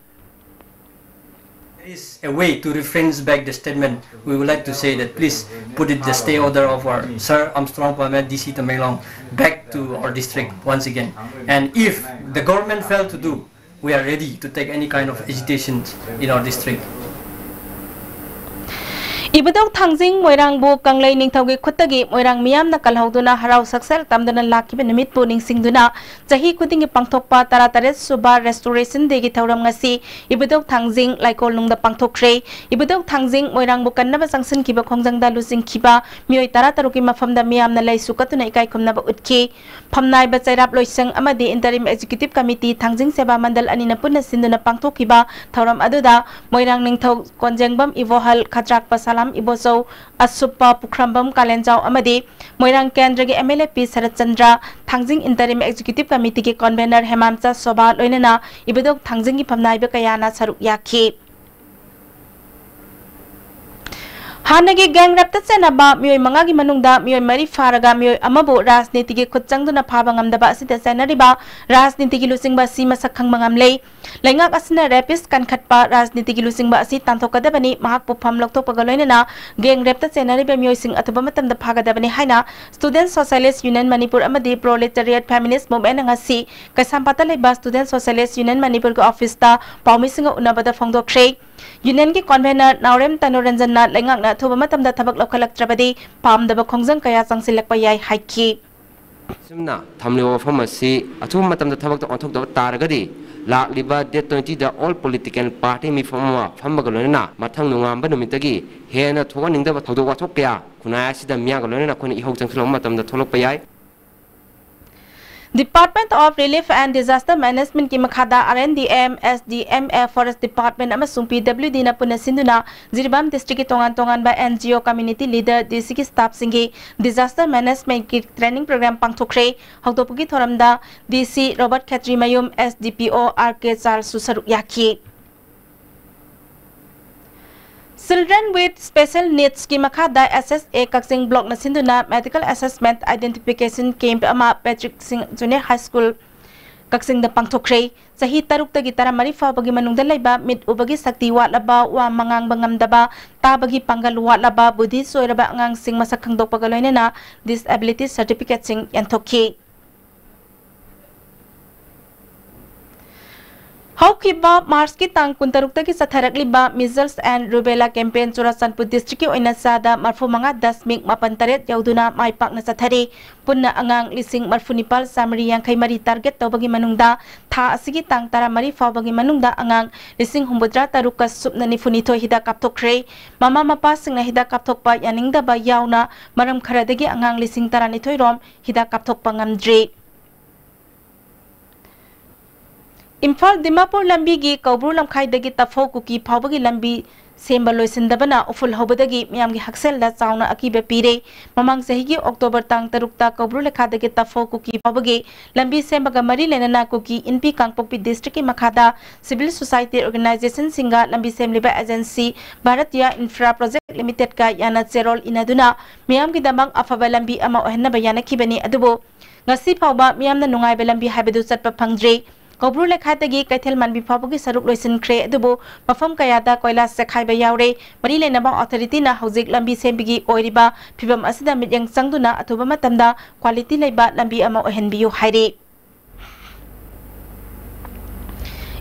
There is a way to reference back the statement. We would like to say that please put it the stay order of our Sir Armstrong Pame, D C Tamenglong, back to our district once again. And if the government failed to do, we are ready to take any kind of agitations in our district. ꯏꯕꯨꯙꯧ ꯊꯥꯡꯖꯤꯡ ꯃꯣꯏꯔꯥꯡꯕꯨ ꯀꯪꯂꯩ ꯅꯤꯡꯊꯧꯒꯤ ꯈꯨꯠꯇꯒꯤ ꯃꯣꯏꯔꯥꯡ ꯃꯤꯌꯥꯝꯅ ꯀꯜꯍꯧꯗꯨꯅ ꯍꯔꯥꯎ ꯁꯛꯆꯦꯜ ꯇꯝꯗꯨꯅ ꯂꯥꯛꯈꯤꯕ ꯅꯨꯃꯤꯠꯄꯨ ꯅꯤꯡꯁꯤꯡꯗꯨꯅ ꯆꯍꯤ ꯈꯨꯗꯤꯡꯒꯤ ꯄꯥꯡꯊꯣꯛꯄ ꯇꯔꯥꯇꯔꯦꯠ ꯁꯨꯕ Restoration Dayꯒꯤ ꯊꯧꯔꯝ ꯉꯁꯤ ꯏꯕꯨꯙꯧ ꯊꯥꯡꯖꯤꯡ ꯂꯥꯏꯀꯣꯜꯅꯨꯡꯗ ꯄꯥꯡꯊꯣꯛꯈ꯭ꯔꯦ꯫ ꯏꯕꯨꯙꯧ ꯊꯥꯡꯖꯤꯡ ꯃꯣꯏꯔꯥꯡꯕꯨ ꯀꯟꯅꯕ ꯆꯪꯁꯤꯟꯈꯤꯕ ꯈꯣꯡꯖꯪꯗ ꯂꯨꯆꯤꯡꯈꯤꯕ ꯃꯤꯑꯣꯏ ꯇꯔꯥ ꯇꯔꯨꯛꯀꯤ ꯃꯐꯝꯗ ꯃꯤꯌꯥꯝꯅ ꯂꯩꯁꯨ ꯀꯠꯇꯨꯅ ꯏꯀꯥꯏ ꯈꯨꯝꯅꯕ ꯎꯠꯈꯤ꯫ ꯐꯝꯅꯥꯏꯕ ꯆꯩꯔꯥꯞ ꯂꯣꯏꯁꯪ ꯑꯃꯗꯤ Interim Executive Committee ꯊꯥꯡꯖꯤꯡ ꯁꯦꯕꯥ ꯃꯟꯗꯜ ꯑꯅꯤꯅ ꯄꯨꯟꯅ ꯁꯤꯟꯗꯨꯅ ꯄꯥꯡꯊꯣꯛꯈꯤꯕ ꯊꯧꯔꯝ ꯑꯗꯨꯗ ꯃꯣꯏꯔꯥꯡ ꯅꯤꯡꯊꯧ ꯀꯣꯟꯖꯦꯡꯕꯝ ꯏꯕꯣꯍꯜ, ꯈꯗ꯭ꯔꯥꯛꯄ ꯁꯂꯥꯝ ꯏꯕꯣꯆꯧ, ꯑꯁꯨꯞꯄ ꯄꯨꯈ꯭ꯔꯝꯕꯝ ꯀꯥꯂꯦꯟꯖꯥꯎ ꯑꯃꯗꯤ ꯃꯣꯏꯔꯥꯡ ꯀꯦꯟꯗ꯭ꯔꯒꯤ M L A P Saratchandra, Thangjing Interim Executive Committeeꯒꯤ Convener ꯍꯦꯃꯥꯝꯆ Sobha ꯂꯣꯏꯅꯅ ꯏꯕꯨꯙꯧ ꯊꯥꯡꯖꯤꯡꯒꯤ ꯐꯝꯅꯥꯏꯕ ꯀꯌꯥꯅ ꯁꯔꯨꯛ ꯌꯥꯈꯤ꯫ ꯍꯥꯟꯅꯒꯤ gang rapeꯇ ꯆꯦꯟꯅꯕ ꯃꯤꯑꯣꯏ ꯃꯉꯥꯒꯤ ꯃꯅꯨꯡꯗ ꯃꯤꯑꯣꯏ ꯃꯔꯤ ꯐꯥꯔꯒ ꯃꯤꯑꯣꯏ ꯑꯃꯕꯨ ꯔꯥꯖꯅꯤꯇꯤꯒꯤ ꯈꯨꯠ ꯆꯪꯗꯨꯅ ꯐꯥꯕ ꯉꯝꯗꯕ ꯑꯁꯤꯗ ꯆꯦꯟꯅꯔꯤꯕ ꯔꯥꯖꯅꯤꯇꯤꯒꯤ ꯂꯨꯆꯤꯡꯕ ꯑꯁꯤ ꯃꯁꯛ ꯈꯪꯕ ꯉꯝꯂꯦ꯫ ꯂꯩꯉꯥꯛ ꯑꯁꯤꯅ rapist ꯀꯟꯈꯠꯄ ꯔꯥꯖꯅꯤꯇꯤꯒꯤ ꯂꯨꯆꯤꯡꯕ ꯑꯁꯤ ꯇꯥꯟꯊꯣꯛꯀꯗꯕꯅꯤ, ꯃꯍꯥꯛꯄꯨ ꯐꯝ ꯂꯧꯊꯣꯛꯄꯒ ꯂꯣꯏꯅꯅ gang rapeꯇ ꯆꯦꯟꯅꯔꯤꯕ ꯃꯤꯑꯣꯏꯁꯤꯡ ꯑꯊꯨꯕ ꯃꯇꯝꯗ ꯐꯥꯒꯗꯕꯅꯤ ꯍꯥꯏꯅ Student Socialist Union Manipur ꯑꯃꯗꯤ Proletariat Feminist Movementꯅ ꯉꯁꯤ ꯀꯩꯁꯥꯝꯄꯥꯠꯇ ꯂꯩꯕ Student Socialist Union Manipurꯒꯤ officeꯇ ꯄꯥꯎꯃꯤꯁꯤꯡꯒ ꯎꯅꯕꯗ ꯐꯣꯡꯗꯣꯛꯈ꯭ꯔꯦ꯫ Unionꯒꯤ Convener ꯅꯥꯎꯔꯦꯝ ꯇꯅꯨꯔꯟꯖꯟꯅ ꯂꯩꯉꯥꯛꯅ ꯑꯊꯨꯕ ꯃꯇꯝꯗ ꯊꯕꯛ ꯂꯧꯈꯠꯂꯛꯇ꯭ꯔꯕꯗꯤ ꯄꯥꯝꯗꯕ ꯈꯣꯡꯖꯪ ꯀꯌꯥ ꯆꯪꯁꯤꯜꯂꯛꯄ ꯌꯥꯏ ꯍꯥꯏꯈꯤ꯫ ꯑꯁꯨꯝꯅ ꯊꯝꯂꯤꯕ ꯋꯥꯐꯝ ꯑꯁꯤ ꯑꯊꯨꯕ ꯃꯇꯝꯗ ꯊꯕꯛꯇ ꯑꯣꯟꯊꯣꯛꯇꯕ ꯇꯥꯔꯒꯗꯤ ꯂꯥꯛꯂꯤꯕ date twenty ꯗ all political party ꯃꯤꯐꯝ ꯑꯃ ꯐꯝꯕꯒ ꯂꯣꯏꯅꯅ ꯃꯊꯪ ꯅꯣꯡꯉꯥꯟꯕ ꯅꯨꯃꯤꯠꯇꯒꯤ ꯍꯦꯟꯅ ꯊꯣꯛꯍꯟꯅꯤꯡꯗꯕ ꯊꯧꯗꯣꯛ ꯋꯥꯊꯣꯛ ꯀꯌꯥ ꯈꯨꯟꯅꯥꯏ ꯑꯁꯤꯗ ꯃꯤꯌꯥꯝꯒ ꯂꯣꯏꯅꯅ ꯑꯩꯈꯣꯏꯅ ꯏꯍꯧ ꯆꯪꯁꯤꯜꯂꯛꯄ ꯃꯇꯝꯗ ꯊꯣꯛꯂꯛꯄ ꯌꯥꯏ꯫ Department of Relief and Disaster Management ꯀꯤ ꯃꯈꯥꯗ R N D M, S D M F, Forest Department ꯑꯃꯁꯨꯡ P W D ꯅ ꯄꯨꯟꯅ ꯁꯤꯟꯗꯨꯅ ꯖꯤꯔꯤꯕꯥꯝ district ꯀꯤ ꯇꯣꯉꯥꯟ ꯇꯣꯉꯥꯟꯕ N G O, community leader, D C ꯒꯤ staff ꯁꯤꯡꯒꯤ disaster management ꯀꯤ training program ꯄꯥꯡꯊꯣꯛꯈ꯭ꯔꯦ꯫ ꯍꯧꯗꯣꯛꯄꯒꯤ ꯊꯧꯔꯝꯗ D C ꯔꯣꯕꯔꯠ ꯈꯦꯇ꯭ꯔꯤꯃꯌꯨꯝ, S D P O R K ꯆꯥꯔꯜꯁꯁꯨ ꯁꯔꯨꯛ ꯌꯥꯈꯤ꯫ Children with Special Needs ꯀꯤ ꯃꯈꯥꯗ S S A Kakching block ꯅ ꯁꯤꯟꯗꯨꯅ medical assessment identification camp ꯑꯃ ꯄꯦꯇ꯭ꯔꯤꯛ ꯁꯤꯡ Junior High School ꯀꯛꯆꯤꯡꯗ ꯄꯥꯡꯊꯣꯛꯈ꯭ꯔꯦ꯫ ꯆꯍꯤ ꯇꯔꯨꯛꯇꯒꯤ ꯇꯔꯥꯃꯔꯤ ꯐꯥꯎꯕꯒꯤ ꯃꯅꯨꯡꯗ ꯂꯩꯕ ꯃꯤꯠ ꯎꯕꯒꯤ ꯁꯛꯇꯤ ꯋꯥꯠꯂꯕ, ꯋꯥ ꯃꯉꯥꯡꯕ ꯉꯝꯗꯕ, ꯇꯥꯕꯒꯤ ꯄꯥꯡꯒꯜ ꯋꯥꯠꯂꯕ, ꯕꯨꯙꯤ ꯆꯣꯏꯔꯕ ꯑꯉꯥꯡꯁꯤꯡ ꯃꯁꯛ ꯈꯪꯗꯣꯛꯄꯒ ꯂꯣꯏꯅꯅ disability certificate ꯁꯤꯡ ꯌꯦꯟꯊꯣꯛꯈꯤ꯫ ꯍꯧꯈꯤꯕ March ꯀꯤ ꯇꯥꯡ ꯀꯨꯟꯇꯔꯨꯛꯇꯒꯤ ꯆꯠꯊꯔꯛꯂꯤꯕ Measles and Rubella campaign Churachandpur district ꯀꯤ ꯑꯣꯏꯅ ꯆꯥꯗ ꯃꯔꯐꯨ ꯃꯉꯥ ꯗꯁꯃꯤꯛ ꯃꯥꯄꯟ ꯇꯔꯦꯠ ꯌꯧꯗꯨꯅ ꯃꯥꯏ ꯄꯥꯛꯅ ꯆꯠꯊꯔꯤ꯫ ꯄꯨꯟꯅ ꯑꯉꯥꯡ ꯂꯤꯁꯤꯡ ꯃꯔꯐꯨ ꯅꯤꯄꯥꯜ ꯆꯥꯃꯔꯤ ꯌꯥꯡꯈꯩ ꯃꯔꯤ target ꯇꯧꯕꯒꯤ ꯃꯅꯨꯡꯗ ꯊꯥ ꯑꯁꯤꯒꯤ ꯇꯥꯡ ꯇꯔꯥꯃꯔꯤ ꯐꯥꯎꯕꯒꯤ ꯃꯅꯨꯡꯗ ꯑꯉꯥꯡ ꯂꯤꯁꯤꯡ ꯍꯨꯝꯐꯨꯇꯔꯥ ꯇꯔꯨꯛꯀ ꯁꯨꯞꯅ ꯅꯤꯐꯨ ꯅꯤꯊꯣꯏ ꯍꯤꯗꯥꯛ ꯀꯥꯞꯊꯣꯛꯈ꯭ꯔꯦ꯫ ꯃꯃꯥ ꯃꯄꯥꯁꯤꯡꯅ ꯍꯤꯗꯥꯛ ꯀꯥꯞꯊꯣꯛꯄ ꯌꯥꯅꯤꯡꯗꯕ ꯌꯥꯎꯅ ꯃꯔꯝ ꯈꯔꯗꯒꯤ ꯑꯉꯥꯡ ꯂꯤꯁꯤꯡ ꯇꯔꯥꯅꯤꯊꯣꯏ ꯔꯣꯝ ꯍꯤꯗꯥꯛ ꯀꯥꯞꯊꯣꯛꯄ ꯉꯝꯗ꯭ꯔꯤ꯫ ꯏꯝꯐꯥꯜ ꯗꯤꯃꯥꯄꯨꯔ ꯂꯝꯕꯤꯒꯤ ꯀꯧꯕ꯭ꯔꯨ ꯂꯝꯈꯥꯏꯗꯒꯤ ꯇꯐꯧ ꯀꯨꯀꯤ ꯐꯥꯎꯕꯒꯤ ꯂꯝꯕꯤ ꯁꯦꯝꯕ ꯂꯣꯏꯁꯤꯟꯗꯕꯅ ꯎꯐꯨꯜ ꯍꯧꯕꯗꯒꯤ ꯃꯤꯌꯥꯝꯒꯤ ꯍꯛꯁꯦꯜꯗ ꯆꯥꯎꯅ ꯑꯀꯤꯕ ꯄꯤꯔꯦ꯫ ꯃꯃꯥꯡ ꯆꯍꯤꯒꯤ October ꯇꯥꯡ ꯇꯔꯨꯛꯇ ꯀꯧꯕ꯭ꯔꯨ ꯂꯩꯈꯥꯗꯒꯤ ꯇꯐꯧ ꯀꯨꯀꯤ ꯐꯥꯎꯕꯒꯤ ꯂꯝꯕꯤ ꯁꯦꯝꯕꯒ ꯃꯔꯤ ꯂꯩꯅꯅ ꯀꯨꯀꯤ ꯏꯟꯄꯤ ꯀꯥꯡꯄꯣꯛꯄꯤ district ꯀꯤ ꯃꯈꯥꯗ civil society organization ꯁꯤꯡꯒ ꯂꯝꯕꯤ ꯁꯦꯝꯂꯤꯕ agency Bharatiya Infra Project Limited ꯀ ꯌꯥꯅ ꯆꯦꯔꯣꯜ ꯏꯅꯗꯨꯅ ꯃꯤꯌꯥꯝꯒꯤꯗꯃꯛ ꯑꯐꯕ ꯂꯝꯕꯤ ꯑꯃ ꯑꯣꯏꯍꯟꯅꯕ ꯌꯥꯅꯈꯤꯕꯅꯤ꯫ ꯑꯗꯨꯕꯨ ꯉꯁꯤ ꯐꯥꯎꯕ ꯃꯤꯌꯥꯝꯅ ꯅꯨꯡꯉꯥꯏꯕ ꯂꯝꯕꯤ ꯍꯥꯏꯕꯗꯨ ꯆꯠꯄ ꯐꯪꯗ꯭ꯔꯤ꯫ ꯀꯧꯕ꯭ꯔꯨ ꯂꯩꯈꯥꯏꯗꯒꯤ ꯀꯩꯊꯦꯜ ꯃꯥꯟꯕꯤ ꯐꯥꯎꯕꯒꯤ ꯁꯔꯨꯛ ꯂꯣꯏꯁꯤꯟꯈ꯭ꯔꯦ, ꯑꯗꯨꯕꯨ ꯃꯐꯝ ꯀꯌꯥꯗ ꯀꯣꯏꯂꯥꯁ ꯆꯦꯈꯥꯏꯕ ꯌꯥꯎꯔꯦ꯫ ꯃꯔꯤ ꯂꯩꯅꯕ authority ꯅ ꯍꯧꯖꯤꯛ ꯂꯝꯕꯤ ꯁꯦꯝꯕꯒꯤ ꯑꯣꯏꯔꯤꯕ ꯐꯤꯕꯝ ꯑꯁꯤꯗ ꯃꯤꯠꯌꯦꯡ ꯆꯪꯗꯨꯅ ꯑꯊꯨꯕ ꯃꯇꯝꯗ quality ꯂꯩꯕ ꯂꯝꯕꯤ ꯑꯃ ꯑꯣꯏꯍꯟꯕꯤꯌꯨ ꯍꯥꯏꯔꯤ꯫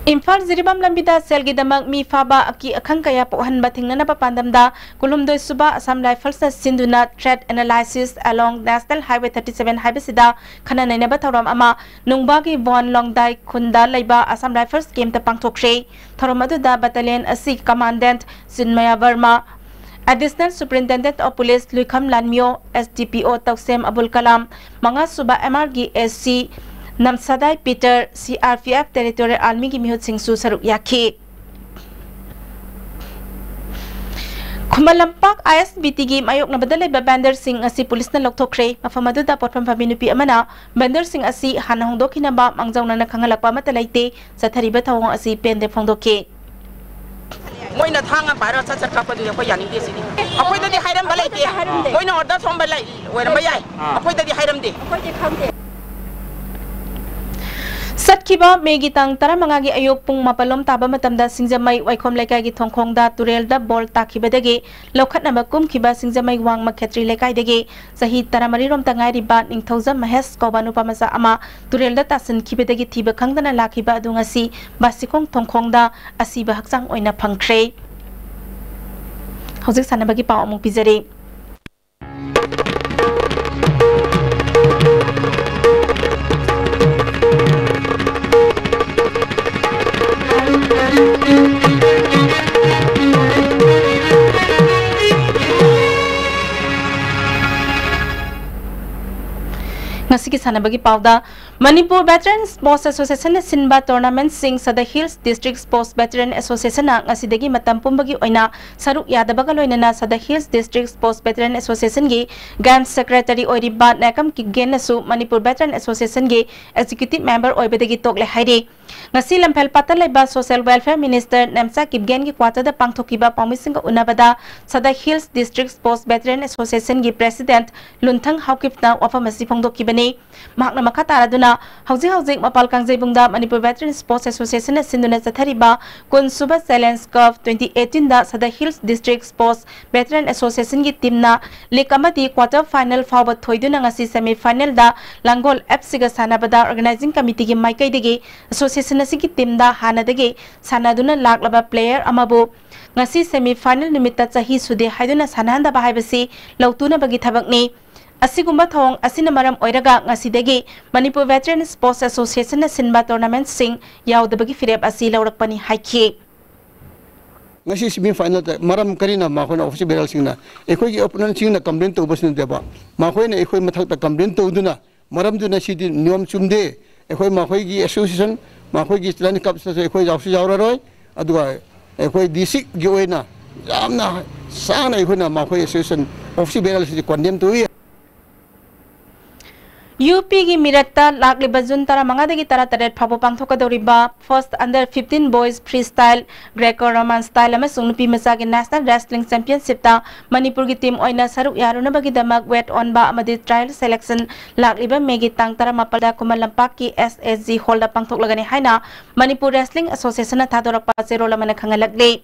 ꯏꯝꯐꯥꯜ ꯖꯤꯔꯤꯕꯥꯝ ꯂꯝꯕꯤꯗ ꯁꯦꯜꯒꯤꯗꯃꯛ ꯃꯤ ꯐꯥꯕ ꯑꯀꯤ ꯑꯈꯪ ꯀꯌꯥ ꯄꯣꯛꯍꯟꯕ ꯊꯤꯡꯅꯅꯕ ꯄꯥꯟꯗꯝꯗ ꯀꯨꯟꯍꯨꯝꯗꯣꯏ ꯁꯨꯕ ꯑꯁꯥꯝ ꯔꯥꯏꯐꯜꯁꯅ ꯁꯤꯟꯗꯨꯅ Threat Analysis Along National Highway thirty seven ꯍꯥꯏꯕꯁꯤꯗ ꯈꯟꯅ ꯅꯩꯅꯕ ꯊꯧꯔꯝ ꯑꯃ ꯅꯨꯡꯕꯥꯒꯤ ꯚꯣꯟ ꯂꯣꯡꯗꯥꯏ ꯈꯨꯟꯗ ꯂꯩꯕ ꯑꯁꯥꯝ ꯔꯥꯏꯐꯜꯁ ꯀꯦꯝꯞꯇ ꯄꯥꯡꯊꯣꯛꯈ꯭ꯔꯦ꯫ ꯊꯧꯔꯝ ꯑꯗꯨꯗ ꯕꯠꯇꯥꯂꯤꯌꯟ ꯑꯁꯤ commandant Chinmaya Barma, Additional Superintendent of Police Luikham Lanmiyo, S D P O Tousem Abul Kalam, ꯃꯉꯥꯁꯨꯕ M R ꯒꯤ S C Namsadai Peter, C R P F Territorial Army ꯒꯤ ꯃꯤꯍꯨꯠꯁꯤꯡꯁꯨ ꯁꯔꯨꯛ ꯌꯥꯈꯤ꯫ Khuman Lampak I S B T ꯒꯤ ꯃꯥꯌꯣꯛꯅꯕꯗ ꯂꯩꯕ ꯕꯦꯟꯗꯔꯁꯤꯡ ꯑꯁꯤ ꯄꯨꯂꯤꯁꯅ ꯂꯧꯊꯣꯛꯈ꯭ꯔꯦ꯫ ꯃꯐꯝ ꯑꯗꯨꯗ ꯄꯣꯠꯐꯝ ꯐꯝꯕꯤ ꯅꯨꯄꯤ ꯑꯃꯅ ꯕꯦꯟꯗꯔꯁꯤꯡ ꯑꯁꯤ ꯍꯥꯟꯅ ꯍꯣꯡꯗꯣꯛꯈꯤꯅꯕ ꯃꯥꯡꯖꯧꯅꯅ ꯈꯪꯍꯜꯂꯛꯄ ꯑꯃꯠꯇ ꯂꯩꯇꯦ꯫ ꯆꯠꯊꯔꯤꯕ ꯊꯧꯑꯣꯡ ꯑꯁꯤ ꯄꯦꯟꯗꯦ ꯐꯣꯡꯗꯣꯛꯈꯤ꯫ ꯃꯣꯏꯅ ꯊꯥꯡ ꯑꯃ ꯄꯥꯏꯔꯒ ꯁꯠ ꯁꯠ ꯀꯛꯄꯗꯨꯗꯤ ꯑꯩꯈꯣꯏ ꯌꯥꯅꯤꯡꯗꯦ ꯁꯤꯗꯤ꯫ ꯑꯩꯈꯣꯏꯗꯗꯤ ꯍꯥꯏꯔꯝꯕ ꯂꯩꯇꯦ꯫ ꯍꯥꯏꯔꯝꯗꯦ꯫ ꯃꯣꯏꯅ ꯑꯣꯔꯗꯔ ꯁꯣꯝꯕ ꯂꯩ, ꯑꯣꯏꯔꯝꯕ ꯌꯥꯏ꯫ ꯑꯥ꯫ ꯑꯩꯈꯣꯏꯗꯗꯤ ꯍꯥꯏꯔꯝꯗꯦ꯫ ꯑꯩꯈꯣꯏꯗꯤ ꯈꯪꯗꯦ꯫ ꯆꯠꯈꯤꯕ ꯃꯦꯒꯤ ꯇꯥꯡ ꯇꯔꯥꯃꯉꯥꯒꯤ ꯑꯌꯨꯛ ꯄꯨꯡ ꯃꯥꯄꯜ ꯂꯣꯝ ꯇꯥꯕ ꯃꯇꯝꯗ ꯁꯤꯡꯖꯃꯩ ꯋꯥꯏꯈꯣꯝ ꯂꯩꯀꯥꯏꯒꯤ ꯊꯣꯡꯈꯣꯡꯗ ꯇꯨꯔꯦꯜꯗ ꯕꯣꯜ ꯇꯥꯈꯤꯕꯗꯒꯤ ꯂꯧꯈꯠꯅꯕ ꯀꯨꯝꯈꯤꯕ ꯁꯤꯡꯖꯃꯩ ꯋꯥꯡꯃ ꯈꯦꯇ꯭ꯔꯤ ꯂꯩꯀꯥꯏꯗꯒꯤ ꯆꯍꯤ ꯇꯔꯥꯃꯔꯤ ꯔꯣꯝꯇ ꯉꯥꯏꯔꯤꯕ ꯅꯤꯡꯊꯧꯖꯝ ꯃꯍꯦꯁ ꯀꯧꯕ ꯅꯨꯄꯥ ꯃꯆꯥ ꯑꯃ ꯇꯨꯔꯦꯜꯗ ꯇꯥꯁꯤꯟꯈꯤꯕꯗꯒꯤ ꯊꯤꯕ ꯈꯪꯗꯅ ꯂꯥꯛꯈꯤꯕ ꯑꯗꯨ ꯉꯁꯤ ꯕꯥꯁꯤꯈꯣꯡ ꯊꯣꯡꯈꯣꯡꯗ ꯑꯁꯤꯕ ꯍꯛꯆꯥꯡ ꯑꯣꯏꯅ ꯐꯪꯈ꯭ꯔꯦ꯫ ꯍꯧꯖꯤꯛ ꯁꯥꯟꯅꯕꯒꯤ ꯄꯥꯎ ꯑꯃꯨꯛ ꯄꯤꯖꯔꯤ꯫ ꯉꯁꯤꯒꯤ ꯁꯥꯟꯅꯕꯒꯤ ꯄꯥꯎꯗ, ꯃꯅꯤꯄꯨꯔ Veteran Sports Association ꯅ ꯁꯤꯟꯕ tournament ꯁꯤꯡ ꯁꯗ ꯍꯤꯜꯁ ꯗꯤꯁꯇ꯭ꯔꯤꯛ ꯁ꯭ꯄꯣꯔꯠꯁ ꯚꯦꯇꯔꯟ ꯑꯦꯁꯣꯁꯤꯌꯦꯁꯟꯅ ꯉꯁꯤꯗꯒꯤ ꯃꯇꯝ ꯄꯨꯝꯕꯒꯤ ꯑꯣꯏꯅ ꯁꯔꯨꯛ ꯌꯥꯗꯕꯒ ꯂꯣꯏꯅꯅ ꯁꯗ ꯍꯤꯜꯁ ꯗꯤꯁꯇ꯭ꯔꯤꯛ ꯁ꯭ꯄꯣꯔꯠꯁ ꯚꯦꯇꯔꯟ ꯑꯦꯁꯣꯁꯤꯌꯦꯁꯟꯒꯤ ꯒ꯭ꯔꯥꯟ ꯁꯦꯀ꯭ꯔꯦꯇꯔꯤ ꯑꯣꯏꯔꯤꯕ ꯅꯥꯏꯀꯝ ꯀꯤꯞꯒꯦꯟꯅꯁꯨ ꯃꯅꯤꯄꯨꯔ ꯚꯦꯇꯔꯟ ꯑꯦꯁꯣꯁꯤꯌꯦꯁꯟꯒꯤ ꯑꯦꯛꯖꯤꯀ꯭ꯌꯨꯇꯤꯚ ꯃꯦꯝꯕꯔ ꯑꯣꯏꯕꯗꯒꯤ ꯇꯣꯛꯂꯦ ꯍꯥꯏꯔꯤ꯫ ꯉꯁꯤ ꯂꯝꯐꯦꯜ ꯄꯥꯠꯇ ꯂꯩꯕ ꯁꯣꯁꯤꯌꯦꯜ ꯋꯦꯜꯐꯤꯌꯔ ꯃꯤꯅꯤꯁꯇꯔ ꯅꯦꯝꯆꯥ ꯀꯤꯞꯒꯦꯟꯒꯤ ꯀ꯭ꯋꯥꯇꯔꯗ ꯄꯥꯡꯊꯣꯛꯈꯤꯕ ꯄꯥꯎꯃꯤꯁꯤꯡꯒ ꯎꯅꯕꯗ ꯁꯗ ꯍꯤꯜꯁ ꯗꯤꯁꯇ꯭ꯔꯤꯛ ꯁ꯭ꯄꯣꯔꯠꯁ ꯚꯦꯇꯔꯟ ꯑꯦꯁꯣꯁꯤꯌꯦꯁꯟꯒꯤ ꯄ꯭ꯔꯦꯁꯤꯗꯦꯟꯠ ꯂꯨꯟꯊꯪ ꯍꯥꯎꯀꯤꯞꯅ ꯋꯥꯐꯝ ꯑꯁꯤ ꯐꯣꯡꯗꯣꯛꯈꯤꯕꯅꯤ꯫ ꯃꯍꯥꯛꯅ ꯃꯈꯥ ꯇꯥꯔꯗꯨꯅ, ꯍꯧꯖꯤꯛ ꯍꯧꯖꯤꯛ ꯃꯄꯥꯜ ꯀꯥꯡꯖꯩꯕꯨꯡꯗ ꯃꯅꯤꯄꯨꯔ ꯚꯦꯇꯔꯟ ꯁ꯭ꯄꯣꯔꯠꯁ ꯑꯦꯁꯣꯁꯤꯌꯦꯁꯟꯅ ꯁꯤꯟꯗꯨꯅ ꯆꯠꯊꯔꯤꯕ ꯀꯨꯟ ꯁꯨꯕ ꯆꯦꯂꯦꯟꯖ ꯀꯞ twenty eighteen ꯗ ꯁꯗ ꯍꯤꯜꯁ ꯗꯤꯁꯇ꯭ꯔꯤꯛ ꯁ꯭ꯄꯣꯔꯠꯁ ꯚꯦꯇꯔꯟ ꯑꯦꯁꯣꯁꯤꯌꯦꯁꯟꯒꯤ ꯇꯤꯝꯅ ꯂꯤꯒ ꯑꯃꯗꯤ ꯀ꯭ꯋꯥꯇꯔ ꯐꯥꯏꯅꯦꯜ ꯐꯥꯎꯕ ꯊꯣꯏꯗꯨꯅ ꯉꯁꯤ ꯁꯦꯃꯤ ꯐꯥꯏꯅꯦꯜꯗ ꯂꯥꯡꯒꯣꯜ ꯑꯦꯐ ꯁꯤꯒ ꯁꯥꯟꯅꯕꯗ ꯑꯣꯔꯒꯅꯥꯏꯖꯤꯡ ꯀꯃꯤꯇꯤꯒꯤ ꯃꯥꯏꯀꯩꯗꯒꯤ ꯑꯦꯁꯣꯁꯤꯌꯦꯁꯟ ꯑꯁꯤꯒꯤ teamꯗ ꯍꯥꯟꯅꯗꯒꯤ ꯁꯥꯟꯅꯗꯨꯅ ꯂꯥꯛꯂꯕ player ꯑꯃꯕꯨ ꯉꯁꯤ semi final ꯅꯨꯃꯤꯠꯇ ꯆꯍꯤ ꯁꯨꯗꯦ ꯍꯥꯏꯗꯨꯅ ꯁꯥꯟꯅꯍꯟꯗꯕ ꯍꯥꯏꯕꯁꯤ ꯂꯧꯇꯨꯅꯕꯒꯤ ꯊꯕꯛꯅꯤ꯫ ꯑꯁꯤꯒꯨꯝꯕ ꯊꯧꯑꯣꯡ ꯑꯁꯤꯅ ꯃꯔꯝ ꯑꯣꯏꯔꯒ ꯉꯁꯤꯗꯒꯤ ꯃꯅꯤꯄꯨꯔ Veteran Sports Associationꯅ ꯁꯤꯟꯕ tournamentꯁꯤꯡ ꯌꯥꯎꯗꯕꯒꯤ ꯐꯤꯔꯦꯞ ꯑꯁꯤ ꯂꯧꯔꯛꯄꯅꯤ ꯍꯥꯏꯈꯤ꯫ ꯉꯁꯤ semi finalꯗ ꯃꯔꯝ ꯀꯔꯤꯅ ꯃꯈꯣꯏꯅ official barrelꯁꯤꯡꯅ ꯑꯩꯈꯣꯏꯒꯤ opponentꯁꯤꯡꯅ complain ꯇꯧꯕꯁꯨ ꯅꯠꯇꯦꯕ, ꯃꯈꯣꯏꯅ ꯑꯩꯈꯣꯏ ꯃꯊꯛꯇ complain ꯇꯧꯗꯨꯅ ꯃꯔꯝꯗꯨꯅ ꯁꯤꯗꯤ ꯅꯤꯌꯣꯝ ꯆꯨꯝꯗꯦ, ꯑꯩꯈꯣꯏ ꯃꯈꯣꯏꯒꯤ association, ꯃꯈꯣꯏꯒꯤ student clubꯇꯁꯨ ꯑꯩꯈꯣꯏ ꯌꯥꯎꯁꯨ ꯌꯥꯎꯔꯔꯣꯏ, ꯑꯗꯨꯒ ꯑꯩꯈꯣꯏ districtꯀꯤ ꯑꯣꯏꯅ ꯌꯥꯝꯅ ꯁꯥꯡꯅ ꯑꯩꯈꯣꯏꯅ ꯃꯈꯣꯏ association official barrelꯁꯤꯗꯤ condemn ꯇꯧꯏ꯫ ꯌꯨ ꯄꯤꯒꯤ ꯃꯤꯔꯠꯇ ꯂꯥꯛꯂꯤꯕ ꯖꯨꯟ ꯇꯔꯥꯃꯉꯥꯗꯒꯤ ꯇꯔꯥꯇꯔꯦꯠ ꯐꯥꯎꯕ ꯄꯥꯡꯊꯣꯛꯀꯗꯧꯔꯤꯕ first under fifteen boys freestyle, Greco-Roman style ꯑꯃꯁꯨꯡ ꯅꯨꯄꯤ ꯃꯆꯥꯒꯤ national wrestling championshipꯇ ꯃꯅꯤꯄꯨꯔꯒꯤ team ꯑꯣꯏꯅ ꯁꯔꯨꯛ ꯌꯥꯔꯨꯅꯕꯒꯤꯗꯃꯛ weight ꯑꯣꯟꯕ ꯑꯃꯗꯤ trial selection ꯂꯥꯛꯂꯤꯕ ꯃꯦꯒꯤ ꯇꯥꯡ ꯇꯔꯥꯃꯥꯄꯜꯗ ꯈꯨꯃꯟ ꯂꯝꯄꯥꯛꯀꯤ S S G hallꯗ ꯄꯥꯡꯊꯣꯛꯂꯒꯅꯤ ꯍꯥꯏꯅ ꯃꯅꯤꯄꯨꯔ Wrestling Associationꯅ ꯊꯥꯗꯣꯔꯛꯄ ꯆꯦꯔꯣꯜ ꯑꯃꯅ ꯈꯪꯍꯜꯂꯛꯂꯤ꯫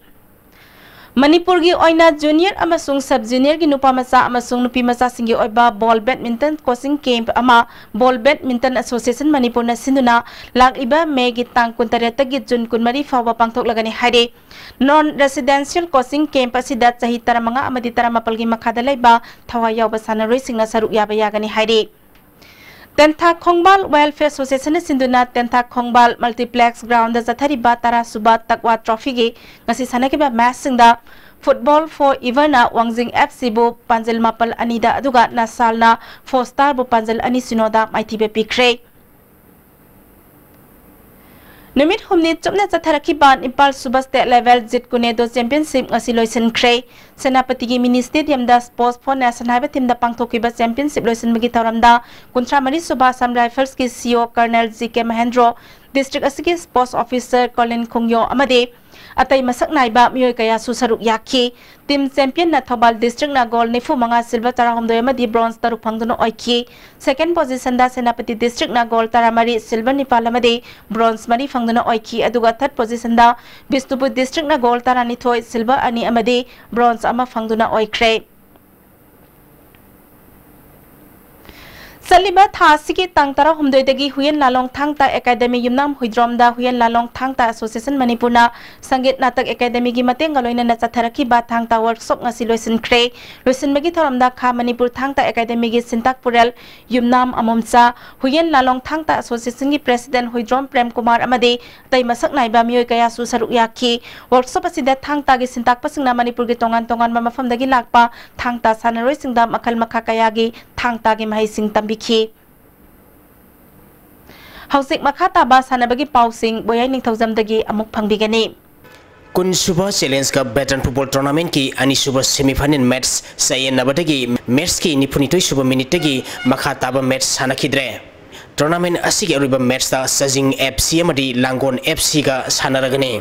ꯃꯅꯤꯄꯨꯔꯒꯤ ꯑꯣꯏꯅ junior ꯑꯃꯁꯨꯡ sub juniorꯒꯤ ꯅꯨꯄꯥ ꯃꯆꯥ ꯑꯃꯁꯨꯡ ꯅꯨꯄꯤ ꯃꯆꯥꯁꯤꯡꯒꯤ ꯑꯣꯏꯕ ball badminton coaching camp ꯑꯃ Ball Badminton Association ꯃꯅꯤꯄꯨꯔꯅ ꯁꯤꯟꯗꯨꯅ ꯂꯥꯛꯂꯤꯕ ꯃꯦꯒꯤ ꯇꯥꯡ ꯀꯨꯟꯇꯔꯦꯠꯇꯒꯤ ꯖꯨꯟ ꯀꯨꯟꯃꯔꯤ ꯐꯥꯎꯕ ꯄꯥꯡꯊꯣꯛꯂꯒꯅꯤ ꯍꯥꯏꯔꯤ꯫ Non residential coaching camp ꯑꯁꯤꯗ ꯆꯍꯤ ꯇꯔꯥꯃꯉꯥ ꯑꯃꯗꯤ ꯇꯔꯥꯃꯥꯄꯜꯒꯤ ꯃꯈꯥꯗ ꯂꯩꯕ ꯊꯋꯥꯏ ꯌꯥꯎꯕ ꯁꯥꯟꯅꯔꯣꯏꯁꯤꯡꯅ ꯁꯔꯨꯛ ꯌꯥꯕ ꯌꯥꯒꯅꯤ ꯍꯥꯏꯔꯤ꯫ ꯇꯦꯟꯊꯥ ꯈꯣꯡꯕꯥꯜ Welfare Associationꯅ ꯁꯤꯟꯗꯨꯅ ꯇꯦꯟꯊꯥ ꯈꯣꯡꯕꯥꯜ multiplex groundꯗ ꯆꯠꯊꯔꯤꯕ ꯇꯔꯥ ꯁꯨꯕ ꯇꯛꯋꯥ trophyꯒꯤ ꯉꯁꯤ ꯁꯥꯟꯅꯈꯤꯕ matchꯁꯤꯡꯗ Football Foreverꯅ ꯋꯥꯡꯖꯤꯡ F Cꯕꯨ ꯄꯥꯟꯖꯤꯜ ꯃꯥꯄꯜ ꯑꯅꯤꯗ, ꯑꯗꯨꯒ ꯅꯁꯥꯜꯅ Four Starꯕꯨ ꯄꯥꯟꯖꯤꯜ ꯑꯅꯤ ꯁꯤꯅꯣꯗ ꯃꯥꯏꯊꯤꯕ ꯄꯤꯈ꯭ꯔꯦ꯫ ꯅꯨꯃꯤꯠ ꯍꯨꯝꯅꯤ ꯆꯨꯞꯅ ꯆꯠꯊꯔꯛꯈꯤꯕ ꯅꯤꯄꯥꯜ ꯁꯨꯕ state level Jeet Kune Do Championship ꯉꯁꯤ ꯂꯣꯏꯁꯤꯟꯈ꯭ꯔꯦ꯫ ꯁꯦꯅꯥꯄꯇꯤꯒꯤ mini stadiumꯗ Sports for Nation ꯍꯥꯏꯕ themeꯗ ꯄꯥꯡꯊꯣꯛꯈꯤꯕ championship ꯂꯣꯏꯁꯤꯟꯕꯒꯤ ꯊꯧꯔꯝꯗ ꯀꯨꯟꯊ꯭ꯔꯥ ꯃꯔꯤ ꯁꯨꯕ Assam Riflesꯀꯤ C O Colonel G K Mahendro, district ꯑꯁꯤꯒꯤ sports officer Colin Khungyo ꯑꯃꯗꯤ ꯑꯇꯩ ꯃꯁꯛ ꯅꯥꯏꯕ ꯃꯤꯑꯣꯏ ꯀꯌꯥꯁꯨ ꯁꯔꯨꯛ ꯌꯥꯈꯤ꯫ Team championꯅ ꯊꯧꯕꯥꯜ districtꯅ gold ꯅꯤꯐꯨ ꯃꯉꯥ, silver ꯇꯔꯥꯍꯨꯝꯗꯣꯏ ꯑꯃꯗꯤ bronze ꯇꯔꯨꯛ ꯐꯪꯗꯨꯅ ꯑꯣꯏꯈꯤ꯫ Second positionꯗ ꯁꯦꯅꯥꯄꯇꯤ districtꯅ gold ꯇꯔꯥꯃꯔꯤ, silver ꯅꯤꯄꯥꯜ ꯑꯃꯗꯤ bronze ꯃꯔꯤ ꯐꯪꯗꯨꯅ ꯑꯣꯏꯈꯤ꯫ ꯑꯗꯨꯒ third positionꯗ ꯕꯤꯁꯅꯨꯄꯨꯔ districtꯅ gold ꯇꯔꯥꯅꯤꯊꯣꯏ, silver ꯑꯅꯤ ꯑꯃꯗꯤ bronze ꯑꯃ ꯐꯪꯗꯨꯅ ꯑꯣꯏꯈ꯭ꯔꯦ꯫ ꯆꯠꯂꯤꯕ ꯊꯥ ꯑꯁꯤꯒꯤ ꯇꯥꯡ ꯇꯔꯥꯍꯨꯝꯗꯣꯏꯗꯒꯤ ꯍꯨꯌꯦꯟ ꯂꯥꯂꯣꯡ ꯊꯥꯡ ꯇꯥ ꯑꯦꯀꯥꯗꯦꯃꯤ ꯌꯨꯝꯅꯥꯝ ꯍꯨꯏꯗ꯭ꯔꯣꯝꯗ ꯍꯨꯌꯦꯟ ꯂꯥꯂꯣꯡ ꯊꯥꯡ ꯇꯥ ꯑꯦꯁꯣꯁꯤꯌꯦꯁꯟ ꯃꯅꯤꯄꯨꯔꯅ ꯁꯪꯒꯤꯠ ꯅꯥꯇꯛ ꯑꯦꯀꯥꯗꯦꯃꯤꯒꯤ ꯃꯇꯦꯡꯒ ꯂꯣꯏꯅꯅ ꯆꯠꯊꯔꯛꯈꯤꯕ ꯊꯥꯡ ꯇꯥ ꯋꯔꯛꯁꯣꯞ ꯉꯁꯤ ꯂꯣꯏꯁꯤꯟꯈ꯭ꯔꯦ꯫ ꯂꯣꯏꯁꯤꯟꯕꯒꯤ ꯊꯧꯔꯝꯗ ꯈꯥ ꯃꯅꯤꯄꯨꯔ ꯊꯥꯡ ꯇꯥ ꯑꯦꯀꯥꯗꯦꯃꯤꯒꯤ ꯁꯤꯟꯇꯥꯛ ꯄꯨꯔꯦꯜ ꯌꯨꯝꯅꯥꯝ ꯑꯃꯣꯝꯆꯥ, ꯍꯨꯌꯦꯟ ꯂꯥꯂꯣꯡ ꯊꯥꯡ ꯇꯥ ꯑꯦꯁꯣꯁꯤꯌꯦꯁꯟꯒꯤ ꯄ꯭ꯔꯦꯁꯤꯗꯦꯟꯠ ꯍꯨꯏꯗ꯭ꯔꯣꯝ ꯄ꯭ꯔꯦꯝ ꯀꯨꯃꯥꯔ ꯑꯃꯗꯤ ꯑꯇꯩ ꯃꯁꯛ ꯅꯥꯏꯕ ꯃꯤꯑꯣꯏ ꯀꯌꯥꯁꯨ ꯁꯔꯨꯛ ꯌꯥꯈꯤ꯫ ꯋꯔꯛꯁꯣꯞ ꯑꯁꯤꯗ ꯊꯥꯡ ꯇꯥꯒꯤ ꯁꯤꯟꯇꯥꯛꯄꯁꯤꯡꯅ ꯃꯅꯤꯄꯨꯔꯒꯤ ꯇꯣꯉꯥꯟ ꯇꯣꯉꯥꯟꯕ ꯃꯐꯝꯗꯒꯤ ꯂꯥꯛꯄ ꯊꯥꯡ ꯇꯥ ꯁꯥꯟꯅꯔꯣꯏꯁꯤꯡꯗ ꯃꯈꯜ ꯃꯈꯥ ꯀꯌꯥꯒꯤ ꯊꯥꯡ ꯇꯥꯒꯤ ꯃꯍꯩꯁꯤꯡ ꯇꯝꯕꯤꯈꯤ꯫ ꯍꯧꯖꯤꯛ ꯃꯈꯥ ꯇꯥꯕ ꯁꯥꯟꯅꯕꯒꯤ ꯄꯥꯎꯁꯤꯡ ꯕꯣꯌꯥꯏ ꯅꯤꯡꯊꯧꯖꯝꯗꯒꯤ ꯑꯃꯨꯛ ꯐꯪꯕꯤꯒꯅꯤ꯫ ꯀꯨꯟꯁꯨꯕ ꯆꯦꯂꯦꯟꯖ ꯀꯞ ꯚꯦꯇꯔꯟ ꯐꯨꯠꯕꯣꯜ ꯇꯣꯔꯅꯥꯃꯦꯟꯠꯀꯤ ꯑꯅꯤꯁꯨꯕ ꯁꯦꯃꯤꯐꯥꯏꯅꯦꯜ ꯃꯦꯠꯆ ꯆꯌꯦꯠꯅꯕꯗꯒꯤ ꯃꯦꯠꯆꯀꯤ ꯅꯤꯐꯨꯅꯤꯊꯣꯏ ꯁꯨꯕ ꯃꯤꯅꯤꯠꯇꯒꯤ ꯃꯈꯥ ꯇꯥꯕ ꯃꯦꯠꯆ ꯁꯥꯟꯅꯈꯤꯗ꯭ꯔꯦ꯫ ꯇꯣꯔꯅꯥꯃꯦꯟꯠ ꯑꯁꯤꯒꯤ ꯑꯔꯣꯏꯕ ꯃꯦꯠꯆꯇ ꯆꯖꯤꯡ ꯑꯦꯐ ꯁꯤ ꯑꯃꯗꯤ ꯂꯥꯡꯒꯣꯜ ꯑꯦꯐ ꯁꯤꯒ ꯁꯥꯟꯅꯔꯒꯅꯤ꯫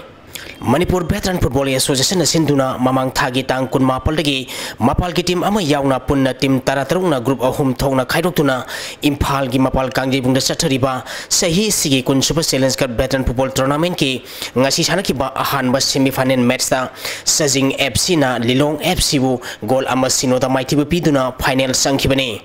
ꯃꯅꯤꯄꯨꯔ ꯚꯦꯇꯔꯟ ꯐꯨꯠꯕꯣꯜ ꯑꯦꯁꯣꯁꯤꯌꯦꯁꯟꯅ ꯁꯤꯟꯗꯨꯅ ꯃꯃꯥꯡ ꯊꯥꯒꯤ ꯇꯥꯡ ꯀꯨꯟꯃꯥꯄꯜꯗꯒꯤ ꯃꯄꯥꯜꯒꯤ ꯇꯤꯝ ꯑꯃ ꯌꯥꯎꯅ ꯄꯨꯟꯅ ꯇꯤꯝ ꯇꯔꯥꯇꯔꯨꯛꯅ ꯒ꯭ꯔꯨꯞ ꯑꯍꯨꯝ ꯊꯣꯛꯅ ꯈꯥꯏꯗꯣꯛꯇꯨꯅ ꯏꯝꯐꯥꯜꯒꯤ ꯃꯄꯥꯜ ꯀꯥꯡꯖꯩꯕꯨꯡꯗ ꯆꯠꯊꯔꯤꯕ ꯆꯍꯤ ꯑꯁꯤꯒꯤ ꯀꯨꯟꯁꯨꯕ ꯆꯦꯂꯦꯟꯖ ꯀꯞ ꯚꯦꯇꯔꯟ ꯐꯨꯠꯕꯣꯜ ꯇꯣꯔꯅꯥꯃꯦꯟꯠꯀꯤ ꯉꯁꯤ ꯁꯥꯟꯅꯈꯤꯕ ꯑꯍꯥꯟꯕ ꯁꯦꯃꯤꯐꯥꯏꯅꯦꯜ ꯃꯦꯠꯆꯇ ꯆꯖꯤꯡ ꯑꯦꯐ ꯁꯤꯅ ꯂꯤꯂꯣꯡ ꯑꯦꯐ ꯁꯤꯕꯨ ꯒꯣꯜ ꯑꯃ ꯁꯤꯅꯣꯗ ꯃꯥꯏꯊꯤꯕ ꯄꯤꯗꯨꯅ ꯐꯥꯏꯅꯦꯜ ꯆꯪꯈꯤꯕꯅꯤ꯫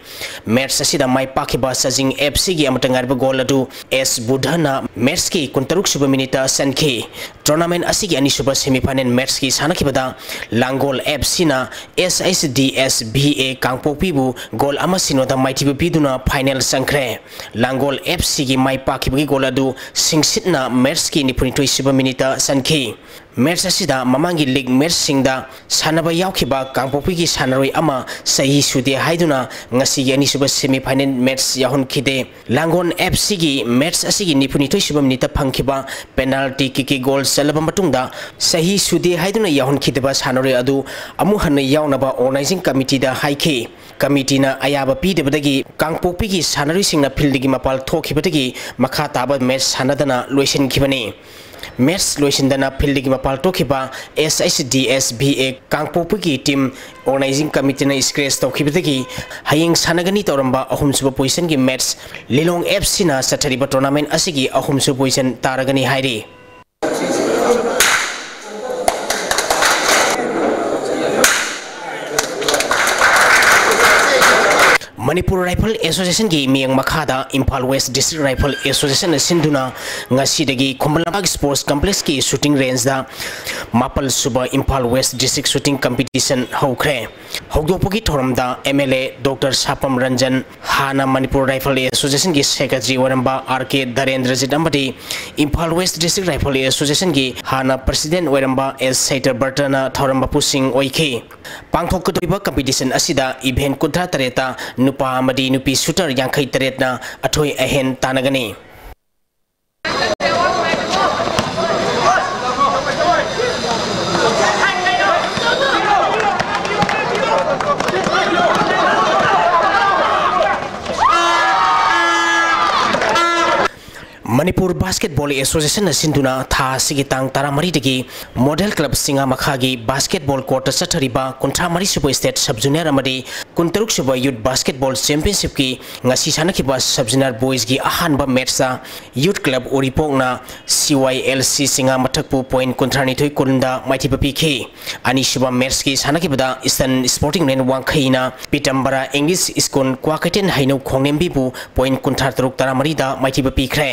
ꯃꯦꯠꯆ ꯑꯁꯤꯗ ꯃꯥꯏ ꯄꯥꯛꯈꯤꯕ ꯆꯖꯤꯡ ꯑꯦꯐ ꯁꯤꯒꯤ ꯑꯃꯠꯇ ꯉꯥꯏꯔꯕ ꯒꯣꯜ ꯑꯗꯨ ꯑꯦꯁ ꯕꯨꯙꯅ ꯃꯦꯠꯆꯀꯤ ꯀꯨꯟꯇꯔꯨꯛ ꯁꯨꯕ ꯃꯤꯅꯤꯠꯇ ꯆꯟꯈꯤ꯫ ꯇꯣꯔꯅꯥꯃꯦꯟꯠ ꯑꯁꯤꯒꯤ ꯑꯅꯤꯁꯨꯕ ꯁꯦꯃꯤꯐꯥꯏꯅꯦꯜ ꯃꯦꯠꯆꯀꯤ ꯁꯥꯟꯅꯈꯤꯕꯗ ꯂꯥꯡꯒꯣꯜ ꯑꯦꯐ ꯁꯤꯅ S H D S V A ꯀꯥꯡꯄꯣꯛꯄꯤꯕꯨ ꯒꯣꯜ ꯑꯃ ꯁꯤꯅꯣꯗ ꯃꯥꯏꯊꯤꯕ ꯄꯤꯗꯨꯅ ꯐꯥꯏꯅꯦꯜ ꯆꯪꯈ꯭ꯔꯦ꯫ ꯂꯥꯡꯒꯣꯜ ꯑꯦꯐ ꯁꯤꯒꯤ ꯃꯥꯏ ꯄꯥꯛꯈꯤꯕꯒꯤ ꯒꯣꯜ ꯑꯗꯨ ꯁꯤꯡꯁꯤꯠꯅ ꯃꯦꯠꯆꯀꯤ ꯅꯤꯐꯨꯅꯤꯊꯣꯏ ꯁꯨꯕ ꯃꯤꯅꯤꯠꯇ ꯆꯟꯈꯤ꯫ ꯃꯦꯠꯆ ꯑꯁꯤꯗ ꯃꯃꯥꯡꯒꯤ ꯂꯤꯒ ꯃꯦꯠꯆꯁꯤꯡꯗ ꯁꯥꯟꯅꯕ ꯌꯥꯎꯈꯤꯕ ꯀꯥꯡꯄꯣꯛꯄꯤꯒꯤ ꯁꯥꯟꯅꯔꯣꯏ ꯑꯃ ꯆꯍꯤ ꯁꯨꯗꯦ ꯍꯥꯏꯗꯨꯅ ꯉꯁꯤꯒꯤ ꯑꯅꯤꯁꯨꯕ ꯁꯦꯃꯤꯐꯥꯏꯅꯦꯜ ꯃꯦꯠꯆ ꯌꯥꯎꯍꯟꯈꯤꯗꯦ꯫ ꯂꯥꯡꯒꯣꯜ ꯑꯦꯐ ꯁꯤꯒꯤ ꯃꯦꯠꯆ ꯑꯁꯤꯒꯤ ꯅꯤꯐꯨꯅꯤꯊꯣꯏ ꯁꯨꯕ ꯃꯤꯅꯤꯠꯇ ꯐꯪꯈꯤꯕ ꯄꯦꯅꯥꯜꯇꯤ ꯀꯤꯛꯀꯤ ꯒꯣꯜ ꯆꯜꯂꯕ ꯃꯇꯨꯡꯗ ꯆꯍꯤ ꯁꯨꯗꯦ ꯍꯥꯏꯗꯨꯅ ꯌꯥꯎꯍꯟꯈꯤꯗꯕ ꯁꯥꯟꯅꯔꯣꯏ ꯑꯗꯨ ꯑꯃꯨꯛ ꯍꯟꯅ ꯌꯥꯎꯅꯕ ꯑꯣꯔꯒꯅꯥꯏꯖꯤꯡ ꯀꯃꯤꯇꯤꯗ ꯍꯥꯏꯈꯤ꯫ ꯀꯃꯤꯇꯤꯅ ꯑꯌꯥꯕ ꯄꯤꯗꯕꯗꯒꯤ ꯀꯥꯡꯄꯣꯛꯄꯤꯒꯤ ꯁꯥꯟꯅꯔꯣꯏꯁꯤꯡꯅ ꯐꯤꯜꯗꯒꯤ ꯃꯄꯥꯟ ꯊꯣꯛꯈꯤꯕꯗꯒꯤ ꯃꯈꯥ ꯇꯥꯕ ꯃꯦꯠꯆ ꯁꯥꯟꯅꯗꯅ ꯂꯣꯏꯁꯤꯟꯈꯤꯕꯅꯤ꯫ ꯃꯦꯠꯆ ꯂꯣꯏꯁꯤꯟꯗꯅ ꯐꯤꯜꯗꯒꯤ ꯃꯄꯥꯟ ꯊꯣꯛꯈꯤꯕ ꯑꯦꯁ ꯑꯩꯆ ꯗꯤ ꯑꯦꯁ ꯚꯤ ꯑꯦ ꯀꯥꯡꯄꯣꯛꯄꯤꯒꯤ ꯇꯤꯝ ꯑꯣꯔꯒꯅꯥꯏꯖꯤꯡ ꯀꯃꯤꯇꯤꯅ ꯁ꯭ꯀ꯭ꯔꯦꯆ ꯇꯧꯈꯤꯕꯗꯒꯤ ꯍꯌꯦꯡ ꯁꯥꯟꯅꯒꯅꯤ ꯇꯧꯔꯝꯕ ꯑꯍꯨꯝꯁꯨꯕ ꯄꯣꯖꯤꯁꯟꯒꯤ ꯃꯦꯠꯆ ꯂꯤꯂꯣꯡ ꯑꯦꯐ ꯁꯤꯅ ꯆꯠꯊꯔꯤꯕ ꯇꯣꯔꯅꯥꯃꯦꯟꯠ ꯑꯁꯤꯒꯤ ꯑꯍꯨꯝꯁꯨꯕ ꯄꯣꯖꯤꯁꯟ ꯇꯥꯔꯒꯅꯤ ꯍꯥꯏꯔꯤ꯫ ꯃꯅꯤꯄꯨꯔ ꯔꯥꯏꯐꯜ ꯑꯦꯁꯣꯁꯤꯌꯦꯁꯟꯒꯤ ꯃꯤꯠꯌꯦꯡ ꯃꯈꯥꯗ ꯏꯝꯐꯥꯜ ꯋꯦꯁ ꯗꯤꯁꯇ꯭ꯔꯤꯛ ꯔꯥꯏꯐꯜ ꯑꯦꯁꯣꯁꯤꯌꯦꯁꯟꯅ ꯁꯤꯟꯗꯨꯅ ꯉꯁꯤꯗꯒꯤ ꯈꯨꯃꯟ ꯂꯝꯄꯥꯛ ꯁ꯭ꯄꯣꯔꯠꯁ ꯀꯝꯄ꯭ꯂꯦꯛꯁꯀꯤ ꯁꯨꯇꯤꯡ ꯔꯦꯟꯖꯗ ꯃꯥꯄꯜ ꯁꯨꯕ Imphal west district shooting competition ꯍꯧꯈ꯭ꯔꯦ꯫ ꯍꯧꯗꯣꯛꯄꯒꯤ ꯊꯧꯔꯝꯗ M L A doctor Sapam Ranjan, ꯍꯥꯟꯅ ꯃꯅꯤꯄꯨꯔ ꯔꯥꯏꯐꯜ ꯑꯦꯁꯣꯁꯤꯌꯦꯁꯟꯒꯤ ꯁꯦꯀ꯭ꯔꯦꯇꯔꯤ ꯑꯣꯏꯔꯝꯕ ꯑꯥꯔ ꯀꯦ ꯙꯔꯦꯟꯗ꯭ꯔꯖꯤꯠ ꯑꯃꯗꯤ ꯏꯝꯐꯥꯜ ꯋꯦꯁ ꯗꯤꯁꯇ꯭ꯔꯤꯛ ꯔꯥꯏꯐꯜ ꯑꯦꯁꯣꯁꯤꯌꯦꯁꯟꯒꯤ ꯍꯥꯟꯅ ꯄ꯭ꯔꯁꯤꯗꯦꯟꯠ ꯑꯣꯏꯔꯝꯕ ꯑꯦꯁ ꯁꯩꯇꯕ꯭ꯔꯇꯅ ꯊꯧꯔꯝ ꯃꯄꯨꯁꯤꯡ ꯑꯣꯏꯈꯤ꯫ ꯄꯥꯡꯊꯣꯛꯀꯗꯧꯔꯤꯕ ꯀꯝꯄꯤꯇꯤꯁꯟ ꯑꯁꯤꯗ ꯏꯚꯦꯟꯠ ꯀꯨꯟꯊ꯭ꯔꯥ ꯇꯔꯦꯠꯇ ꯅꯨꯄꯥ ꯑꯃꯗꯤ ꯅꯨꯄꯤ ꯁꯨꯇꯔ ꯌꯥꯡꯈꯩ ꯇꯔꯦꯠꯅ ꯑꯊꯣꯏ ꯑꯍꯦꯟ ꯇꯥꯟꯅꯒꯅꯤ꯫ ꯃꯅꯤꯄꯨꯔ ꯕꯥꯁꯀꯦꯠꯕꯣꯜ ꯑꯦꯁꯣꯁꯤꯌꯦꯁꯟꯅ ꯁꯤꯟꯗꯨꯅ ꯊꯥ ꯑꯁꯤꯒꯤ ꯇꯥꯡ ꯇꯔꯥꯃꯔꯤꯗꯒꯤ ꯃꯣꯗꯦꯜ ꯀ꯭ꯂꯕ ꯁꯤꯡꯉꯥ ꯃꯈꯥꯒꯤ ꯕꯥꯁꯀꯦꯠꯕꯣꯜ ꯀꯣꯔꯠꯇ ꯆꯠꯊꯔꯤꯕ ꯀꯨꯟꯊ꯭ꯔꯥ ꯃꯔꯤ ꯁꯨꯕ ꯁ꯭ꯇꯦꯠ ꯁꯕ ꯖꯨꯅꯤꯌꯔ ꯑꯃꯗꯤ ꯀꯨꯟꯇꯔꯨꯛ ꯁꯨꯕ ꯌꯨꯠ ꯕꯥꯁꯀꯦꯠꯕꯣꯜ ꯆꯦꯝꯄꯤꯌꯟꯁꯤꯞꯀꯤ ꯉꯁꯤ ꯁꯥꯟꯅꯈꯤꯕ ꯁꯕ ꯖꯨꯅꯤꯌꯔ ꯕꯣꯏꯁꯀꯤ ꯑꯍꯥꯟꯕ ꯃꯦꯠꯁꯇ ꯌꯨꯠ ꯀ꯭ꯂꯕ ꯎꯔꯤꯄꯣꯛꯅ ꯁꯤ ꯋꯥꯏ ꯑꯦꯜ ꯁꯤ ꯁꯤꯡꯉꯥ ꯃꯊꯛꯄꯨ ꯄꯣꯏꯟꯠ ꯀꯨꯟꯊ꯭ꯔꯥꯅꯤꯊꯣꯏ ꯀꯨꯟꯗ ꯃꯥꯏꯊꯤꯕ ꯄꯤꯈꯤ꯫ ꯑꯅꯤꯁꯨꯕ ꯃꯦꯠꯁꯀꯤ ꯁꯥꯟꯅꯈꯤꯕꯗ ꯏꯁꯇꯔꯟ ꯁ꯭ꯄꯣꯔꯇꯤꯡ ꯌꯨꯅꯤꯌꯟ ꯋꯥꯡꯈꯩꯅ ꯄꯤꯇꯝꯕꯔꯥ ꯏꯪꯂꯤꯁ ꯁ꯭ꯀꯨꯜ ꯀ꯭ꯋꯥꯀꯩꯊꯦꯜ ꯍꯩꯅꯧ ꯈꯣꯡꯅꯦꯝꯕꯤꯕꯨ ꯄꯣꯏꯟꯠ ꯀꯨꯟꯊ꯭ꯔꯥ ꯇꯔꯨꯛ ꯇꯔꯥꯃꯔꯤꯗ ꯃꯥꯏꯊꯤꯕ ꯄꯤꯈ꯭ꯔꯦ꯫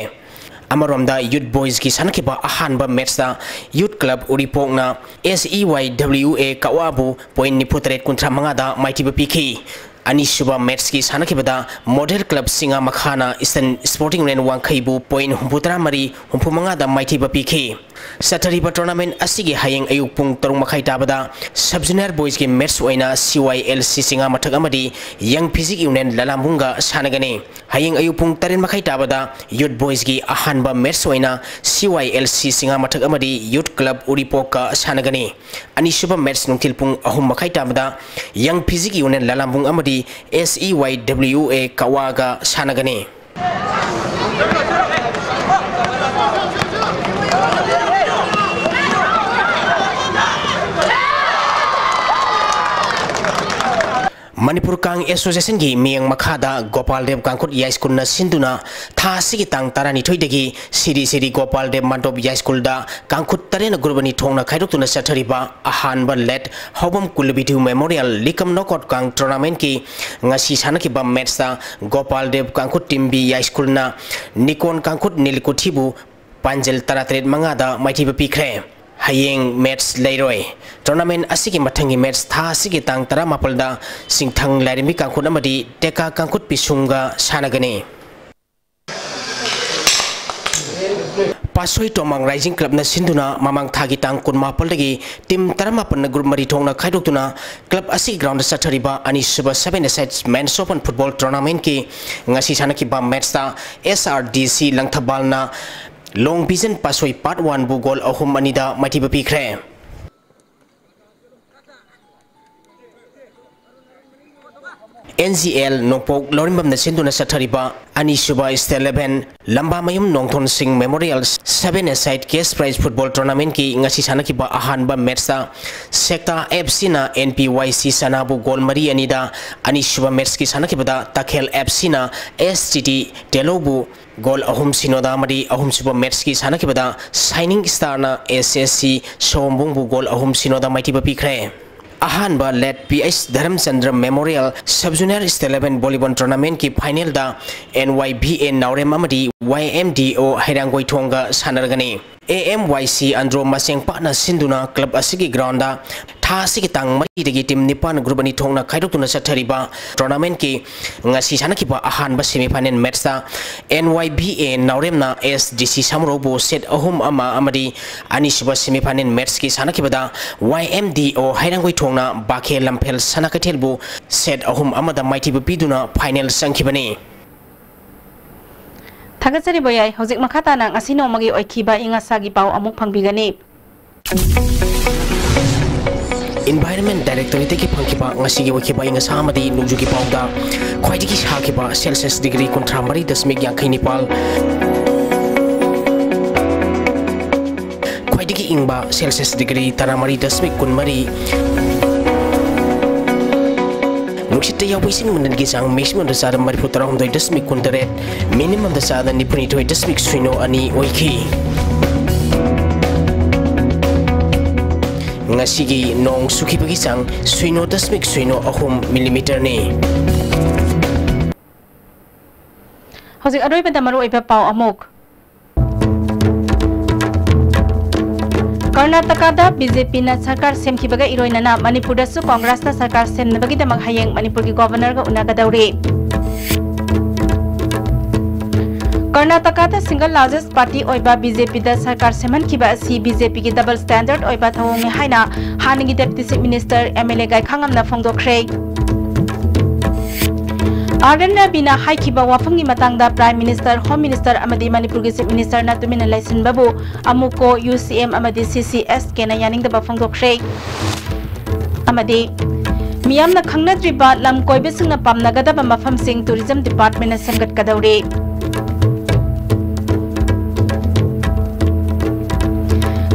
ꯑꯃꯔꯣꯝꯗ ꯌꯨꯠ ꯕꯣꯏꯁꯀꯤ ꯁꯥꯟꯅꯈꯤꯕ ꯑꯍꯥꯟꯕ ꯃꯦꯠꯁꯇ ꯌꯨꯠ ꯀ꯭ꯂꯕ ꯎꯔꯤꯄꯣꯛꯅ S E Y W A ꯀꯛꯋꯥꯕꯨ ꯄꯣꯏꯟꯠ ꯅꯤꯐꯨ ꯇꯔꯦꯠ ꯀꯨꯟꯊ꯭ꯔꯥ ꯃꯉꯥꯗ ꯃꯥꯏꯊꯤꯕ ꯄꯤꯈꯤ꯫ ꯑꯅꯤꯁꯨꯕ ꯃꯦꯠꯁꯀꯤ ꯁꯥꯟꯅꯈꯤꯕꯗ ꯃꯣꯗꯦꯜ ꯀ꯭ꯂꯕ ꯁꯤꯡꯉꯥ ꯃꯈꯥꯅ ꯏꯁꯇꯔꯟ ꯁ꯭ꯄꯣꯔꯇꯤꯡ ꯌꯨꯅꯤꯌꯟ ꯋꯥꯡꯈꯩꯕꯨ ꯄꯣꯏꯟꯠ ꯍꯨꯝꯐꯨꯇꯔꯥ ꯃꯔꯤ, ꯍꯨꯝꯐꯨ ꯃꯉꯥꯗ ꯃꯥꯏꯊꯤꯕ ꯄꯤꯈꯤ꯫ ꯆꯠꯊꯔꯤꯕ ꯇꯣꯔꯅꯥꯃꯦꯟꯠ ꯑꯁꯤꯒꯤ ꯍꯌꯦꯡ ꯑꯌꯨꯛ ꯄꯨꯡ ꯇꯔꯨꯛ ꯃꯈꯥꯏ ꯇꯥꯕꯗ ꯁꯕ ꯖꯨꯅꯤꯌꯔ ꯕꯣꯏꯁꯀꯤ ꯃꯦꯠꯁ ꯑꯣꯏꯅ ꯁꯤ ꯋꯥꯏ ꯑꯦꯜ ꯁꯤ ꯁꯤꯡꯉꯥ ꯃꯊꯛ ꯑꯃꯗꯤ ꯌꯪ ꯐꯤꯖꯤꯛ ꯌꯨꯅꯤꯌꯟ ꯂꯂꯥꯝꯕꯨꯡꯒ ꯁꯥꯟꯅꯒꯅꯤ꯫ ꯍꯌꯦꯡ ꯑꯌꯨꯛ ꯄꯨꯡ ꯇꯔꯦꯠ ꯃꯈꯥꯏ ꯇꯥꯕꯗ ꯌꯨꯠ ꯕꯣꯏꯁꯀꯤ ꯑꯍꯥꯟꯕ ꯃꯦꯠꯁ ꯑꯣꯏꯅ ꯁꯤ ꯋꯥꯏ ꯑꯦꯜ ꯁꯤ ꯁꯤꯡꯉꯥ ꯃꯊꯛ ꯑꯃꯗꯤ ꯌꯨꯠ ꯀ꯭ꯂꯕ ꯎꯔꯤꯄꯣꯛꯀ ꯁꯥꯟꯅꯒꯅꯤ꯫ ꯑꯅꯤꯁꯨꯕ ꯃꯦꯠꯁ ꯅꯨꯡꯊꯤꯜ ꯄꯨꯡ ꯑꯍꯨꯝ ꯃꯈꯥꯏ ꯇꯥꯕꯗ ꯌꯪ ꯐꯤꯖꯤꯛ ꯌꯨꯅꯤꯌꯟ ꯂꯂꯥꯝꯕꯨꯡ ꯑꯃꯗꯤ ꯑꯦꯁ ꯏ ꯋꯥꯏ ꯗꯕ꯭ꯂꯤꯎ ꯑꯦ ꯀꯛꯋꯥꯒ ꯁꯥꯟꯅꯒꯅꯤ꯫ ꯃꯅꯤꯄꯨꯔ ꯀꯥꯡ ꯑꯦꯁꯣꯁꯤꯌꯦꯁꯟꯒꯤ ꯃꯤꯠꯌꯦꯡ ꯃꯈꯥꯗ ꯒꯣꯄꯥꯜ ꯗꯦꯕ ꯀꯥꯡꯈꯨꯠ ꯌꯥꯏꯁ꯭ꯀꯨꯜꯅ ꯁꯤꯟꯗꯨꯅ ꯊꯥ ꯑꯁꯤꯒꯤ ꯇꯥꯡ ꯇꯔꯥꯅꯤꯊꯣꯏꯗꯒꯤ ꯁꯤꯔꯤ ꯁꯤꯔꯤ ꯒꯣꯄꯥꯜ ꯗꯦꯕ ꯃꯥꯟꯗꯣꯞ ꯌꯥꯏꯁ꯭ꯀꯨꯜꯗ ꯀꯥꯡꯈꯨꯠ ꯇꯔꯦꯠꯅ ꯒ꯭ꯔꯨꯞ ꯑꯅꯤ ꯊꯣꯛꯅ ꯈꯥꯏꯗꯣꯛꯇꯨꯅ ꯆꯠꯊꯔꯤꯕ ꯑꯍꯥꯟꯕ ꯂꯦꯠ ꯍꯧꯕꯝ ꯀꯨꯂꯕꯤꯗꯨ ꯃꯦꯃꯣꯔꯤꯌꯦꯜ ꯂꯤꯀꯝ ꯅꯣꯀꯥꯎꯠ ꯀꯥꯡ ꯇꯣꯔꯅꯥꯃꯦꯟꯠꯀꯤ ꯉꯁꯤ ꯁꯥꯟꯅꯈꯤꯕ ꯃꯦꯠꯁꯇ ꯒꯣꯄꯥꯜ ꯗꯦꯕ ꯀꯥꯡꯈꯨꯠ ꯇꯤꯝ ꯕꯤ ꯌꯥꯏꯁ꯭ꯀꯨꯜꯅ ꯅꯤꯀꯣꯟ ꯀꯥꯡꯈꯨꯠ ꯅꯤꯂꯀꯨꯊꯤꯕꯨ ꯄꯥꯟꯖꯜ ꯇꯔꯥꯇꯔꯦꯠ ꯃꯉꯥꯗ ꯃꯥꯏꯊꯤꯕ ꯄꯤꯈ꯭ꯔꯦ꯫ ꯍꯌꯦꯡ ꯃꯦꯠꯁ ꯂꯩꯔꯣꯏ꯫ ꯇꯣꯔꯅꯥꯃꯦꯟꯠ ꯑꯁꯤꯒꯤ ꯃꯊꯪꯒꯤ ꯃꯦꯠꯁ ꯊꯥ ꯑꯁꯤꯒꯤ ꯇꯥꯡ ꯇꯔꯥꯃꯥꯄꯜꯗ ꯁꯤꯡꯊꯪ ꯂꯥꯏꯔꯦꯝꯕꯤ ꯀꯥꯡꯈꯨꯠ ꯑꯃꯗꯤ ꯇꯦꯀꯥ ꯀꯥꯡꯈꯨꯠ ꯄꯤꯁꯨꯝꯒ ꯁꯥꯟꯅꯒꯅꯤ꯫ ꯄꯥꯠꯁꯣꯏ ꯇꯣꯃꯥꯡ ꯔꯥꯏꯖꯤꯡ ꯀ꯭ꯂꯕꯅ ꯁꯤꯟꯗꯨꯅ ꯃꯃꯥꯡ ꯊꯥꯒꯤ ꯇꯥꯡ ꯀꯨꯟꯃꯥꯄꯜꯗꯒꯤ ꯇꯤꯝ ꯇꯔꯥꯃꯥꯄꯜꯅ ꯒ꯭ꯔꯨꯞ ꯃꯔꯤ ꯊꯣꯛꯅ ꯈꯥꯏꯗꯣꯛꯇꯨꯅ ꯀ꯭ꯂꯕ ꯑꯁꯤꯒꯤ ꯒ꯭ꯔꯥꯎꯟꯗ ꯆꯠꯊꯔꯤꯕ ꯑꯅꯤꯁꯨꯕ ꯁꯚꯦꯟ ꯑꯦ ꯁꯥꯏꯗ ꯃꯦꯟꯁ ꯑꯣꯄꯟ ꯐꯨꯠꯕꯣꯜ ꯇꯣꯔꯅꯥꯃꯦꯟꯠꯀꯤ ꯉꯁꯤ ꯁꯥꯟꯅꯈꯤꯕ ꯃꯦꯠꯁꯇ ꯑꯦꯁ ꯑꯥꯔ ꯗꯤ ꯁꯤ ꯂꯪꯊꯕꯥꯜꯅ ꯂꯣꯡ ꯚꯤꯖꯟ ꯄꯥꯠꯁꯣꯏ ꯄꯥꯔꯠ ꯋꯥꯟꯕꯨ ꯒꯣꯜ ꯑꯍꯨꯝ ꯑꯅꯤꯗ ꯃꯥꯏꯊꯤꯕ ꯄꯤꯈ꯭ꯔꯦ꯫ ꯑꯦꯟ ꯖꯤ ꯑꯦꯜ ꯅꯣꯡꯄꯣꯛ ꯂꯧꯔꯦꯝꯕꯝꯅ ꯁꯤꯟꯗꯨꯅ ꯆꯠꯊꯔꯤꯕ ꯑꯅꯤꯁꯨꯕ ꯁ꯭ꯇꯦꯠ ꯂꯦꯚꯦꯜ ꯂꯝꯕꯥꯃꯌꯨꯝ ꯅꯣꯡꯊꯣꯟ ꯁꯤꯡ ꯃꯦꯃꯣꯔꯤꯌꯦꯜ ꯁꯚꯦꯟ ꯑꯦ ꯁꯥꯏꯗ ꯀꯦꯁ ꯄ꯭ꯔꯥꯏꯖ ꯐꯨꯠꯕꯣꯜ ꯇꯣꯔꯅꯥꯃꯦꯟꯠꯀꯤ ꯉꯁꯤ ꯁꯥꯟꯅꯈꯤꯕ ꯑꯍꯥꯟꯕ ꯃꯦꯠꯁꯇ ꯁꯦꯛꯇꯥ ꯑꯦꯐ ꯁꯤꯅ ꯑꯦꯟ ꯄꯤ ꯋꯥꯏ ꯁꯤ ꯁꯅꯥꯕꯨ ꯒꯣꯜ ꯃꯔꯤ ꯑꯅꯤꯗ, ꯑꯅꯤꯁꯨꯕ ꯃꯦꯠꯁꯀꯤ ꯁꯥꯟꯅꯈꯤꯕꯗ ꯇꯥꯈꯦꯜ ꯑꯦꯐ ꯁꯤꯅ ꯑꯦꯁ ꯇꯤ ꯇꯤ ꯇꯦꯂꯧꯕꯨ ꯒꯣꯜ ꯑꯍꯨꯝ ꯁꯤꯅꯣꯗ ꯑꯃꯗꯤ ꯑꯍꯨꯝꯁꯨꯕ ꯃꯦꯠꯁꯀꯤ ꯁꯥꯟꯅꯈꯤꯕꯗ ꯁꯥꯏꯅꯤꯡ ꯁ꯭ꯇꯥꯔꯅ ꯑꯦꯁ ꯑꯦꯁ ꯁꯤ ꯁꯣꯝꯕꯨꯡꯕꯨ ꯒꯣꯜ ꯑꯍꯨꯝ ꯁꯤꯅꯣꯗ ꯃꯥꯏꯊꯤꯕ ꯄꯤꯈ꯭ꯔꯦ꯫ ꯑꯍꯥꯟꯕ late P H Dharamchandra memorial sub junior state level volleyball ꯇꯣꯔꯅꯥꯃꯦꯟꯠꯀꯤ ꯐꯥꯏꯅꯦꯜꯗ ꯑꯦꯟ ꯋꯥꯏ ꯚꯤ ꯑꯦ ꯅꯥꯎꯔꯦꯝ ꯑꯃꯗꯤ ꯋꯥꯏ ꯑꯦꯝ ꯗꯤ ꯑꯣ ꯍꯩꯔꯥꯡꯒꯣꯏꯊꯣꯡꯒ ꯁꯥꯟꯅꯔꯒꯅꯤ꯫ ꯑꯦ ꯑꯦꯝ ꯋꯥꯏ ꯁꯤ ꯑꯟꯗ꯭ꯔꯣ ꯃꯆꯦꯡꯄꯥꯛꯅ ꯁꯤꯟꯗꯨꯅ ꯀ꯭ꯂꯕ ꯑꯁꯤꯒꯤ ꯒ꯭ꯔꯥꯎꯟꯗ ꯊꯥ ꯑꯁꯤꯒꯤ ꯇꯥꯡ ꯃꯔꯤꯗꯒꯤ ꯇꯤꯝ ꯅꯤꯄꯥꯟ ꯒ꯭ꯔꯨꯞ ꯑꯅꯤ ꯊꯣꯛꯅ ꯈꯥꯏꯗꯣꯛꯇꯨꯅ ꯆꯠꯊꯔꯤꯕ ꯇꯣꯔꯅꯥꯃꯦꯟꯠꯀꯤ ꯉꯁꯤ ꯁꯥꯟꯅꯈꯤꯕ ꯑꯍꯥꯟꯕ ꯁꯦꯃꯤꯐꯥꯏꯅꯦꯜ ꯃꯦꯠꯁꯇ and Y V A ꯅꯥꯎꯔꯦꯝꯅ S D ꯁꯤ ꯁꯥꯃꯨꯔꯧꯕꯨ ꯁꯦꯠ ꯑꯍꯨꯝ ꯑꯃ ꯑꯃꯗꯤ ꯑꯅꯤꯁꯨꯕ ꯁꯦꯃꯤꯐꯥꯏꯅꯦꯜ ꯃꯦꯠꯁꯀꯤ ꯁꯥꯟꯅꯈꯤꯕꯗ ꯋꯥꯏ ꯑꯦꯝ ꯗꯤ ꯑꯣ ꯍꯩꯔꯥꯡꯒꯣꯏꯊꯣꯡꯅ ꯕꯥꯈꯦ ꯂꯝꯐꯦꯜ ꯁꯅꯥ ꯀꯩꯊꯦꯜꯕꯨ ꯁꯦꯠ ꯑꯍꯨꯝ ꯑꯃꯗ ꯃꯥꯏꯊꯤꯕ ꯄꯤꯗꯨꯅ ꯐꯥꯏꯅꯦꯜ ꯆꯪꯈꯤꯕꯅꯤ꯫ ꯊꯥꯒꯠꯆꯔꯤꯕ ꯌꯥꯏ꯫ ꯍꯧꯖꯤꯛ ꯃꯈꯥ ꯇꯥꯅ ꯉꯁꯤ ꯅꯣꯡꯃꯒꯤ ꯑꯣꯏꯈꯤꯕ ꯑꯏꯪ ꯑꯁꯥꯒꯤ ꯄꯥꯎ ꯑꯃꯨꯛ ꯐꯪꯕꯤꯒꯅꯤ꯫ ꯏꯟꯚꯥꯏꯔꯟꯃꯦꯟ ꯗꯥꯏꯔꯦꯛꯇꯣꯔꯦꯠꯇꯒꯤ ꯐꯪꯈꯤꯕ ꯉꯁꯤꯒꯤ ꯑꯣꯏꯈꯤꯕ ꯑꯏꯪ ꯑꯁꯥ ꯑꯃꯗꯤ ꯅꯣꯡꯖꯨꯒꯤ ꯄꯥꯎꯗ ꯈ꯭ꯋꯥꯏꯗꯒꯤ ꯁꯥꯈꯤꯕ ꯁꯦꯜꯁꯤꯌꯁ ꯗꯤꯒ꯭ꯔꯤ ꯀꯨꯟꯊ꯭ꯔꯥ ꯃꯔꯤ ꯗꯁꯃꯤꯛ ꯌꯥꯡꯈꯩ ꯅꯤꯄꯥꯜ, ꯈ꯭ꯋꯥꯏꯗꯒꯤ ꯏꯪꯕ ꯁꯦꯜꯁꯤꯌꯁ ꯗꯤꯒ꯭ꯔꯤ ꯇꯔꯥꯃꯔꯤ ꯗꯁꯃꯤꯛ ꯀꯨꯟꯃꯔꯤ, ꯅꯨꯡꯁꯤꯠꯇ ꯌꯥꯎꯕ ꯏꯁꯤꯡ ꯃꯅꯤꯜꯒꯤ ꯆꯥꯡ maximum ꯗ ꯆꯥꯗ ꯃꯔꯤꯐꯨ ꯇꯔꯥꯍꯨꯝꯗꯣꯏ ꯗꯁꯃꯤꯛ ꯀꯨꯟꯇꯔꯦꯠ, minimum ꯗ ꯆꯥꯗ ꯅꯤꯐꯨꯅꯤꯊꯣꯏ ꯗꯁꯃꯤꯛ ꯁꯤꯅꯣ ꯑꯅꯤ ꯑꯣꯏꯈꯤ꯫ ꯉꯁꯤꯒꯤ ꯅꯣꯡ ꯆꯨꯈꯤꯕꯒꯤ ꯆꯥꯡ ꯁꯤꯅꯣ ꯗꯁꯃꯤꯛ ꯁꯤꯅꯣ ꯑꯍꯨꯝ ꯃꯤꯂꯤꯃꯤꯇꯔꯅꯤ꯫ ꯍꯧꯖꯤꯛ ꯑꯔꯣꯏꯕꯗ ꯃꯔꯨꯑꯣꯏꯕ ꯄꯥꯎ ꯑꯃꯨꯛ꯫ ꯀꯔꯅꯥꯇꯀꯥꯗ ꯕꯤ ꯖꯦ ꯄꯤꯅ ꯁꯔꯀꯥꯔ ꯁꯦꯝꯈꯤꯕꯒ ꯏꯔꯣꯏꯅꯅ ꯃꯅꯤꯄꯨꯔꯗꯁꯨ ꯀꯣꯡꯒ꯭ꯔꯦꯁꯅ ꯁꯔꯀꯥꯔ ꯁꯦꯝꯅꯕꯒꯤꯗꯃꯛ ꯍꯌꯦꯡ ꯃꯅꯤꯄꯨꯔꯒꯤ ꯒꯣꯚꯔꯅꯔꯒ ꯎꯅꯒꯗꯧꯔꯤ꯫ ꯀꯔꯅꯥꯇꯀꯥꯗ single largest party ꯑꯣꯏꯕ ꯕꯤ ꯖꯦ ꯄꯤꯗ ꯁꯔꯀꯥꯔ ꯁꯦꯝꯍꯟꯈꯤꯕ ꯑꯁꯤ ꯕꯤ ꯖꯦ ꯄꯤꯒꯤ double standard ꯑꯣꯏꯕ ꯊꯧꯑꯣꯡꯅꯤ ꯍꯥꯏꯅ ꯍꯥꯟꯅꯒꯤ Deputy Chief Minister, M L A ꯒꯥꯏꯈꯥꯉꯝꯅ ꯐꯣꯡꯗꯣꯛꯈ꯭ꯔꯦ꯫ ꯑꯥꯔ ꯑꯦꯟ ꯔꯕꯤꯅ ꯍꯥꯏꯈꯤꯕ ꯋꯥꯐꯝꯒꯤ ꯃꯇꯥꯡꯗ Prime Minister, Home Minister ꯑꯃꯗꯤ ꯃꯅꯤꯄꯨꯔꯒꯤ Chief Ministerꯅ ꯇꯨꯃꯤꯟꯅ ꯂꯩꯁꯤꯟꯕꯕꯨ ꯑꯃꯨꯀꯣ, ꯌꯨ ꯁꯤ ꯑꯦꯝ ꯑꯃꯗꯤ ꯁꯤ ꯁꯤ ꯑꯦꯁ ꯀꯦꯅ ꯌꯥꯅꯤꯡꯗꯕ ꯐꯣꯡꯗꯣꯛꯈ꯭ꯔꯦ꯫ ꯑꯃꯗꯤ ꯃꯤꯌꯥꯝꯅ ꯈꯪꯅꯗ꯭ꯔꯤꯕ ꯂꯝ ꯀꯣꯏꯕꯁꯤꯡꯅ ꯄꯥꯝꯅꯒꯗꯕ ꯃꯐꯝꯁꯤꯡ Tourism Departmentꯅ ꯁꯦꯝꯒꯠꯀꯗꯧꯔꯤ꯫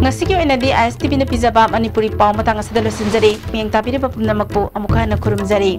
ꯉꯁꯤꯒꯤ ꯑꯣꯏꯅꯗꯤ ꯑꯥꯏ ꯑꯦꯁ ꯇꯤ ꯚꯤꯅ ꯄꯤꯖꯕ ꯃꯅꯤꯄꯨꯔꯤ ꯄꯥꯎ ꯃꯇꯥꯡ ꯑꯁꯤꯗ ꯂꯣꯏꯁꯤꯟꯖꯔꯦ꯫ ꯃꯤꯠꯌꯦꯡ ꯇꯥꯕꯤꯔꯤꯕ ꯄꯨꯝꯅꯃꯛꯄꯨ ꯑꯃꯨꯛ ꯍꯟꯅ ꯈꯨꯔꯨꯝꯖꯔꯤ꯫